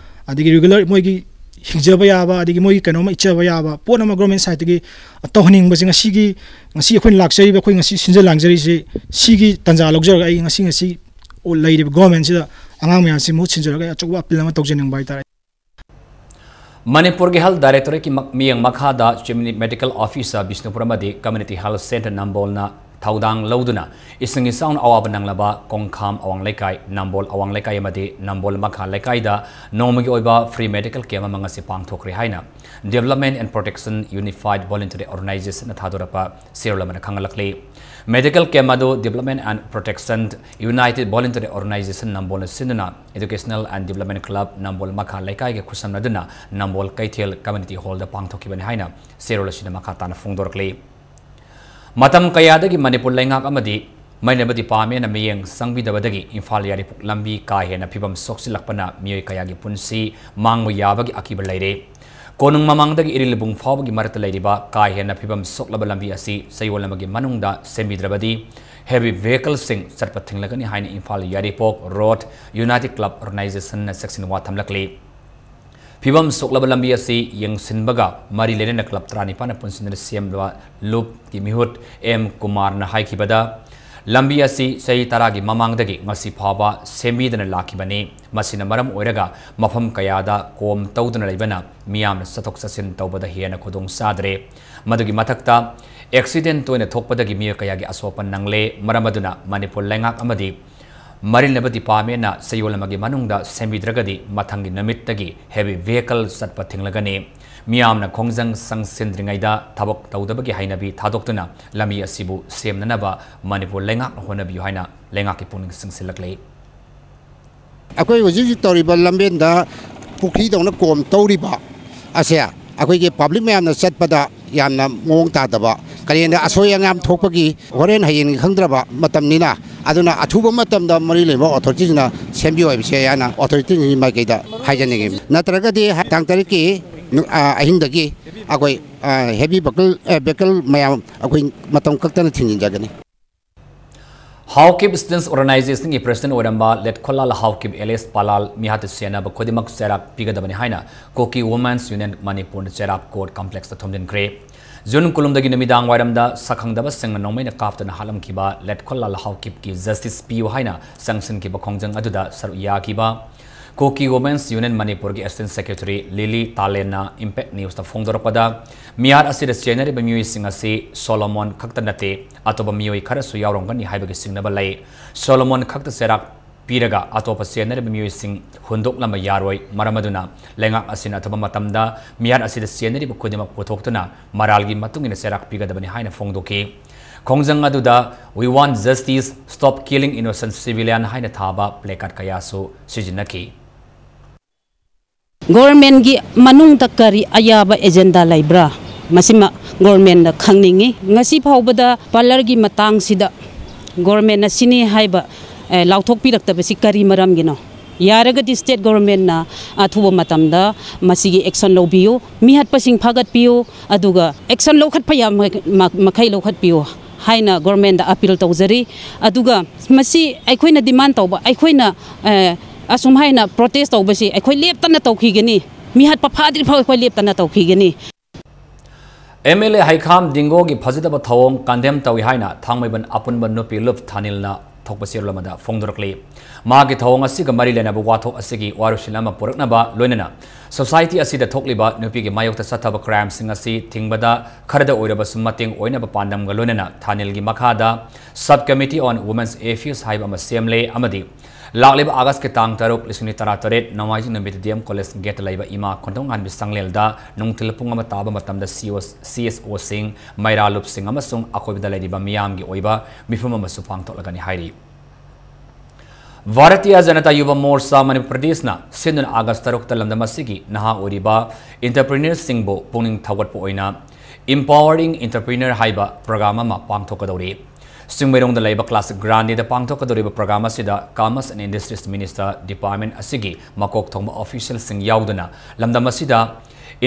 ꯑꯗꯒꯤ ꯔꯤꯒꯨꯂꯔ ꯃꯣꯏꯒꯤ ꯍꯤꯡꯖꯕ ꯌꯥꯕ, ꯑꯗꯒꯤ ꯃꯣꯏꯒꯤ ꯀꯩꯅꯣꯝꯃ ꯏꯠꯆꯕ ꯌꯥꯕ ꯄꯣꯠ ꯑꯃ ꯒꯣꯔꯃꯦꯟ ꯁꯥꯏꯠꯇꯒꯤ ꯇꯧꯍꯟꯅꯤꯡꯕꯁꯦ ꯉꯁꯤꯒꯤ, ꯉꯁꯤ ꯑꯩꯈꯣꯏꯅ ꯂꯥꯛꯆꯔꯤꯕ, ꯑꯩꯈꯣꯏ ꯉꯁꯤ ꯁꯤꯟꯖ ꯂꯥꯡꯖꯔꯤꯁꯤ, ꯁꯤꯒꯤ ꯇꯥꯟꯖꯥ ꯂꯧꯖꯔꯒ ꯑꯩ ꯉꯁꯤ, ꯉꯁꯤ ꯂꯩꯔꯤꯕ ꯒꯣꯔꯃꯦꯟꯁꯤꯗ ꯑꯉꯥꯡ ꯃꯌꯥꯝꯁꯤ ꯃꯍꯨꯠ ꯁꯤꯟꯖꯔꯒ ꯑꯩ ꯑꯆꯧꯕ ꯑꯄꯤꯜ ꯑꯃ ꯇꯧꯖꯅꯤꯡꯕ ꯍꯥꯏꯇꯥꯔꯦ꯫ ꯃꯅꯤꯄꯨꯔꯒꯤ ꯍꯦꯜꯊ ꯗꯥꯏꯔꯦꯛꯇꯣꯔꯦꯠꯀꯤ ꯃꯛ-, ꯃꯤꯠꯌꯦꯡ ꯃꯈꯥꯗ ꯆꯤꯞ ꯃꯦꯗꯤꯀꯦꯜ ꯑꯣꯐꯤꯁꯔ ꯕꯤꯁꯅꯨꯄꯨꯔ ꯑꯃꯗꯤ ꯀꯝꯃ꯭ꯌꯨꯅꯤꯇꯤ ꯍꯦꯜꯊ ꯁꯦꯟꯇꯔ ꯅꯝꯕꯣꯜꯅ ꯊꯧꯗꯥꯡ ꯂꯧꯗꯨꯅ ꯏꯁꯤꯡ ꯏꯆꯥꯎꯅ ꯑꯋꯥꯕ ꯅꯪꯂꯕ ꯀꯣꯡꯈꯥꯝ ꯑꯋꯥꯡ ꯂꯩꯀꯥꯏ, ꯅꯝꯕꯣꯜ ꯑꯋꯥꯡ ꯂꯩꯀꯥꯏ ꯑꯃꯗꯤ ꯅꯝꯕꯣꯜ ꯃꯈꯥ ꯂꯩꯀꯥꯏꯗ ꯅꯣꯡꯃꯒꯤ ꯑꯣꯏꯕ free medical camp ꯑꯃ ꯉꯁꯤ ꯄꯥꯡꯊꯣꯛꯈ꯭ꯔꯦ ꯍꯥꯏꯅ Development and Protection Unified Voluntary Organization ꯅ ꯊꯥꯗꯣꯔꯛꯄ ꯆꯦꯔꯣꯜ ꯑꯃꯅ ꯈꯪꯍꯜꯂꯛꯂꯤ꯫ Medical camp ꯑꯗꯨ Development and Protection United Voluntary Organization ꯅꯝꯕꯣꯜꯅ ꯁꯤꯟꯗꯨꯅ Educational and Development Club ꯅꯝꯕꯣꯜ ꯃꯈꯥ ꯂꯩꯀꯥꯏꯒ ꯈꯨꯠꯁꯝꯅꯗꯨꯅ ꯅꯝꯕꯣꯜ ꯀꯩꯊꯦꯜ Community Hall ꯗ ꯄꯥꯡꯊꯣꯛꯈꯤꯕꯅꯤ ꯍꯥꯏꯅ ꯆꯦꯔꯣꯜ ꯑꯁꯤꯗ ꯃꯈꯥ ꯇꯥꯅ ꯐꯣꯡꯗꯣꯔꯛꯂꯤ꯫ ꯃꯇꯝ ꯀꯌꯥꯗꯒꯤ ꯃꯅꯤꯄꯨꯔ ꯂꯩꯉꯥꯛ ꯑꯃꯗꯤ ꯃꯩꯅꯕ department ꯅ ꯃꯤꯠꯌꯦꯡ ꯆꯪꯕꯤꯗꯕꯗꯒꯤ ꯏꯝꯐꯥꯜ ꯌꯥꯏꯔꯤꯄꯣꯛ ꯂꯝꯕꯤ ꯀꯥ ꯍꯦꯟꯅ ꯐꯤꯕꯝ ꯁꯣꯛꯆꯤꯜꯂꯛꯄꯅ ꯃꯤꯑꯣꯏ ꯀꯌꯥꯒꯤ ꯄꯨꯟꯁꯤ ꯃꯥꯡꯕ ꯌꯥꯕꯒꯤ ꯑꯀꯤꯕ ꯂꯩꯔꯦ꯫ ꯀꯣꯅꯨꯡ ꯃꯃꯥꯡꯗꯒꯤ ꯏꯔꯤꯜꯕꯨꯡ ꯐꯥꯎꯕꯒꯤ ꯃꯔꯛꯇ ꯂꯩꯔꯤꯕ ꯀꯥ ꯍꯦꯟꯅ ꯐꯤꯕꯝ ꯁꯣꯛꯂꯕ ꯂꯝꯕꯤ ꯑꯁꯤ ꯆꯌꯣꯜ ꯑꯃꯒꯤ ꯃꯅꯨꯡꯗ ꯁꯦꯝꯕꯤꯗ꯭ꯔꯕꯗꯤ heavy vehicle ꯁꯤꯡ ꯆꯠꯄ ꯊꯤꯡꯂꯒꯅꯤ ꯍꯥꯏꯅ ꯏꯝꯐꯥꯜ ꯌꯥꯏꯔꯤꯄꯣꯛ Road United Club Organization ꯅ ꯆꯦꯛꯁꯤꯟ ꯋꯥ ꯊꯝꯂꯛꯂꯤ꯫ ꯐꯤꯕꯝ ꯁꯣꯛꯂꯕ ꯂꯝꯕꯤ ꯑꯁꯤ ꯌꯦꯡꯁꯤꯟꯕꯒ ꯃꯔꯤ ꯂꯩꯅꯅ club ꯇꯔꯥꯅꯤꯄꯥꯟꯅ ꯄꯨꯟꯁꯤꯟꯗꯨꯅ ꯁꯦꯝꯂꯕ ꯂꯨꯞꯀꯤ ꯃꯤꯍꯨꯠ ꯑꯦꯝ ꯀꯨꯃꯥꯔꯅ ꯍꯥꯏꯈꯤꯕꯗ, ꯂꯝꯕꯤ ꯑꯁꯤ ꯆꯍꯤ ꯇꯔꯥꯒꯤ ꯃꯃꯥꯡꯗꯒꯤ ꯉꯁꯤ ꯐꯥꯎꯕ ꯁꯦꯝꯕꯤꯗꯅ ꯂꯥꯛꯈꯤꯕꯅꯤ꯫ ꯃꯁꯤꯅ ꯃꯔꯝ ꯑꯣꯏꯔꯒ ꯃꯐꯝ ꯀꯌꯥꯗ ꯀꯣꯝ ꯇꯧꯗꯨꯅ ꯂꯩꯕꯅ ꯃꯤꯌꯥꯝꯅ ꯆꯠꯊꯣꯛ ꯆꯠꯁꯤꯟ ꯇꯧꯕꯗ ꯍꯦꯟꯅ ꯈꯨꯗꯣꯡ ꯆꯥꯗ꯭ꯔꯦ꯫ ꯃꯗꯨꯒꯤ ꯃꯊꯛꯇ, accident ꯇꯣꯏꯅ ꯊꯣꯛꯄꯗꯒꯤ ꯃꯤꯑꯣꯏ ꯀꯌꯥꯒꯤ ꯑꯁꯣꯛꯄ ꯅꯪꯂꯦ꯫ ꯃꯔꯝ ꯑꯗꯨꯅ ꯃꯅꯤꯄꯨꯔ ꯂꯩꯉꯥꯛ ꯑꯃꯗꯤ ꯃꯔꯤꯜꯅꯕ department ꯅ ꯆꯌꯣꯜ ꯑꯃꯒꯤ ꯃꯅꯨꯡꯗ ꯁꯦꯝꯕꯤꯗ꯭ꯔꯒꯗꯤ ꯃꯊꯪꯒꯤ ꯅꯨꯃꯤꯠꯇꯒꯤ heavy vehicle ꯆꯠꯄ ꯊꯤꯡꯂꯒꯅꯤ꯫ ꯃꯤꯌꯥꯝꯅ ꯈꯣꯡꯖꯪ ꯆꯪꯁꯤꯟꯗ꯭ꯔꯤꯉꯩꯗ ꯊꯕꯛ ꯇꯧꯗꯕꯒꯤ ꯍꯩꯅꯕꯤ ꯊꯥꯗꯣꯛꯇꯨꯅ ꯂꯝꯕꯤ ꯑꯁꯤꯕꯨ ꯁꯦꯝꯅꯅꯕ ꯃꯅꯤꯄꯨꯔ ꯂꯩꯉꯥꯛꯅ ꯍꯣꯠꯅꯕꯤꯌꯨ ꯍꯥꯏꯅ ꯂꯩꯉꯥꯛꯀꯤ ꯄꯨꯛꯅꯤꯡ ꯆꯤꯡꯁꯤꯜꯂꯛꯂꯤ꯫ ꯑꯩꯈꯣꯏ ꯍꯧꯖꯤꯛ ꯍꯧꯖꯤꯛ ꯇꯧꯔꯤꯕ ꯂꯝꯕꯦꯟꯗ ꯄꯨꯈ꯭ꯔꯤꯗꯧꯅ ꯀꯣꯝ ꯇꯧꯔꯤꯕ ꯑꯁꯦ ꯑꯩꯈꯣꯏꯒꯤ public ꯃꯌꯥꯝꯅ ꯆꯠꯄꯗ ꯌꯥꯝꯅ ꯃꯑꯣꯡ ꯇꯥꯗꯕ, ꯀꯔꯤꯒꯨꯝꯕ ꯑꯁꯣꯏ ꯑꯉꯥꯝ ꯊꯣꯛꯄꯒꯤ ꯍꯣꯔꯦꯟ ꯍꯌꯦꯡ ꯈꯪꯗ꯭ꯔꯕ ꯃꯇꯝꯅꯤꯅ, ꯑꯗꯨꯅ ꯑꯊꯨꯕ ꯃꯇꯝꯗ ꯃꯔꯤ ꯂꯩꯅꯕ authority ꯁꯤꯡꯅ ꯁꯦꯝꯕꯤꯌꯨ ꯍꯥꯏꯕꯁꯦ ꯑꯩꯅ authority ꯁꯤꯡꯒꯤ ꯃꯥꯏꯀꯩꯗ ꯍꯥꯏꯖꯅꯤꯡꯉꯤ꯫ ꯅꯠꯇ꯭ꯔꯒꯗꯤ ꯇꯥꯡ ꯇꯔꯦꯠꯀꯤ ꯅꯨ-, ꯑ, ꯑꯍꯤꯡꯗꯒꯤ ꯑꯩꯈꯣꯏ, ꯑ, heavy vehicle, ꯑ, vehicle ꯃꯌꯥꯝ ꯑꯩꯈꯣꯏ ꯃꯇꯝ ꯀꯛꯇꯅ ꯊꯤꯡꯖꯤꯟꯖꯒꯅꯤ꯫ ꯍꯥꯎꯀꯤꯞ Students Organization ꯒꯤ president ꯑꯣꯏꯔꯝꯕ ꯂꯦꯠꯈꯣꯂꯥꯜ ꯍꯥꯎꯀꯤꯞ alias ꯄꯥꯂꯥꯜ ꯃꯤꯍꯥꯠꯇ ꯁꯦꯟꯅꯕ ꯈꯨꯗꯤꯡꯃꯛ ꯆꯩꯔꯥꯛ ꯄꯤꯒꯗꯕꯅꯤ ꯍꯥꯏꯅ Kuki Women's Union ꯃꯅꯤꯄꯨꯔꯅ ꯆꯩꯔꯥꯛ court complex ꯇ ꯊꯣꯝꯖꯤꯟꯈ꯭ꯔꯦ꯫ ꯖꯨꯟ ꯀꯨꯟꯍꯨꯝꯗꯣꯏꯒꯤ ꯅꯨꯃꯤꯗꯥꯡ ꯋꯥꯏꯔꯝꯗ ꯁꯛꯈꯪꯗꯕꯁꯤꯡꯅ ꯅꯣꯡꯃꯩꯅ ꯀꯥꯞꯇꯨꯅ ꯍꯥꯠꯂꯝꯈꯤꯕ ꯂꯦꯠꯈꯣꯂꯥꯜ ꯍꯥꯎꯀꯤꯞꯀꯤ justice ꯄꯤꯌꯨ ꯍꯥꯏꯅ ꯆꯪꯁꯤꯟꯈꯤꯕ ꯈꯣꯡꯖꯪ ꯑꯗꯨꯗ ꯁꯔꯨꯛ ꯌꯥꯈꯤꯕ Kuki Women's Union Manipurꯒꯤ Assistant Secretary Lily Talenna Impact Newsꯇ ꯐꯣꯡꯗꯣꯔꯛꯄꯗ, ꯃꯤꯍꯥꯠ ꯑꯁꯤꯗ ꯆꯦꯟꯅꯔꯤꯕ ꯃꯤꯑꯣꯏꯁꯤꯡ ꯑꯁꯤ ꯁꯣꯂꯣꯃꯣꯟ ꯈꯛꯇ ꯅꯠꯇꯦ, ꯑꯇꯣꯞꯄ ꯃꯤꯑꯣꯏ ꯈꯔꯁꯨ ꯌꯥꯎꯔꯝꯒꯅꯤ ꯍꯥꯏꯕꯒꯤ ꯆꯤꯡꯅꯕ ꯂꯩ꯫ ꯁꯣꯂꯣꯃꯣꯟ ꯈꯛꯇ ꯆꯦꯔꯥꯛ ꯄꯤꯔꯒ ꯑꯇꯣꯞꯄ ꯆꯦꯟꯅꯔꯤꯕ ꯃꯤꯑꯣꯏꯁꯤꯡ ꯍꯨꯟꯗꯣꯛꯂꯝꯕ ꯌꯥꯔꯣꯏ꯫ ꯃꯔꯝ ꯑꯗꯨꯅ ꯂꯩꯉꯥꯛ ꯑꯁꯤꯅ ꯑꯊꯨꯕ ꯃꯇꯝꯗ ꯃꯤꯍꯥꯠ ꯑꯁꯤꯗ ꯆꯦꯟꯅꯔꯤꯕ ꯈꯨꯗꯤꯡꯃꯛ ꯄꯨꯊꯣꯛꯇꯨꯅ ꯃꯔꯥꯜꯒꯤ ꯃꯇꯨꯡ ꯏꯟꯅ ꯆꯩꯔꯥꯛ ꯄꯤꯒꯗꯕꯅꯤ ꯍꯥꯏꯅ ꯐꯣꯡꯗꯣꯛꯈꯤ꯫ ꯈꯣꯡꯖꯪ ꯑꯗꯨꯗ "We want justice, stop killing innocent civilian" ꯍꯥꯏꯅ ꯊꯥꯕ placard ꯀꯌꯥꯁꯨ ꯁꯤꯖꯤꯟꯅꯈꯤ꯫ ꯒꯣꯔꯃꯦꯟꯒꯤ ꯃꯅꯨꯡꯗ ꯀꯔꯤ ꯑꯌꯥꯕ ꯑꯦꯖꯦꯟꯗꯥ ꯂꯩꯕ꯭ꯔꯥ? ꯃꯁꯤꯃ ꯒꯣꯔꯃꯦꯟꯅ ꯈꯪꯅꯤꯡꯉꯤ꯫ ꯉꯁꯤ ꯐꯥꯎꯕꯗ ꯄꯥꯔꯂꯔꯒꯤ ꯃꯇꯥꯡꯁꯤꯗ ꯒꯣꯔꯃꯦꯟꯅ ꯁꯤꯅꯤ ꯍꯥꯏꯕ, ꯑꯦ, ꯂꯥꯎꯊꯣꯛꯄꯤꯔꯛꯇꯕꯁꯤ ꯀꯔꯤ ꯃꯔꯝꯒꯤꯅꯣ? ꯌꯥꯔꯒꯗꯤ ꯁ꯭ꯇꯦꯠ ꯒꯣꯔꯃꯦꯟꯅ ꯑꯊꯨꯕ ꯃꯇꯝꯗ ꯃꯁꯤꯒꯤ ꯑꯦꯛꯁꯟ ꯂꯧꯕꯤꯌꯨ, ꯃꯤꯍꯠꯄꯁꯤꯡ ꯐꯥꯒꯠꯄꯤꯌꯨ, ꯑꯗꯨꯒ ꯑꯦꯛꯁꯟ ꯂꯧꯈꯠꯄ ꯌꯥꯕ ꯃꯈꯩ ꯂꯧꯈꯠꯄꯤꯌꯨ ꯍꯥꯏꯅ ꯒꯣꯔꯃꯦꯟꯗ ꯑꯄꯤꯜ ꯇꯧꯖꯔꯤ꯫ ꯑꯗꯨꯒ ꯃꯁꯤ ꯑꯩꯈꯣꯏꯅ ꯗꯤꯃꯥꯟ ꯇꯧꯕ, ꯑꯩꯈꯣꯏꯅ, ꯑꯦ, ꯑꯁꯨꯝ ꯍꯥꯏꯅ ꯄ꯭ꯔꯣꯇꯦꯁ ꯇꯧꯕꯁꯤ ꯑꯩꯈꯣꯏ ꯂꯦꯞꯇꯅ ꯇꯧꯈꯤꯒꯅꯤ, ꯃꯤꯍꯠꯄ ꯐꯥꯗ꯭ꯔꯤ ꯐꯥꯎ ꯑꯩꯈꯣꯏ ꯂꯦꯞꯇꯅ ꯇꯧꯈꯤꯒꯅꯤ꯫ MLA ꯍꯩꯈꯥꯝ ꯗꯤꯡꯒꯣꯒꯤ ꯐꯖꯗꯕ ꯊꯧꯑꯣꯡ condemn ꯇꯧꯏ ꯍꯥꯏꯅ ꯊꯥꯡꯃꯩꯕꯟ ꯑꯄꯨꯟꯕ ꯅꯨꯄꯤ ꯂꯨꯞ ꯊꯥꯅꯤꯜꯅ ꯊꯣꯛꯄ ꯆꯦꯔꯣꯜ ꯑꯃꯗ ꯐꯣꯡꯗꯣꯔꯛꯂꯤ꯫ ꯃꯍꯥꯛꯀꯤ ꯊꯧꯑꯣꯡ ꯑꯁꯤꯒ ꯃꯔꯤ ꯂꯩꯅꯕ ꯋꯥꯊꯣꯛ ꯑꯁꯤꯒꯤ ꯋꯥꯔꯣꯏꯁꯤꯟ ꯑꯃ ꯄꯨꯔꯛꯅꯕ ꯂꯣꯏꯅꯅ society ꯑꯁꯤꯗ ꯊꯣꯛꯂꯤꯕ ꯅꯨꯄꯤꯒꯤ ꯃꯥꯌꯣꯛꯇ ꯆꯠꯊꯕ crimeꯁꯤꯡ ꯑꯁꯤ ꯊꯤꯡꯕꯗ ꯈꯔꯗ ꯑꯣꯏꯔꯕꯁꯨ ꯃꯇꯦꯡ ꯑꯣꯏꯅꯕ ꯄꯥꯟꯗꯝꯒ ꯂꯣꯏꯅꯅ ꯊꯥꯅꯤꯜꯒꯤ ꯃꯈꯥꯗ Sub Committee on Women's Affairs ꯍꯥꯏꯕ ꯑꯃ ꯁꯦꯝꯂꯦ ꯑꯃꯗꯤ ꯂꯥꯛꯂꯤꯕ ꯑꯥꯒꯁꯀꯤ ꯇꯥꯡ ꯇꯔꯨꯛ, ꯂꯤꯁꯤꯡ ꯑꯅꯤ ꯇꯔꯥꯇꯔꯦꯠ, ꯅꯣꯡꯃꯥꯏꯖꯤꯡ ꯅꯨꯃꯤꯠ D M College gateꯇ ꯂꯩꯕ ꯏꯃꯥ ꯈꯣꯟꯊꯧꯉꯥꯟꯕꯤ ꯁꯪꯂꯦꯜꯗ ꯅꯨꯡꯊꯤꯜ ꯄꯨꯡ ꯑꯃ ꯇꯥꯕ ꯃꯇꯝꯗ C O, C S Oꯁꯤꯡ, ꯃꯩꯔꯥ ꯂꯨꯞꯁꯤꯡ ꯑꯃꯁꯨꯡ ꯑꯀꯣꯏꯕꯗ ꯂꯩꯔꯤꯕ ꯃꯤꯌꯥꯝꯒꯤ ꯑꯣꯏꯕ ꯃꯤꯐꯝ ꯑꯃꯁꯨ ꯄꯥꯡꯊꯣꯛꯂꯒꯅꯤ ꯍꯥꯏꯔꯤ꯫ ꯚꯥꯔꯇꯤꯌ ꯖꯅꯇꯥ ꯌꯨꯕ ꯃꯣꯔꯆꯥ ꯃꯅꯤꯄꯨꯔ ꯄ꯭ꯔꯗꯦꯁꯅ ꯁꯤꯟꯗꯨꯅ ꯑꯥꯒꯁ ꯇꯔꯨꯛꯇ ꯂꯝꯗꯝ ꯑꯁꯤꯒꯤ ꯅꯍꯥ ꯑꯣꯏꯔꯤꯕ entrepreneurꯁꯤꯡꯕꯨ ꯄꯨꯛꯅꯤꯡ ꯊꯧꯒꯠꯄ ꯑꯣꯏꯅ Empowering Entrepreneur ꯍꯥꯏꯕ program ꯑꯃ ꯄꯥꯡꯊꯣꯛꯀꯗꯧꯔꯤ꯫ ꯆꯤꯡꯃꯩꯔꯣꯡꯗ ꯂꯩꯕ Classic Grandeꯗ ꯄꯥꯡꯊꯣꯛꯀꯗꯧꯔꯤꯕ program ꯑꯁꯤꯗ Commerce and Industries Minister department ꯑꯁꯤꯒꯤ ꯃꯀꯣꯛ ꯊꯣꯡꯕ officialꯁꯤꯡ ꯌꯥꯎꯗꯨꯅ ꯂꯝꯗꯝ ꯑꯁꯤꯗ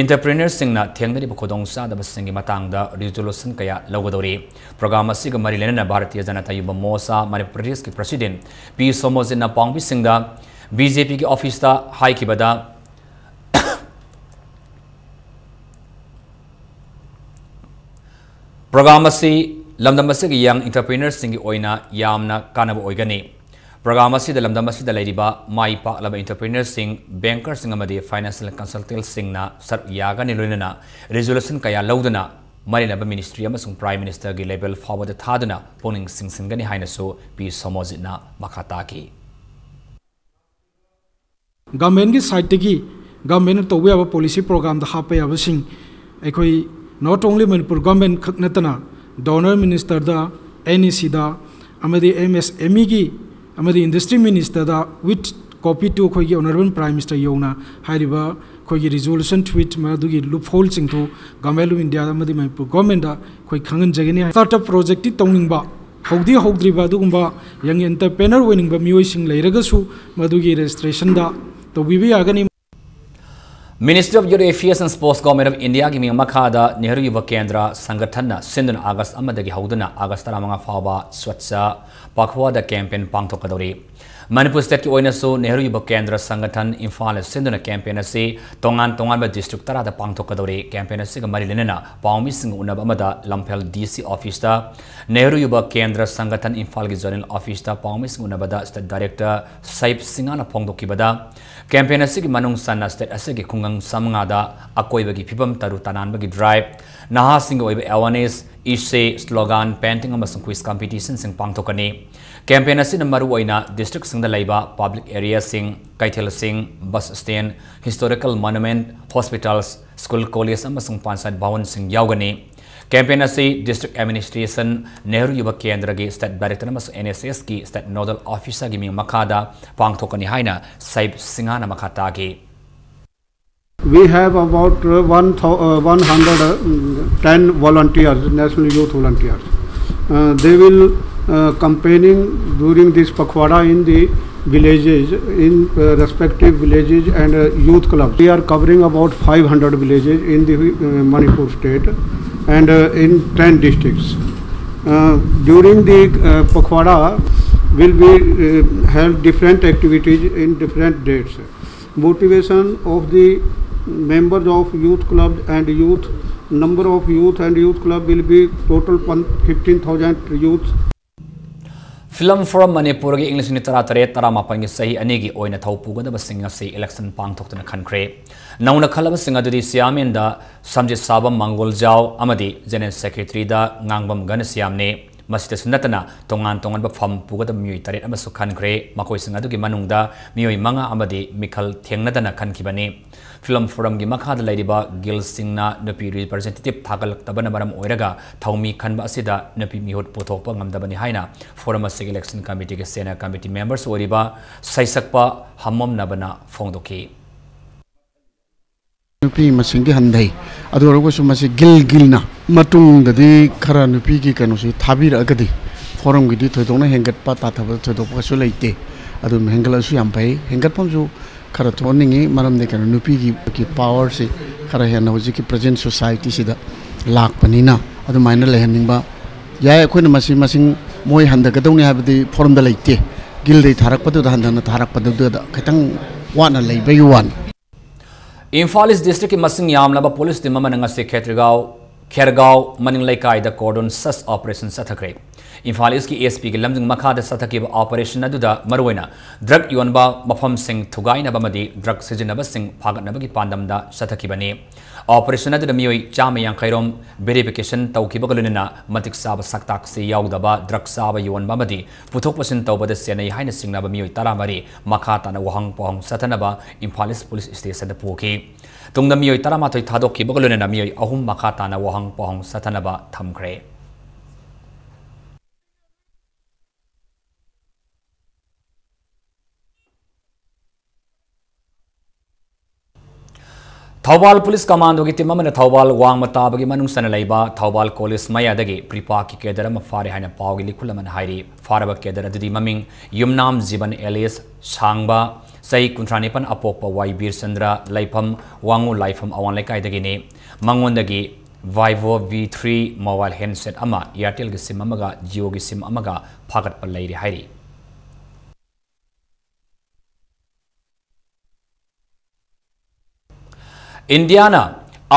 entrepreneurꯁꯤꯡꯅ ꯊꯦꯡꯅꯔꯤꯕ ꯈꯨꯗꯣꯡꯆꯥꯗꯕꯁꯤꯡꯒꯤ ꯃꯇꯥꯡꯗ resolution ꯀꯌꯥ ꯂꯧꯒꯗꯧꯔꯤ꯫ Program ꯑꯁꯤꯒ ꯃꯔꯤ ꯂꯩꯅꯅ ꯚꯥꯔꯇꯤꯌ ꯖꯅꯇꯥ ꯌꯨꯕ ꯃꯣꯔꯆꯥ ꯃꯅꯤꯄꯨꯔ ꯄ꯭ꯔꯗꯦꯁꯀꯤ president P ꯁꯣꯃꯣꯖꯤꯠꯅ ꯄꯥꯎꯃꯤꯁꯤꯡꯗ BJPꯒꯤ officeꯇ ꯍꯥꯏꯈꯤꯕꯗ, program ꯑꯁꯤ ꯂꯝꯗꯝ ꯑꯁꯤꯒꯤ young entrepreneurꯁꯤꯡꯒꯤ ꯑꯣꯏꯅ ꯌꯥꯝꯅ ꯀꯥꯟꯅꯕ ꯑꯣꯏꯒꯅꯤ꯫ Program ꯑꯁꯤꯗ ꯂꯝꯗꯝ ꯑꯁꯤꯗ ꯂꯩꯔꯤꯕ ꯃꯥꯏ ꯄꯥꯛꯂꯕ entrepreneurꯁꯤꯡ, bankerꯁꯤꯡ ꯑꯃꯗꯤ financial consultantꯁꯤꯡꯅ ꯁꯔꯨꯛ ꯌꯥꯒꯅꯤ, ꯂꯣꯏꯅꯅ resolution ꯀꯌꯥ ꯂꯧꯗꯨꯅ ꯃꯔꯤ ꯂꯩꯅꯕ ministry ꯑꯃꯁꯨꯡ Prime Ministerꯒꯤ level ꯐꯥꯎꯕꯗ ꯊꯥꯗꯨꯅ ꯄꯨꯛꯅꯤꯡ ꯆꯤꯡꯁꯤꯟꯒꯅꯤ ꯍꯥꯏꯅꯁꯨ ꯄꯤ ꯁꯣꯃꯣꯖꯤꯠꯅ ꯃꯈꯥ ꯇꯥꯈꯤ꯫ Governmentꯀꯤ sideꯇꯒꯤ governmentꯅ ꯇꯧꯕ ꯌꯥꯕ policy programꯗ ꯍꯥꯞꯄ ꯌꯥꯕꯁꯤꯡ ꯑꯩꯈꯣꯏ not only ꯃꯅꯤꯄꯨꯔ government ꯈꯛ ꯅꯠꯇꯅ donor ministerꯗ, NECꯗ ꯑꯃꯗꯤ MSMEꯒꯤ ꯑꯃꯗꯤ industry ministerꯗ with copy to ꯑꯩꯈꯣꯏꯒꯤ honourable Prime Minister ꯌꯧꯅ ꯍꯥꯏꯔꯤꯕ ꯑꯩꯈꯣꯏꯒꯤ resolution tweet ꯃꯗꯨꯒꯤ loopholeꯁꯤꯡꯗꯨ Government of India ꯑꯃꯗꯤ ꯃꯅꯤꯄꯨꯔ governmentꯗ ꯑꯩꯈꯣꯏ ꯈꯪꯍꯟꯖꯒꯅꯤ꯫ Startup projectꯇꯤ ꯇꯧꯅꯤꯡꯕ, ꯍꯧꯗꯤ ꯍꯧꯗ꯭ꯔꯤꯕ ꯑꯗꯨꯒꯨꯝꯕ young entrepreneur ꯑꯣꯏꯅꯤꯡꯕ ꯃꯤꯑꯣꯏꯁꯤꯡ ꯂꯩꯔꯒꯁꯨ ꯃꯗꯨꯒꯤ registrationꯗ ꯇꯧꯕꯤꯕ ꯌꯥꯒꯅꯤ꯫ Ministry of Youth Affairs and Sports, Government of Indiaꯒꯤ ꯃꯤꯡ ꯃꯈꯥꯗ ꯅꯦꯍꯔꯨ ꯌꯨꯕ ꯀꯦꯟꯗ꯭ꯔ ꯁꯪꯒꯊꯟꯅ ꯁꯤꯟꯗꯨꯅ August ꯑꯃꯗꯒꯤ ꯍꯧꯗꯨꯅ August ꯇꯔꯥꯃꯉꯥ ꯐꯥꯎꯕ Swachh Pakhwada campaign ꯄꯥꯡꯊꯣꯛꯀꯗꯧꯔꯤ꯫ ꯃꯅꯤꯄꯨꯔ stateꯀꯤ ꯑꯣꯏꯅꯁꯨ ꯅꯦꯍꯔꯨ ꯌꯨꯕ ꯀꯦꯟꯗ꯭ꯔ ꯁꯪꯒꯊꯟ ꯏꯝꯐꯥꯜꯅ ꯁꯤꯟꯗꯨꯅ campaign ꯑꯁꯤ ꯇꯣꯉꯥꯟ ꯇꯣꯉꯥꯟꯕ district ꯇꯔꯥꯗ ꯄꯥꯡꯊꯣꯛꯀꯗꯧꯔꯤ꯫ Campaign ꯑꯁꯤꯒ ꯃꯔꯤ ꯂꯩꯅꯅ ꯄꯥꯎꯃꯤꯁꯤꯡꯒ ꯎꯅꯕ ꯑꯃꯗ ꯂꯝꯐꯦꯜ DC officeꯇ, ꯅꯦꯍꯔꯨ ꯌꯨꯕ ꯀꯦꯟꯗ꯭ꯔ ꯁꯪꯒꯊꯟ ꯏꯝꯐꯥꯜꯒꯤ zonal officeꯇ ꯄꯥꯎꯃꯤꯁꯤꯡ ꯎꯅꯕꯗ state director ꯁꯍꯤꯕ ꯁꯤꯡꯍꯅ ꯐꯣꯡꯗꯣꯛꯈꯤꯕꯗ, campaign ꯑꯁꯤꯒꯤ ꯃꯅꯨꯡ ꯆꯟꯅ state ꯑꯁꯤꯒꯤ ꯈꯨꯡꯒꯪ ꯆꯥꯃꯉꯥꯗ ꯑꯀꯣꯏꯕꯒꯤ ꯐꯤꯕꯝ ꯇꯔꯨ ꯇꯅꯥꯟꯕꯒꯤ drive, ꯅꯍꯥꯁꯤꯡꯒꯤ ꯑꯣꯏꯕ awareness essay, slogan, painting ꯑꯃꯁꯨꯡ quiz competitionꯁꯤꯡ ꯄꯥꯡꯊꯣꯛꯀꯅꯤ꯫ Campaign ꯑꯁꯤꯅ ꯃꯔꯨꯑꯣꯏꯅ districtꯁꯤꯡꯗ ꯂꯩꯕ public areaꯁꯤꯡ, ꯀꯩꯊꯦꯜꯁꯤꯡ, bus stand, historical monument, hospitals, school, college ꯑꯃꯁꯨꯡ ꯄꯟꯆꯥꯌꯠ ꯚꯋꯟꯁꯤꯡ ꯌꯥꯎꯒꯅꯤ꯫ Campaign ꯑꯁꯤ district administration, ꯅꯦꯍꯔꯨ ꯌꯨꯕ ꯀꯦꯟꯗ꯭ꯔꯒꯤ state director ꯑꯃꯁꯨꯡ NSSꯀꯤ state nodal officerꯒꯤ ꯃꯤꯡ ꯃꯈꯥꯗ ꯄꯥꯡꯊꯣꯛꯀꯅꯤ ꯍꯥꯏꯅ ꯁꯍꯤꯕ ꯁꯤꯡꯍꯅ ꯃꯈꯥ ꯇꯥꯈꯤ꯫ We have about uh, one thou- uh, one hundred ten volunteers, National Youth Volunteers. Uh, they will uh, campaigning during this Pakhwada in the villages, in uh, respective villages and uh, youth clubs. We are covering about five hundred villages in the uh, Manipur state and uh, in ten districts. Uh, during the uh, Pakhwada will be uh, held different activities in different dates. Motivation of the members of youth club and youth, number of youth and youth club will be total fifteen thousand youths. Film Forum ꯃꯅꯤꯄꯨꯔꯒꯤ ꯏꯪ ꯂꯤꯁꯤꯡ ꯑꯅꯤ ꯇꯔꯥꯇꯔꯦꯠ ꯇꯔꯥꯃꯥꯄꯟꯒꯤ ꯆꯍꯤ ꯑꯅꯤꯒꯤ ꯑꯣꯏꯅ ꯊꯧ ꯄꯨꯒꯗꯕꯁꯤꯡ ꯑꯁꯤ election ꯄꯥꯡꯊꯣꯛꯇꯨꯅ ꯈꯟꯈ꯭ꯔꯦ꯫ ꯅꯧꯅ ꯈꯜꯂꯕꯁꯤꯡ ꯑꯗꯨꯗꯤ ꯁꯤꯌꯥꯃꯦꯟꯗ ꯁꯝꯖꯤꯠ ꯁꯥꯕꯝ ꯃꯪꯒꯣꯜꯖꯥꯎ ꯑꯃꯗꯤ General Secretaryꯗ ꯉꯥꯡꯕꯝ ꯘꯅꯁ꯭ꯌꯥꯝꯅꯤ꯫ ꯃꯁꯤꯗꯁꯨ ꯅꯠꯇꯅ ꯇꯣꯉꯥꯟ ꯇꯣꯉꯥꯟꯕ ꯐꯝ ꯄꯨꯒꯗꯕ ꯃꯤꯑꯣꯏ ꯇꯔꯦꯠ ꯑꯃꯁꯨ ꯈꯟꯈ꯭ꯔꯦ꯫ ꯃꯈꯣꯏꯁꯤꯡ ꯑꯗꯨꯒꯤ ꯃꯅꯨꯡꯗ ꯃꯤꯑꯣꯏ ꯃꯉꯥ ꯑꯃꯗꯤ ꯃꯤꯈꯜ ꯊꯦꯡꯅꯗꯅ ꯈꯟꯈꯤꯕꯅꯤ꯫ Film Forumꯒꯤ ꯃꯈꯥꯗ ꯂꯩꯔꯤꯕ guildꯁꯤꯡꯅ ꯅꯨꯄꯤ representative ꯊꯥꯒꯠꯂꯛꯇꯕꯅ ꯃꯔꯝ ꯑꯣꯏꯔꯒ ꯊꯧꯃꯤ ꯈꯟꯕ ꯑꯁꯤꯗ ꯅꯨꯄꯤ ꯃꯤꯍꯨꯠ ꯄꯨꯊꯣꯛꯄ ꯉꯝꯗꯕꯅꯤ ꯍꯥꯏꯅ Forum ꯑꯁꯤꯒꯤ election committeeꯒꯤ senior committee members ꯑꯣꯏꯔꯤꯕ ꯁꯩꯁꯛꯄ ꯍꯝꯃꯝꯅꯕꯅ ꯐꯣꯡꯗꯣꯛꯈꯤ꯫ ꯅꯨꯄꯤ ꯃꯁꯤꯡꯗꯤ ꯍꯟꯊꯩ꯫ ꯑꯗꯨ ꯑꯣꯏꯔꯒꯁꯨ ꯃꯁꯤ ꯒꯤꯜ ꯒꯤꯜꯅ ꯃꯇꯨꯡꯗꯗꯤ ꯈꯔ ꯅꯨꯄꯤꯒꯤ ꯀꯩꯅꯣꯁꯤ ꯊꯥꯕꯤꯔꯛꯑꯒꯗꯤ forumꯒꯤꯗꯤ ꯊꯣꯏꯗꯣꯛꯅ ꯍꯦꯟꯒꯠꯄ ꯇꯥꯊꯕ ꯊꯣꯏꯗꯣꯛꯄ ꯀꯩꯁꯨ ꯂꯩꯇꯦ꯫ ꯑꯗꯨꯝ ꯍꯦꯟꯒꯠꯂꯁꯨ ꯌꯥꯝ ꯐꯩ꯫ ꯍꯦꯟꯒꯠꯐꯝꯁꯨ ꯈꯔ ꯊꯣꯛꯍꯟꯅꯤꯡꯉꯤ꯫ ꯃꯔꯝꯗꯤ ꯀꯩꯅꯣ, ꯅꯨꯄꯤꯒꯤ powerꯁꯤ ꯈꯔ ꯍꯦꯟꯅ ꯍꯧꯖꯤꯛꯀꯤ present societyꯁꯤꯗ ꯂꯥꯛꯄꯅꯤꯅ ꯑꯗꯨꯃꯥꯏꯅ ꯂꯩꯍꯟꯅꯤꯡꯕ ꯌꯥꯏ꯫ ꯑꯩꯈꯣꯏꯅ ꯃꯁꯤ ꯃꯁꯤꯡ ꯃꯣꯏ ꯍꯟꯊꯒꯗꯧꯅꯤ ꯍꯥꯏꯕꯗꯤ forumꯗ ꯂꯩꯇꯦ꯫ ꯒꯤꯜꯗꯩ ꯊꯥꯔꯛꯄꯗꯨꯗ ꯍꯟꯊꯅ ꯊꯥꯔꯛꯄꯗꯨꯗ ꯈꯤꯇꯪ ꯋꯥꯠꯅ ꯂꯩꯕꯒꯤ ꯋꯥꯅꯤ꯫ ꯏꯝꯐꯥꯜ East Districtꯀꯤ ꯃꯁꯤꯡ ꯌꯥꯝꯂꯕ police team ꯑꯃꯅ ꯉꯁꯤ ꯈꯦꯇ꯭ꯔꯤꯒꯥꯎ, ꯈꯦꯔꯒꯥꯎ ꯃꯅꯤꯡ ꯂꯩꯀꯥꯏꯗ cordon search operation ꯆꯠꯊꯈ꯭ꯔꯦ꯫ ꯏꯝꯐꯥꯜ Eastꯀꯤ SPꯒꯤ ꯂꯝꯖꯤꯡ ꯃꯈꯥꯗ ꯆꯠꯊꯈꯤꯕ operation ꯑꯗꯨꯗ ꯃꯔꯨꯑꯣꯏꯅ drug ꯌꯣꯟꯕ ꯃꯐꯝꯁꯤꯡ ꯊꯨꯒꯥꯏꯅꯕ ꯑꯃꯗꯤ drug ꯁꯤꯖꯤꯟꯅꯕꯁꯤꯡ ꯐꯥꯒꯠꯅꯕꯒꯤ ꯄꯥꯟꯗꯝꯗ ꯆꯠꯊꯈꯤꯕꯅꯤ꯫ Operation ꯑꯗꯨꯗ ꯃꯤꯑꯣꯏ ꯆꯥꯝꯃ ꯌꯥꯡꯈꯩ ꯔꯣꯝ verification ꯇꯧꯈꯤꯕꯒ ꯂꯣꯏꯅꯅ ꯃꯇꯤꯛ ꯆꯥꯕ ꯁꯛꯇꯥꯛꯁꯤ ꯌꯥꯎꯗꯕ drug ꯆꯥꯕ ꯌꯣꯟꯕ ꯑꯃꯗꯤ ꯄꯨꯊꯣꯛ ꯄꯨꯁꯤꯟ ꯇꯧꯕꯗ ꯆꯦꯟꯅꯩ ꯍꯥꯏꯅ ꯆꯤꯡꯅꯕ ꯃꯤꯑꯣꯏ ꯇꯔꯥꯃꯔꯤ ꯃꯈꯥ ꯇꯥꯅ ꯋꯥꯍꯪ ꯄꯥꯎꯍꯪ ꯆꯠꯊꯅꯕ ꯏꯝꯐꯥꯜ East Police Stationꯗ ꯄꯨꯈꯤ꯫ ꯇꯨꯡꯗ ꯃꯤꯑꯣꯏ ꯇꯔꯥꯃꯥꯊꯣꯏ ꯊꯥꯗꯣꯛꯈꯤꯕꯒ ꯂꯣꯏꯅꯅ ꯃꯤꯑꯣꯏ ꯑꯍꯨꯝ ꯃꯈꯥ ꯇꯥꯅ ꯋꯥꯍꯪ ꯄꯥꯎꯍꯪ ꯆꯠꯊꯅꯕ ꯊꯝꯈ꯭ꯔꯦ꯫ ꯊꯧꯕꯥꯜ Police Commandoꯒꯤ team ꯑꯃꯅ ꯊꯧꯕꯥꯜ ꯋꯥꯡꯃ ꯇꯥꯕꯒꯤ ꯃꯅꯨꯡ ꯆꯟꯅ ꯂꯩꯕ ꯊꯧꯕꯥꯜ College ꯃꯌꯥꯗꯒꯤ PREPAꯀꯤ cadre ꯑꯃ ꯐꯥꯔꯦ ꯍꯥꯏꯅ ꯄꯥꯎꯒꯤ ꯂꯤꯈꯨꯜ ꯑꯃꯅ ꯍꯥꯏꯔꯤ꯫ ꯐꯥꯔꯕ cadre ꯑꯗꯨꯗꯤ ꯃꯃꯤꯡ ꯌꯨꯝꯅꯥꯝ ꯖꯤꯕꯟ alias ꯁꯥꯡꯕ, ꯆꯍꯤ ꯀꯨꯟꯊ꯭ꯔꯥ ꯅꯤꯄꯥꯟ, ꯑꯄꯣꯛꯄ ꯋꯥꯏ ꯕꯤꯔꯆꯟꯗ꯭ꯔ, ꯂꯩꯐꯝ ꯋꯥꯉꯨ ꯂꯥꯏꯐꯝ ꯑꯋꯥꯡ ꯂꯩꯀꯥꯏꯗꯒꯤꯅꯤ꯫ ꯃꯉꯣꯟꯗꯒꯤ Vivo V three mobile handset ꯑꯃ, Airtelꯒꯤ SIM ꯑꯃꯒ Jioꯒꯤ SIM ꯑꯃꯒ ꯐꯥꯒꯠꯄ ꯂꯩꯔꯦ ꯍꯥꯏꯔꯤ꯫ ꯏꯟꯗꯤꯌꯥꯅ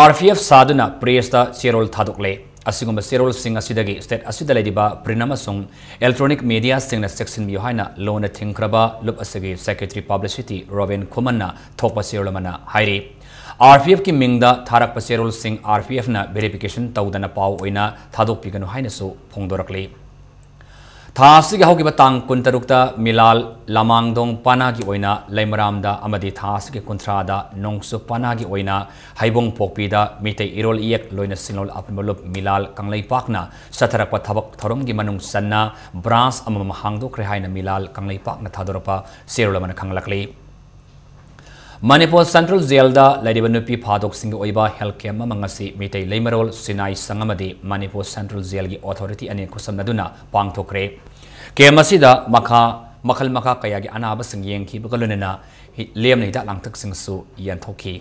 RPF ꯁꯥꯗꯨꯅ pressꯇ ꯆꯦꯔꯣꯜ ꯊꯥꯗꯣꯛꯂꯦ꯫ ꯑꯁꯤꯒꯨꯝꯕ ꯆꯦꯔꯣꯜꯁꯤꯡ ꯑꯁꯤꯗꯒꯤ state ꯑꯁꯤꯗ ꯂꯩꯔꯤꯕ print ꯑꯃꯁꯨꯡ electronic mediaꯁꯤꯡꯅ ꯆꯦꯛꯁꯤꯟꯕꯤꯌꯨ ꯍꯥꯏꯅ ꯂꯨꯅ ꯊꯤꯡꯈ꯭ꯔꯕ ꯂꯨꯞ ꯑꯁꯤꯒꯤ secretary publicity ꯔꯣꯕꯤꯟ ꯈꯨꯃꯟꯅ ꯊꯣꯛꯄ ꯆꯦꯔꯣꯜ ꯑꯃꯅ ꯍꯥꯏꯔꯤ꯫ RPFꯀꯤ ꯃꯤꯡꯗ ꯊꯥꯔꯛꯄ ꯆꯦꯔꯣꯜꯁꯤꯡ RPFꯅ verification ꯇꯧꯗꯅ ꯄꯥꯎ ꯑꯣꯏꯅ ꯊꯥꯗꯣꯛꯄꯤꯒꯅꯨ ꯍꯥꯏꯅꯁꯨ ꯐꯣꯡꯗꯣꯔꯛꯂꯤ꯫ ꯊꯥ ꯑꯁꯤꯒꯤ ꯍꯧꯈꯤꯕ ꯇꯥꯡ ꯀꯨꯟꯇꯔꯨꯛꯇ ꯃꯤꯂꯥꯜ ꯂꯃꯥꯡꯗꯣꯡ ꯄꯅꯥꯒꯤ ꯑꯣꯏꯅ ꯂꯩꯃꯔꯥꯝꯗ ꯑꯃꯗꯤ ꯊꯥ ꯑꯁꯤꯒꯤ ꯀꯨꯟꯊ꯭ꯔꯥꯗ ꯅꯣꯡꯆꯨꯞ ꯄꯅꯥꯒꯤ ꯑꯣꯏꯅ ꯍꯩꯕꯣꯡ ꯄꯣꯛꯄꯤꯗ ꯃꯤꯇꯩ ꯏꯔꯣꯜ ꯏꯌꯦꯛ ꯂꯣꯏꯅ ꯁꯤꯡꯂꯣꯜ ꯑꯄꯨꯟꯕ ꯂꯨꯞ ꯃꯤꯂꯥꯜ ꯀꯪꯂꯩꯄꯥꯛꯅ ꯆꯠꯊꯔꯛꯄ ꯊꯕꯛ ꯊꯧꯔꯝꯒꯤ ꯃꯅꯨꯡ ꯆꯟꯅ branch ꯑꯃꯃꯝ ꯍꯥꯡꯗꯣꯛꯈ꯭ꯔꯦ ꯍꯥꯏꯅ ꯃꯤꯂꯥꯜ ꯀꯪꯂꯩꯄꯥꯛꯅ ꯊꯥꯗꯣꯔꯛꯄ ꯆꯦꯔꯣꯜ ꯑꯃꯅ ꯈꯪꯂꯛꯂꯤ꯫ ꯃꯅꯤꯄꯨꯔ Central Jailꯗ ꯂꯩꯔꯤꯕ ꯅꯨꯄꯤ ꯐꯥꯗꯣꯛꯁꯤꯡꯒꯤ ꯑꯣꯏꯕ health camp ꯑꯃ ꯉꯁꯤ ꯃꯤꯇꯩ ꯂꯩꯃꯔꯣꯜ ꯁꯤꯅꯥꯏ ꯁꯪ ꯑꯃꯗꯤ ꯃꯅꯤꯄꯨꯔ Central Jailꯒꯤ authority ꯑꯅꯤ ꯈꯨꯠꯁꯝꯅꯗꯨꯅ ꯄꯥꯡꯊꯣꯛꯈ꯭ꯔꯦ꯫ Camp ꯑꯁꯤꯗ ꯃꯈꯥ, ꯃꯈꯜ ꯃꯈꯥ ꯀꯌꯥꯒꯤ ꯑꯅꯥꯕꯁꯤꯡ ꯌꯦꯡꯈꯤꯕꯒ ꯂꯣꯏꯅꯅ ꯍꯤ-, ꯂꯦꯝꯅ ꯍꯤꯗꯥꯛ ꯂꯥꯡꯊꯛꯁꯤꯡꯁꯨ ꯌꯦꯟꯊꯣꯛꯈꯤ꯫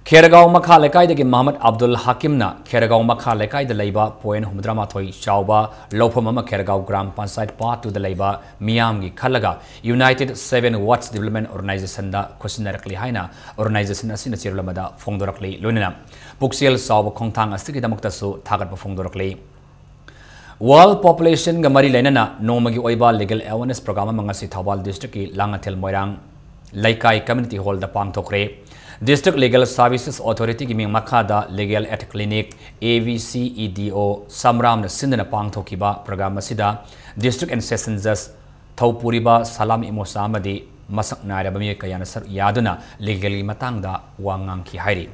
ꯈꯦꯔꯒꯥꯎ ꯃꯈꯥ ꯂꯩꯀꯥꯏꯗꯒꯤ ꯃꯍꯃꯗ ꯑꯕꯗꯨꯜ ꯍꯥꯀꯤꯝꯅ ꯈꯦꯔꯒꯥꯎ ꯃꯈꯥ ꯂꯩꯀꯥꯏꯗ ꯂꯩꯕ point ꯍꯨꯝꯐꯨꯇꯔꯥꯃꯥꯊꯣꯏ ꯆꯥꯎꯕ ꯂꯧꯐꯝ ꯑꯃ ꯈꯦꯔꯒꯥꯎ ꯒ꯭ꯔꯥꯝ ꯄꯟꯆꯥꯌꯠ part twoꯗ ꯂꯩꯕ ꯃꯤꯌꯥꯝꯒꯤ ꯈꯜꯂꯒ United Seven Wards Development Organizationꯗ ꯈꯨꯠꯁꯤꯟꯅꯔꯛꯂꯤ ꯍꯥꯏꯅ organization ꯑꯁꯤꯅ ꯆꯦꯔꯣꯜ ꯑꯃꯗ ꯐꯣꯡꯗꯣꯔꯛꯂꯤ꯫ ꯂꯣꯏꯅꯅ ꯄꯨꯛꯆꯦꯜ ꯆꯥꯎꯕ ꯈꯣꯡꯊꯥꯡ ꯑꯁꯤꯒꯤꯗꯃꯛꯇꯁꯨ ꯊꯥꯒꯠꯄ ꯐꯣꯡꯗꯣꯔꯛꯂꯤ꯫ World Populationꯒ ꯃꯔꯤ ꯂꯩꯅꯅ ꯅꯣꯡꯃꯒꯤ ꯑꯣꯏꯕ legal awareness program ꯑꯃ ꯉꯁꯤ ꯊꯧꯕꯥꯜ districtꯀꯤ ꯂꯥꯡꯉꯊꯦꯜ ꯃꯣꯏꯔꯥꯡ ꯂꯩꯀꯥꯏ community hallꯗ ꯄꯥꯡꯊꯣꯛꯈ꯭ꯔꯦ꯫ District Legal Services Authorityꯒꯤ ꯃꯤꯡ ꯃꯈꯥꯗ Legal Aid Clinic, AVCEDO, ꯁꯝꯔꯥꯝꯅ ꯁꯤꯟꯗꯨꯅ ꯄꯥꯡꯊꯣꯛꯈꯤꯕ program ꯑꯁꯤꯗ District and Session Judge ꯊꯧꯄꯨꯔꯤꯕ ꯁꯂꯥꯝ ꯏꯃꯣꯁꯥ ꯑꯃꯗꯤ ꯃꯁꯛ ꯅꯥꯏꯔꯕ ꯃꯤꯑꯣꯏ ꯀꯌꯥꯅ ꯁꯔꯨꯛ ꯌꯥꯗꯨꯅ legalꯒꯤ ꯃꯇꯥꯡꯗ ꯋꯥ ꯉꯥꯡꯈꯤ ꯍꯥꯏꯔꯤ꯫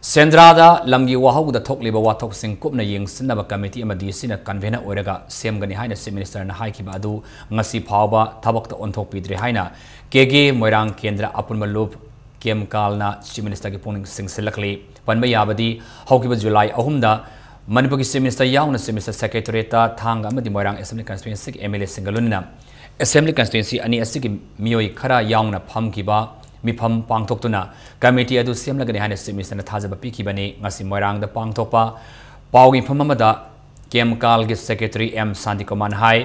ꯁꯦꯟꯗ꯭ꯔꯥꯗ ꯂꯝꯒꯤ ꯋꯥꯍꯧꯗ ꯊꯣꯛꯂꯤꯕ ꯋꯥꯊꯣꯛꯁꯤꯡ ꯀꯨꯞꯅ ꯌꯦꯡꯁꯤꯟꯅꯕ committee ꯑꯃ DCꯅ convener ꯑꯣꯏꯔꯒ ꯁꯦꯝꯒꯅꯤ ꯍꯥꯏꯅ Chief Ministerꯅ ꯍꯥꯏꯈꯤꯕ ꯑꯗꯨ ꯉꯁꯤ ꯐꯥꯎꯕ ꯊꯕꯛꯇ ꯑꯣꯟꯊꯣꯛꯄꯤꯗ꯭ꯔꯤ ꯍꯥꯏꯅ KK ꯃꯣꯏꯔꯥꯡ ꯀꯦꯟꯗ꯭ꯔ ꯑꯄꯨꯟꯕ ꯂꯨꯞ ꯀꯦꯝꯀꯥꯜꯅ Chief Ministerꯒꯤ ꯄꯨꯛꯅꯤꯡ ꯆꯤꯡꯁꯤꯜꯂꯛꯂꯤ꯫ ꯄꯟꯕ ꯌꯥꯕꯗꯤ, ꯍꯧꯈꯤꯕ July ꯑꯍꯨꯝꯗ ꯃꯅꯤꯄꯨꯔꯒꯤ Chief Minister ꯌꯥꯎꯅ Chief Minister Secretariatꯇ ꯊꯥꯡꯒ ꯑꯃꯗꯤ ꯃꯣꯏꯔꯥꯡ Assembly Constituencyꯒꯤ MLAꯁꯤꯡꯒ ꯂꯣꯏꯅꯅ Assembly Constituency ꯑꯅꯤ ꯑꯁꯤꯒꯤ ꯃꯤꯑꯣꯏ ꯈꯔ ꯌꯥꯎꯅ ꯐꯝꯈꯤꯕ ꯃꯤꯐꯝ ꯄꯥꯡꯊꯣꯛꯇꯨꯅ committee ꯑꯗꯨ ꯁꯦꯝꯂꯒꯅꯤ ꯍꯥꯏꯅ Chief Ministerꯅ ꯊꯥꯖꯕ ꯄꯤꯈꯤꯕꯅꯤ꯫ ꯉꯁꯤ ꯃꯣꯏꯔꯥꯡꯗ ꯄꯥꯡꯊꯣꯛꯄ ꯄꯥꯎꯒꯤ ꯃꯤꯐꯝ ꯑꯃꯗ ꯀꯦꯝꯀꯥꯜꯒꯤ Secretary ꯑꯦꯝ ꯁꯥꯟꯇꯤꯀꯨꯃꯥꯔꯅ ꯍꯥꯏ,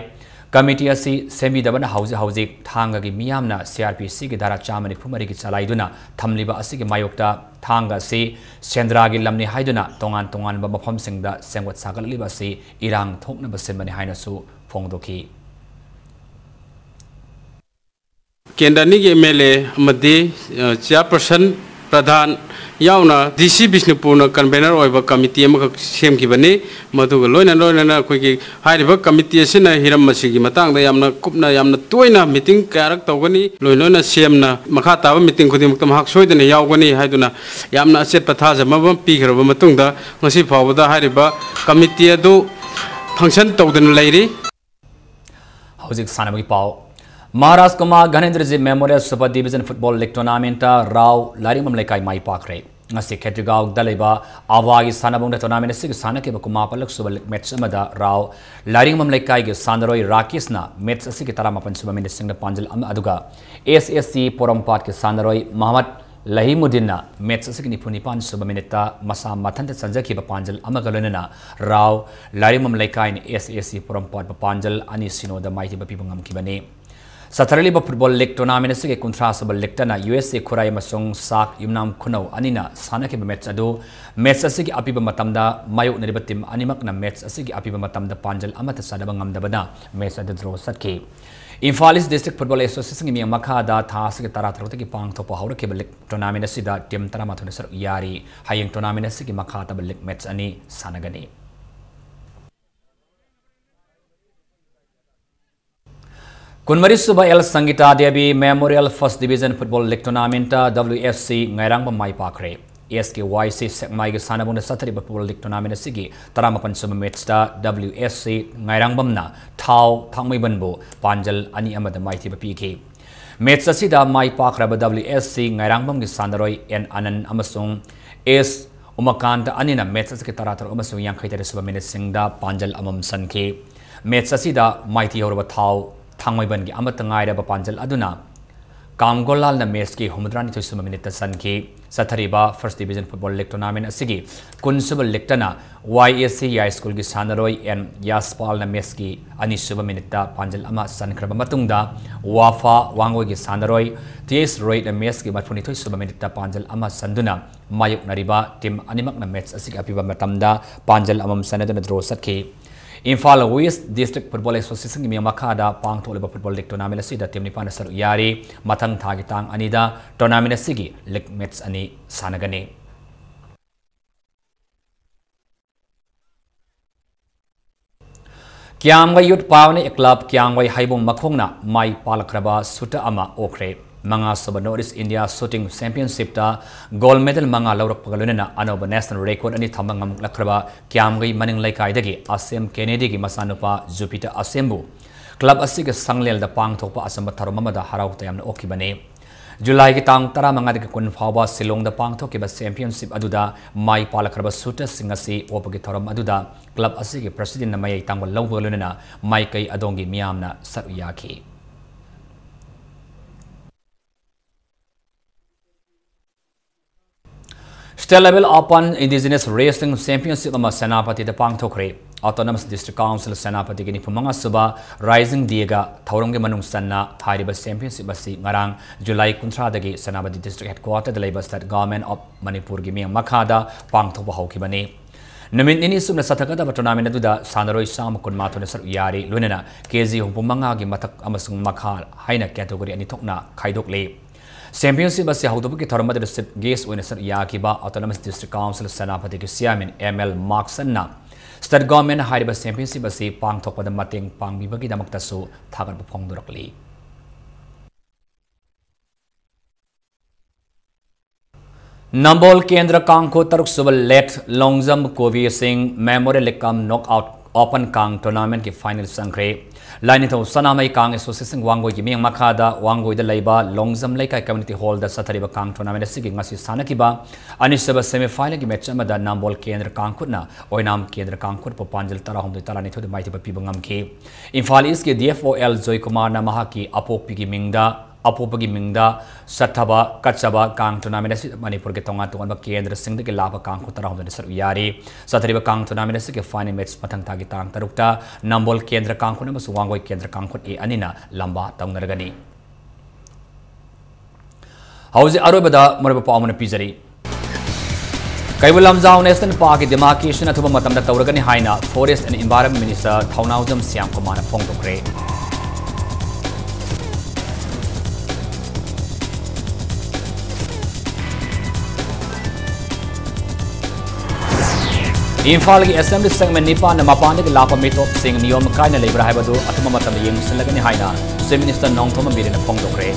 ꯀꯃꯤꯇꯤ ꯑꯁꯤ ꯁꯦꯝꯕꯤꯗꯕꯅ ꯍꯧꯖꯤꯛ ꯍꯧꯖꯤꯛ ꯊꯥꯡꯒꯒꯤ ꯃꯤꯌꯥꯝꯅ C R P C ꯒꯤ ꯙꯥꯔꯥ ꯆꯥꯝꯃ ꯅꯤꯐꯨ ꯃꯔꯤꯒꯤ ꯆꯂꯥꯏꯗꯨꯅ ꯊꯝꯂꯤꯕ ꯑꯁꯤꯒꯤ ꯃꯥꯌꯣꯛꯇ ꯊꯥꯡꯒ ꯑꯁꯤ ꯁꯦꯟꯗ꯭ꯔꯥꯒꯤ ꯂꯝꯅꯤ ꯍꯥꯏꯗꯨꯅ ꯇꯣꯉꯥꯟ ꯇꯣꯉꯥꯟꯕ ꯃꯐꯝꯁꯤꯡꯗ ꯁꯦꯝꯒꯠ ꯁꯥꯒꯠꯂꯛꯂꯤꯕ ꯑꯁꯤ ꯏꯔꯥꯡ ꯊꯣꯛꯅꯕ ꯁꯤꯟꯕꯅꯤ ꯍꯥꯏꯅꯁꯨ ꯐꯣꯡꯗꯣꯛꯈꯤ꯫ ꯀꯦꯟꯗ꯭ꯔ ꯑꯅꯤꯒꯤ M L A ꯑꯃꯗꯤ, ꯑ, chairperson, ꯄ꯭ꯔꯙꯥꯟ ꯌꯥꯎꯅ D C ꯕꯤꯁꯅꯨꯄꯨꯔꯅ convener ꯑꯣꯏꯕ ꯀꯃꯤꯇꯤ ꯑꯃꯈꯛ ꯁꯦꯝꯈꯤꯕꯅꯤ꯫ ꯃꯗꯨꯒ ꯂꯣꯏꯅ ꯂꯣꯏꯅꯅ ꯑꯩꯈꯣꯏꯒꯤ ꯍꯥꯏꯔꯤꯕ ꯀꯃꯤꯇꯤ ꯑꯁꯤꯅ ꯍꯤꯔꯝ ꯑꯁꯤꯒꯤ ꯃꯇꯥꯡꯗ ꯌꯥꯝꯅ ꯀꯨꯞꯅ, ꯌꯥꯝꯅ ꯇꯣꯏꯅ meeting ꯀꯌꯥꯔꯛ ꯇꯧꯒꯅꯤ꯫ ꯂꯣꯏ ꯂꯣꯏꯅ C M ꯅ ꯃꯈꯥ ꯇꯥꯕ meeting ꯈꯨꯗꯤꯡꯃꯛꯇ ꯃꯍꯥꯛ ꯁꯣꯏꯗꯅ ꯌꯥꯎꯒꯅꯤ ꯍꯥꯏꯗꯨꯅ ꯌꯥꯝꯅ ꯑꯆꯦꯠꯄ ꯊꯥꯖꯕ ꯑꯃ ꯄꯤꯈ꯭ꯔꯕ ꯃꯇꯨꯡꯗ, ꯉꯁꯤ ꯐꯥꯎꯕꯗ ꯍꯥꯏꯔꯤꯕ ꯀꯃꯤꯇꯤ ꯑꯗꯨ function ꯇꯧꯗꯅ ꯂꯩꯔꯤ꯫ ꯍꯧꯖꯤꯛ ꯁꯥꯟꯅꯕꯒꯤ ꯄꯥꯎ꯫ Maharaj Kumar ꯘꯅꯦꯟꯗ꯭ꯔꯖꯤꯠ Memorial Super Division Football League Tournament Rao ꯂꯥꯏꯔꯤꯡꯕꯝ ꯂꯩꯀꯥꯏ ꯃꯥꯏ ꯄꯥꯛꯈ꯭ꯔꯦ꯫ ꯉꯁꯤ ꯈꯦꯇ꯭ꯔꯤꯒꯥꯎꯗ ꯂꯩꯕ ꯑꯋꯥꯒꯤ ꯁꯥꯟꯅꯕꯨꯡꯗ tournament ꯑꯁꯤꯒꯤ ꯁꯥꯟꯅꯈꯤꯕ ꯀꯨꯟꯃꯥꯄꯜꯂꯛ ꯁꯨꯕ league match ꯑꯃꯗ ꯔꯥꯎ ꯂꯥꯏꯔꯤꯡꯕꯝ ꯂꯩꯀꯥꯏꯒꯤ ꯁꯥꯟꯅꯔꯣꯏ ꯔꯥꯀꯦꯁꯅ match ꯑꯁꯤꯒꯤ ꯇꯔꯥꯃꯥꯄꯜ ꯁꯨꯕ minute ꯁꯤꯡꯗ ꯄꯥꯟꯖꯜ ꯑꯃ, ꯑꯗꯨꯒ S S C ꯄꯣꯔꯣꯝꯄꯥꯠꯀꯤ ꯁꯥꯟꯅꯔꯣꯏ ꯃꯣꯍꯝꯃꯗ ꯂꯍꯤꯃꯨꯗꯤꯟꯅ match ꯑꯁꯤꯒꯤ ꯅꯤꯐꯨ ꯅꯤꯄꯥꯟ ꯁꯨꯕ minute ꯃꯁꯥ ꯃꯊꯟꯇ ꯆꯟꯖꯈꯤꯕ ꯄꯥꯟꯖꯜ ꯑꯃꯒ ꯂꯣꯏꯅꯅ ꯔꯥꯎ ꯂꯥꯏꯔꯤꯡꯕꯝ ꯂꯩꯀꯥꯏꯅ S S C ꯄꯣꯔꯣꯝꯄꯥꯠꯄꯨ ꯄꯥꯟꯖꯜ ꯑꯅꯤ ꯁꯤꯅꯣꯗ ꯃꯥꯏꯊꯤꯕ ꯄꯤꯕ ꯉꯝꯈꯤꯕꯅꯤ꯫ ꯆꯠꯊꯔꯛꯂꯤꯕ football league tournament ꯑꯁꯤꯒꯤ ꯀꯨꯟꯊ꯭ꯔꯥ ꯁꯨꯕ league ꯇꯅ U S A ꯈꯨꯔꯥꯏ ꯑꯃꯁꯨꯡ ꯁꯥꯛ ꯌꯨꯝꯅꯥꯝ ꯈꯨꯅꯧ ꯑꯅꯤꯅ ꯁꯥꯟꯅꯈꯤꯕ match ꯑꯗꯨ, match ꯑꯁꯤꯒꯤ ꯑꯄꯤꯕ ꯃꯇꯝꯗ ꯃꯥꯌꯣꯛꯅꯔꯤꯕ team ꯑꯅꯤꯃꯛꯅ match ꯑꯁꯤꯒꯤ ꯑꯄꯤꯕ ꯃꯇꯝꯗ ꯄꯥꯟꯖꯜ ꯑꯃꯠꯇ ꯆꯟꯅꯕ ꯉꯝꯗꯕꯅ match ꯑꯗꯨ draw ꯆꯠꯈꯤ꯫ Imphal East District Football Association ꯒꯤ ꯃꯤꯠꯌꯦꯡ ꯃꯈꯥꯗ ꯊꯥ ꯑꯁꯤꯒꯤ ꯇꯔꯥꯇꯔꯨꯛꯇꯒꯤ ꯄꯥꯡꯊꯣꯛꯄ ꯍꯧꯔꯛꯈꯤꯕ league tournament ꯑꯁꯤꯗ team ꯇꯔꯥꯃꯥꯊꯣꯏꯅ ꯁꯔꯨꯛ ꯌꯥꯔꯤ꯫ ꯍꯌꯦꯡ tournament ꯑꯁꯤꯒꯤ ꯃꯈꯥ ꯇꯥꯕ league match ꯑꯅꯤ ꯁꯥꯟꯅꯒꯅꯤ꯫ ꯀꯨꯟꯃꯔꯤ ꯁꯨꯕ L Sangita Devi Memorial First Division Football League Tournament W F C ꯉꯥꯏꯔꯥꯡꯕꯝ ꯃꯥꯏ ꯄꯥꯛꯈ꯭ꯔꯦ꯫ S K Y C ꯁꯦꯛꯃꯥꯏꯒꯤ ꯁꯥꯟꯅꯕꯨꯡꯗ ꯆꯠꯊꯔꯤꯕ football league tournament ꯑꯁꯤꯒꯤ ꯇꯔꯥꯃꯥꯄꯜ ꯁꯨꯕ match ꯇ W F C ꯉꯥꯏꯔꯥꯡꯕꯝꯅ ꯊꯥꯎ ꯊꯥꯡꯃꯩꯕꯟꯕꯨ ꯄꯥꯟꯖꯜ ꯑꯅꯤ ꯑꯃꯗ ꯃꯥꯏꯊꯤꯕ ꯄꯤꯈꯤ꯫ Match ꯑꯁꯤꯗ ꯃꯥꯏ ꯄꯥꯛꯈ꯭ꯔꯕ W F C ꯉꯥꯏꯔꯥꯡꯕꯝꯒꯤ ꯁꯥꯟꯅꯔꯣꯏ ꯑꯦꯟ ꯑꯅꯟ ꯑꯃꯁꯨꯡ ꯑꯦꯁ ꯎꯃꯥꯀꯥꯟꯇ ꯑꯅꯤꯅ match ꯑꯁꯤꯒꯤ ꯇꯔꯥꯇꯔꯨꯛ ꯑꯃꯁꯨꯡ ꯌꯥꯡꯈꯩ ꯇꯔꯦꯠ ꯁꯨꯕ minute ꯁꯤꯡꯗ ꯄꯥꯟꯖꯜ ꯑꯃꯃꯝ ꯆꯟꯈꯤ꯫ Match ꯑꯁꯤꯗ ꯃꯥꯏꯊꯤ ꯍꯧꯔꯕ ꯊꯥꯎ ꯊꯥꯡꯃꯩꯕꯟꯒꯤ ꯑꯃꯠꯇ ꯉꯥꯏꯔꯕ ꯄꯥꯟꯖꯜ ꯑꯗꯨꯅ ꯀꯥꯝꯒꯣꯂꯥꯜꯅ ꯃꯦꯠꯁꯀꯤ ꯍꯨꯝꯐꯨꯇꯔꯥꯅꯤꯊꯣꯏ ꯁꯨꯕ ꯃꯤꯅꯤꯠꯇ ꯆꯟꯈꯤ꯫ ꯆꯠꯊꯔꯤꯕ First Division Football League Tournament ꯑꯁꯤꯒꯤ ꯀꯨꯟ ꯁꯨꯕ ꯂꯤꯛꯇꯅ Y A C ꯌꯥꯏꯁ꯭ꯀꯨꯜꯒꯤ ꯁꯥꯟꯅꯔꯣꯏ ꯑꯦꯟ ꯌꯥꯁꯄꯥꯜꯅ ꯃꯦꯠꯁꯀꯤ ꯑꯅꯤꯁꯨꯕ ꯃꯤꯅꯤꯠꯇ ꯄꯥꯟꯖꯜ ꯑꯃ ꯆꯟꯈ꯭ꯔꯕ ꯃꯇꯨꯡꯗ, ꯋꯥꯐꯥ ꯋꯥꯡꯒꯣꯏꯒꯤ ꯁꯥꯟꯅꯔꯣꯏ ꯇꯤ ꯑꯦꯁ ꯔꯣꯍꯤꯠꯅ ꯃꯦꯠꯁꯀꯤ ꯃꯔꯤꯐꯨꯅꯤꯊꯣꯏ ꯁꯨꯕ ꯃꯤꯅꯤꯠꯇ ꯄꯥꯟꯖꯜ ꯑꯃ ꯆꯟꯗꯨꯅ ꯃꯥꯌꯣꯛꯅꯔꯤꯕ ꯇꯤꯝ ꯑꯅꯤꯃꯛꯅ ꯃꯦꯠꯁ ꯑꯁꯤꯒꯤ ꯑꯄꯤꯕ ꯃꯇꯝꯗ ꯄꯥꯟꯖꯜ ꯑꯃꯃꯝ ꯆꯟꯅꯗꯨꯅ ꯗ꯭ꯔꯣ ꯆꯠꯈꯤ꯫ ꯏꯝꯐꯥꯜ West District Football Associationꯒꯤ ꯃꯤꯠꯌꯦꯡ ꯃꯈꯥꯗ ꯄꯥꯡꯊꯣꯛꯂꯤꯕ football league tournament ꯑꯁꯤꯗ ꯇꯤꯝ ꯅꯤꯄꯥꯟꯅ ꯁꯔꯨꯛ ꯌꯥꯔꯤ꯫ ꯃꯊꯪ ꯊꯥꯒꯤ ꯇꯥꯡ ꯑꯅꯤꯗ tournament ꯑꯁꯤꯒꯤ league match ꯑꯅꯤ ꯁꯥꯟꯅꯒꯅꯤ꯫ ꯀ꯭ꯌꯥꯝꯒꯩ Youth Pioneer Club ꯀ꯭ꯌꯥꯝꯒꯩ ꯍꯩꯕꯣꯡ ꯃꯈꯣꯡꯅ ꯃꯥꯏ ꯄꯥꯛꯂꯛꯈ꯭ꯔꯕ shooter ꯑꯃ ꯑꯣꯏꯈ꯭ꯔꯦ꯫ ꯃꯉꯥꯁꯨꯕ North East India Shooting Championshipꯇ gold medal ꯃꯉꯥ ꯂꯧꯔꯛꯄꯒ ꯂꯣꯏꯅꯅ ꯑꯅꯧꯕ national record ꯑꯅꯤ ꯊꯝꯕ ꯉꯝꯂꯛꯈ꯭ꯔꯕ ꯀ꯭ꯌꯥꯝꯒꯩ ꯃꯅꯤꯡ ꯂꯩꯀꯥꯏꯗꯒꯤ ꯑꯁꯦꯝ ꯀꯦꯅꯦꯗꯤꯒꯤ ꯃꯆꯥꯅꯨꯄꯥ ꯖꯨꯄꯤꯇꯔ ꯑꯁꯦꯝꯕꯨ club ꯑꯁꯤꯒꯤ ꯁꯪꯂꯦꯜꯗ ꯄꯥꯡꯊꯣꯛꯄ ꯑꯆꯝꯕ ꯊꯧꯔꯝ ꯑꯃꯗ ꯍꯔꯥꯎ ꯇꯌꯥꯝꯅ ꯑꯣꯛꯈꯤꯕꯅꯤ꯫ ꯖꯨꯂꯥꯏꯒꯤ ꯇꯥꯡ ꯇꯔꯥꯃꯉꯥꯗꯒꯤ ꯀꯨꯟ ꯐꯥꯎꯕ ꯁꯤꯂꯣꯡꯗ ꯄꯥꯡꯊꯣꯛꯈꯤꯕ championship ꯑꯗꯨꯗ ꯃꯥꯏ ꯄꯥꯛꯂꯛꯈ꯭ꯔꯕ shooterꯁꯤꯡ ꯑꯁꯤ ꯑꯣꯛꯄꯒꯤ ꯊꯧꯔꯝ ꯑꯗꯨꯗ club ꯑꯁꯤꯒꯤ presidentꯅ ꯃꯌꯥꯏ ꯇꯥꯡꯕ ꯂꯧꯕꯒ ꯂꯣꯏꯅꯅ ꯃꯥꯏꯀꯩ ꯑꯗꯣꯝꯒꯤ ꯃꯤꯌꯥꯝꯅ ꯁꯔꯨꯛ ꯌꯥꯈꯤ꯫ State Level Open Indigenous Wrestling Championship ꯑꯃ ꯁꯦꯅꯥꯄꯇꯤꯗ ꯄꯥꯡꯊꯣꯛꯈ꯭ꯔꯦ꯫ Autonomous District Council ꯁꯦꯅꯥꯄꯇꯤꯒꯤ ꯅꯤꯐꯨꯃꯉꯥ ꯁꯨꯕ Rising Dayꯒ ꯊꯧꯔꯝꯒꯤ ꯃꯅꯨꯡ ꯆꯟꯅ ꯍꯥꯏꯔꯤꯕ championship ꯑꯁꯤ ꯉꯔꯥꯡ ꯖꯨꯂꯥꯏ ꯀꯨꯟꯊ꯭ꯔꯥꯗꯒꯤ ꯁꯦꯅꯥꯄꯇꯤ District Headquarterꯗ ꯂꯩꯕ State Government of ꯃꯅꯤꯄꯨꯔꯒꯤ ꯃꯤꯠꯌꯦꯡ ꯃꯈꯥꯗ ꯄꯥꯡꯊꯣꯛꯄ ꯍꯧꯈꯤꯕꯅꯤ꯫ ꯅꯨꯃꯤꯠ ꯅꯤꯅꯤ ꯆꯨꯞꯅ ꯆꯠꯊꯒꯗꯕ tournament ꯑꯗꯨꯗ ꯁꯥꯟꯅꯔꯣꯏ ꯆꯥꯝꯃ ꯀꯨꯟꯃꯥꯊꯣꯏꯅ ꯁꯔꯨꯛ ꯌꯥꯔꯤ, ꯂꯣꯏꯅꯅ ꯀꯦ ꯖꯤ ꯍꯨꯝꯐꯨ ꯃꯉꯥꯒꯤ ꯃꯊꯛ ꯑꯃꯁꯨꯡ ꯃꯈꯥ ꯍꯥꯏꯅ category ꯑꯅꯤ ꯊꯣꯛꯅ ꯈꯥꯏꯗꯣꯛꯂꯤ꯫ Championship ꯑꯁꯤ ꯍꯧꯗꯣꯛꯄꯒꯤ ꯊꯧꯔꯝ ꯑꯗꯨꯗ chief guest ꯑꯣꯏꯅ ꯁꯔꯨꯛ ꯌꯥꯈꯤꯕ Autonomous District Council ꯁꯦꯅꯥꯄꯇꯤꯒꯤ Chairman M L ꯃꯥꯔꯛꯁꯟꯅ State Government ꯍꯥꯏꯔꯤꯕ championship ꯑꯁꯤ ꯄꯥꯡꯊꯣꯛꯄꯗ ꯃꯇꯦꯡ ꯄꯥꯡꯕꯤꯕꯒꯤꯗꯃꯛꯇꯁꯨ ꯊꯥꯒꯠꯄ ꯐꯣꯡꯗꯣꯔꯛꯂꯤ꯫ ꯅꯝꯕꯣꯜ ꯀꯦꯟꯗ꯭ꯔ ꯀꯥꯡꯈꯨꯠ ꯇꯔꯨꯛ ꯁꯨꯕ Late ꯂꯣꯡꯖꯝ ꯀꯣꯕꯤ ꯁꯤꯡ Memorial League cum Knockout Open ꯀꯥꯡ tournamentꯀꯤ final ꯆꯪꯈ꯭ꯔꯦ꯫ ꯂꯥꯏꯅꯤꯡꯊꯧ ꯁꯅꯥꯃꯍꯤ ꯀꯥꯡ Association ꯋꯥꯡꯒꯣꯏꯒꯤ ꯃꯤꯠꯌꯦꯡ ꯃꯈꯥꯗ ꯋꯥꯡꯒꯣꯏꯗ ꯂꯩꯕ ꯂꯣꯡꯖꯝ ꯂꯩꯀꯥꯏ community hallꯗ ꯆꯠꯊꯔꯤꯕ ꯀꯥꯡ tournament ꯑꯁꯤꯒꯤ ꯉꯁꯤ ꯁꯥꯟꯅꯈꯤꯕ ꯑꯅꯤꯁꯨꯕ semi finalꯒꯤ match ꯑꯃꯗ ꯅꯝꯕꯣꯜ ꯀꯦꯟꯗ꯭ꯔ ꯀꯥꯡꯈꯨꯠꯅ ꯑꯣꯏꯅꯥꯝ ꯀꯦꯟꯗ꯭ꯔ ꯀꯥꯡꯈꯨꯠꯄꯨ ꯄꯥꯟꯖꯜ ꯇꯔꯥꯍꯨꯝꯗꯣꯏ ꯇꯔꯥꯅꯤꯊꯣꯏꯗ ꯃꯥꯏꯊꯤꯕ ꯄꯤꯕ ꯉꯝꯈꯤ꯫ Imphal Eastꯀꯤ D F O L ꯖꯣꯏꯀꯨꯃꯥꯔꯅ ꯃꯍꯥꯛꯀꯤ ꯑꯄꯣꯛꯄꯤꯒꯤ ꯃꯤꯡꯗ ꯑꯄꯣꯛꯄꯒꯤ ꯃꯤꯡꯗ ꯆꯠꯊꯕ ꯀꯠꯆꯕ ꯀꯥꯡ tournament ꯑꯁꯤ ꯃꯅꯤꯄꯨꯔꯒꯤ ꯇꯣꯉꯥꯟ ꯇꯣꯉꯥꯟꯕ ꯀꯦꯟꯗ꯭ꯔꯁꯤꯡꯗꯒꯤ ꯂꯥꯛꯄ ꯀꯥꯡꯈꯨ ꯇꯔꯥꯍꯨꯝꯗꯣꯏꯅ ꯁꯔꯨꯛ ꯌꯥꯔꯤ꯫ ꯆꯠꯊꯔꯤꯕ ꯀꯥꯡ tournament ꯑꯁꯤꯒꯤ final match ꯃꯊꯪ ꯊꯥꯒꯤ ꯇꯥꯡ ꯇꯔꯨꯛꯇ ꯅꯝꯕꯣꯜ ꯀꯦꯟꯗ꯭ꯔ ꯀꯥꯡꯈꯨꯟ ꯑꯃꯁꯨꯡ ꯋꯥꯡꯒꯣꯏ ꯀꯦꯟꯗ꯭ꯔ ꯀꯥꯡꯈꯨꯟ A ꯑꯅꯤꯅ ꯂꯝꯕꯥ ꯇꯧꯅꯔꯒꯅꯤ꯫ ꯍꯧꯖꯤꯛ ꯑꯔꯣꯏꯕꯗ ꯃꯔꯨꯑꯣꯏꯕ ꯄꯥꯎ ꯑꯃꯅ ꯄꯤꯖꯔꯤ꯫ ꯀꯩꯕꯨꯜ ꯂꯝꯖꯥꯎ National Parkꯀꯤ demarcation ꯑꯊꯨꯕ ꯃꯇꯝꯗ ꯇꯧꯔꯒꯅꯤ ꯍꯥꯏꯅ Forest and Environment Minister ꯊꯧꯅꯥꯎꯖꯝ ꯁ꯭ꯌꯥꯝ ꯀꯨꯃꯥꯔꯅ ꯐꯣꯡꯗꯣꯛꯈ꯭ꯔꯦ꯫ ꯏꯝꯐꯥꯜꯒꯤ assembly segment ꯅꯤꯄꯥꯟꯗ ꯃꯄꯥꯟꯗꯒꯤ ꯂꯥꯛꯄ ꯃꯤꯇꯣꯞꯁꯤꯡ ꯅꯤꯌꯣꯝ ꯀꯥꯏꯅ ꯂꯩꯕ꯭ꯔꯥ ꯍꯥꯏꯕꯗꯨ ꯑꯊꯨꯕ ꯃꯇꯝꯗ ꯌꯦꯡꯁꯤꯜꯂꯒꯅꯤ ꯍꯥꯏꯅ Chief Minister ꯅꯣꯡꯊꯣꯝꯕꯝ ꯕꯤꯔꯦꯟꯅ ꯐꯣꯡꯗꯣꯛꯈ꯭ꯔꯦ꯫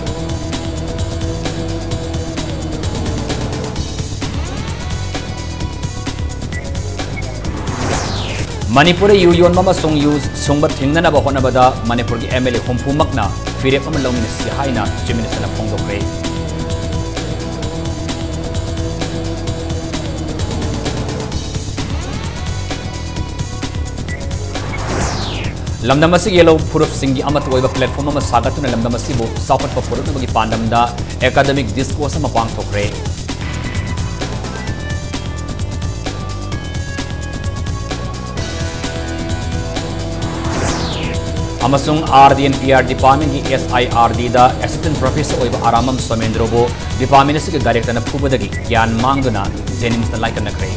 ꯃꯅꯤꯄꯨꯔꯗ ꯌꯨ ꯌꯣꯟꯕ ꯑꯃꯁꯨꯡ ꯌꯨ ꯁꯨꯡꯕ ꯊꯤꯡꯅꯅꯕ ꯍꯣꯠꯅꯕꯗ ꯃꯅꯤꯄꯨꯔꯒꯤ MLA ꯍꯨꯝꯐꯨꯃꯛꯅ ꯐꯤꯔꯦꯞ ꯑꯃ ꯂꯧꯃꯤꯟꯅꯁꯤ ꯍꯥꯏꯅ Chief Minister ꯅ ꯐꯣꯡꯗꯣꯛꯈ꯭ꯔꯦ꯫ ꯂꯝꯗꯝ ꯑꯁꯤꯒꯤ ꯌꯦꯜꯍꯧ ꯐꯨꯔꯨꯞꯁꯤꯡꯒꯤ ꯑꯃꯠꯇ ꯑꯣꯏꯕ platform ꯑꯃ ꯁꯥꯒꯠꯇꯨꯅ ꯂꯝꯗꯝ ꯑꯁꯤꯕꯨ ꯆꯥꯎꯈꯠꯄ ꯄꯨꯔꯛꯅꯕꯒꯤ ꯄꯥꯟꯗꯝꯗ academic discourse ꯑꯃ ꯄꯥꯡꯊꯣꯛꯈ꯭ꯔꯦ꯫ ꯑꯃꯁꯨꯡ RD and PR departmentꯀꯤ SIRDꯗ assistant professor ꯑꯣꯏꯕ ꯑꯔꯥꯃꯝ ꯁꯣꯃꯦꯟꯗ꯭ꯔꯕꯨ department ꯑꯁꯤꯒꯤ directorꯅ ꯐꯨꯕꯗꯒꯤ ꯒ꯭ꯌꯥꯟ ꯃꯥꯡꯗꯨꯅ JNIMSꯇ ꯂꯥꯏꯀꯠꯅꯈ꯭ꯔꯦ꯫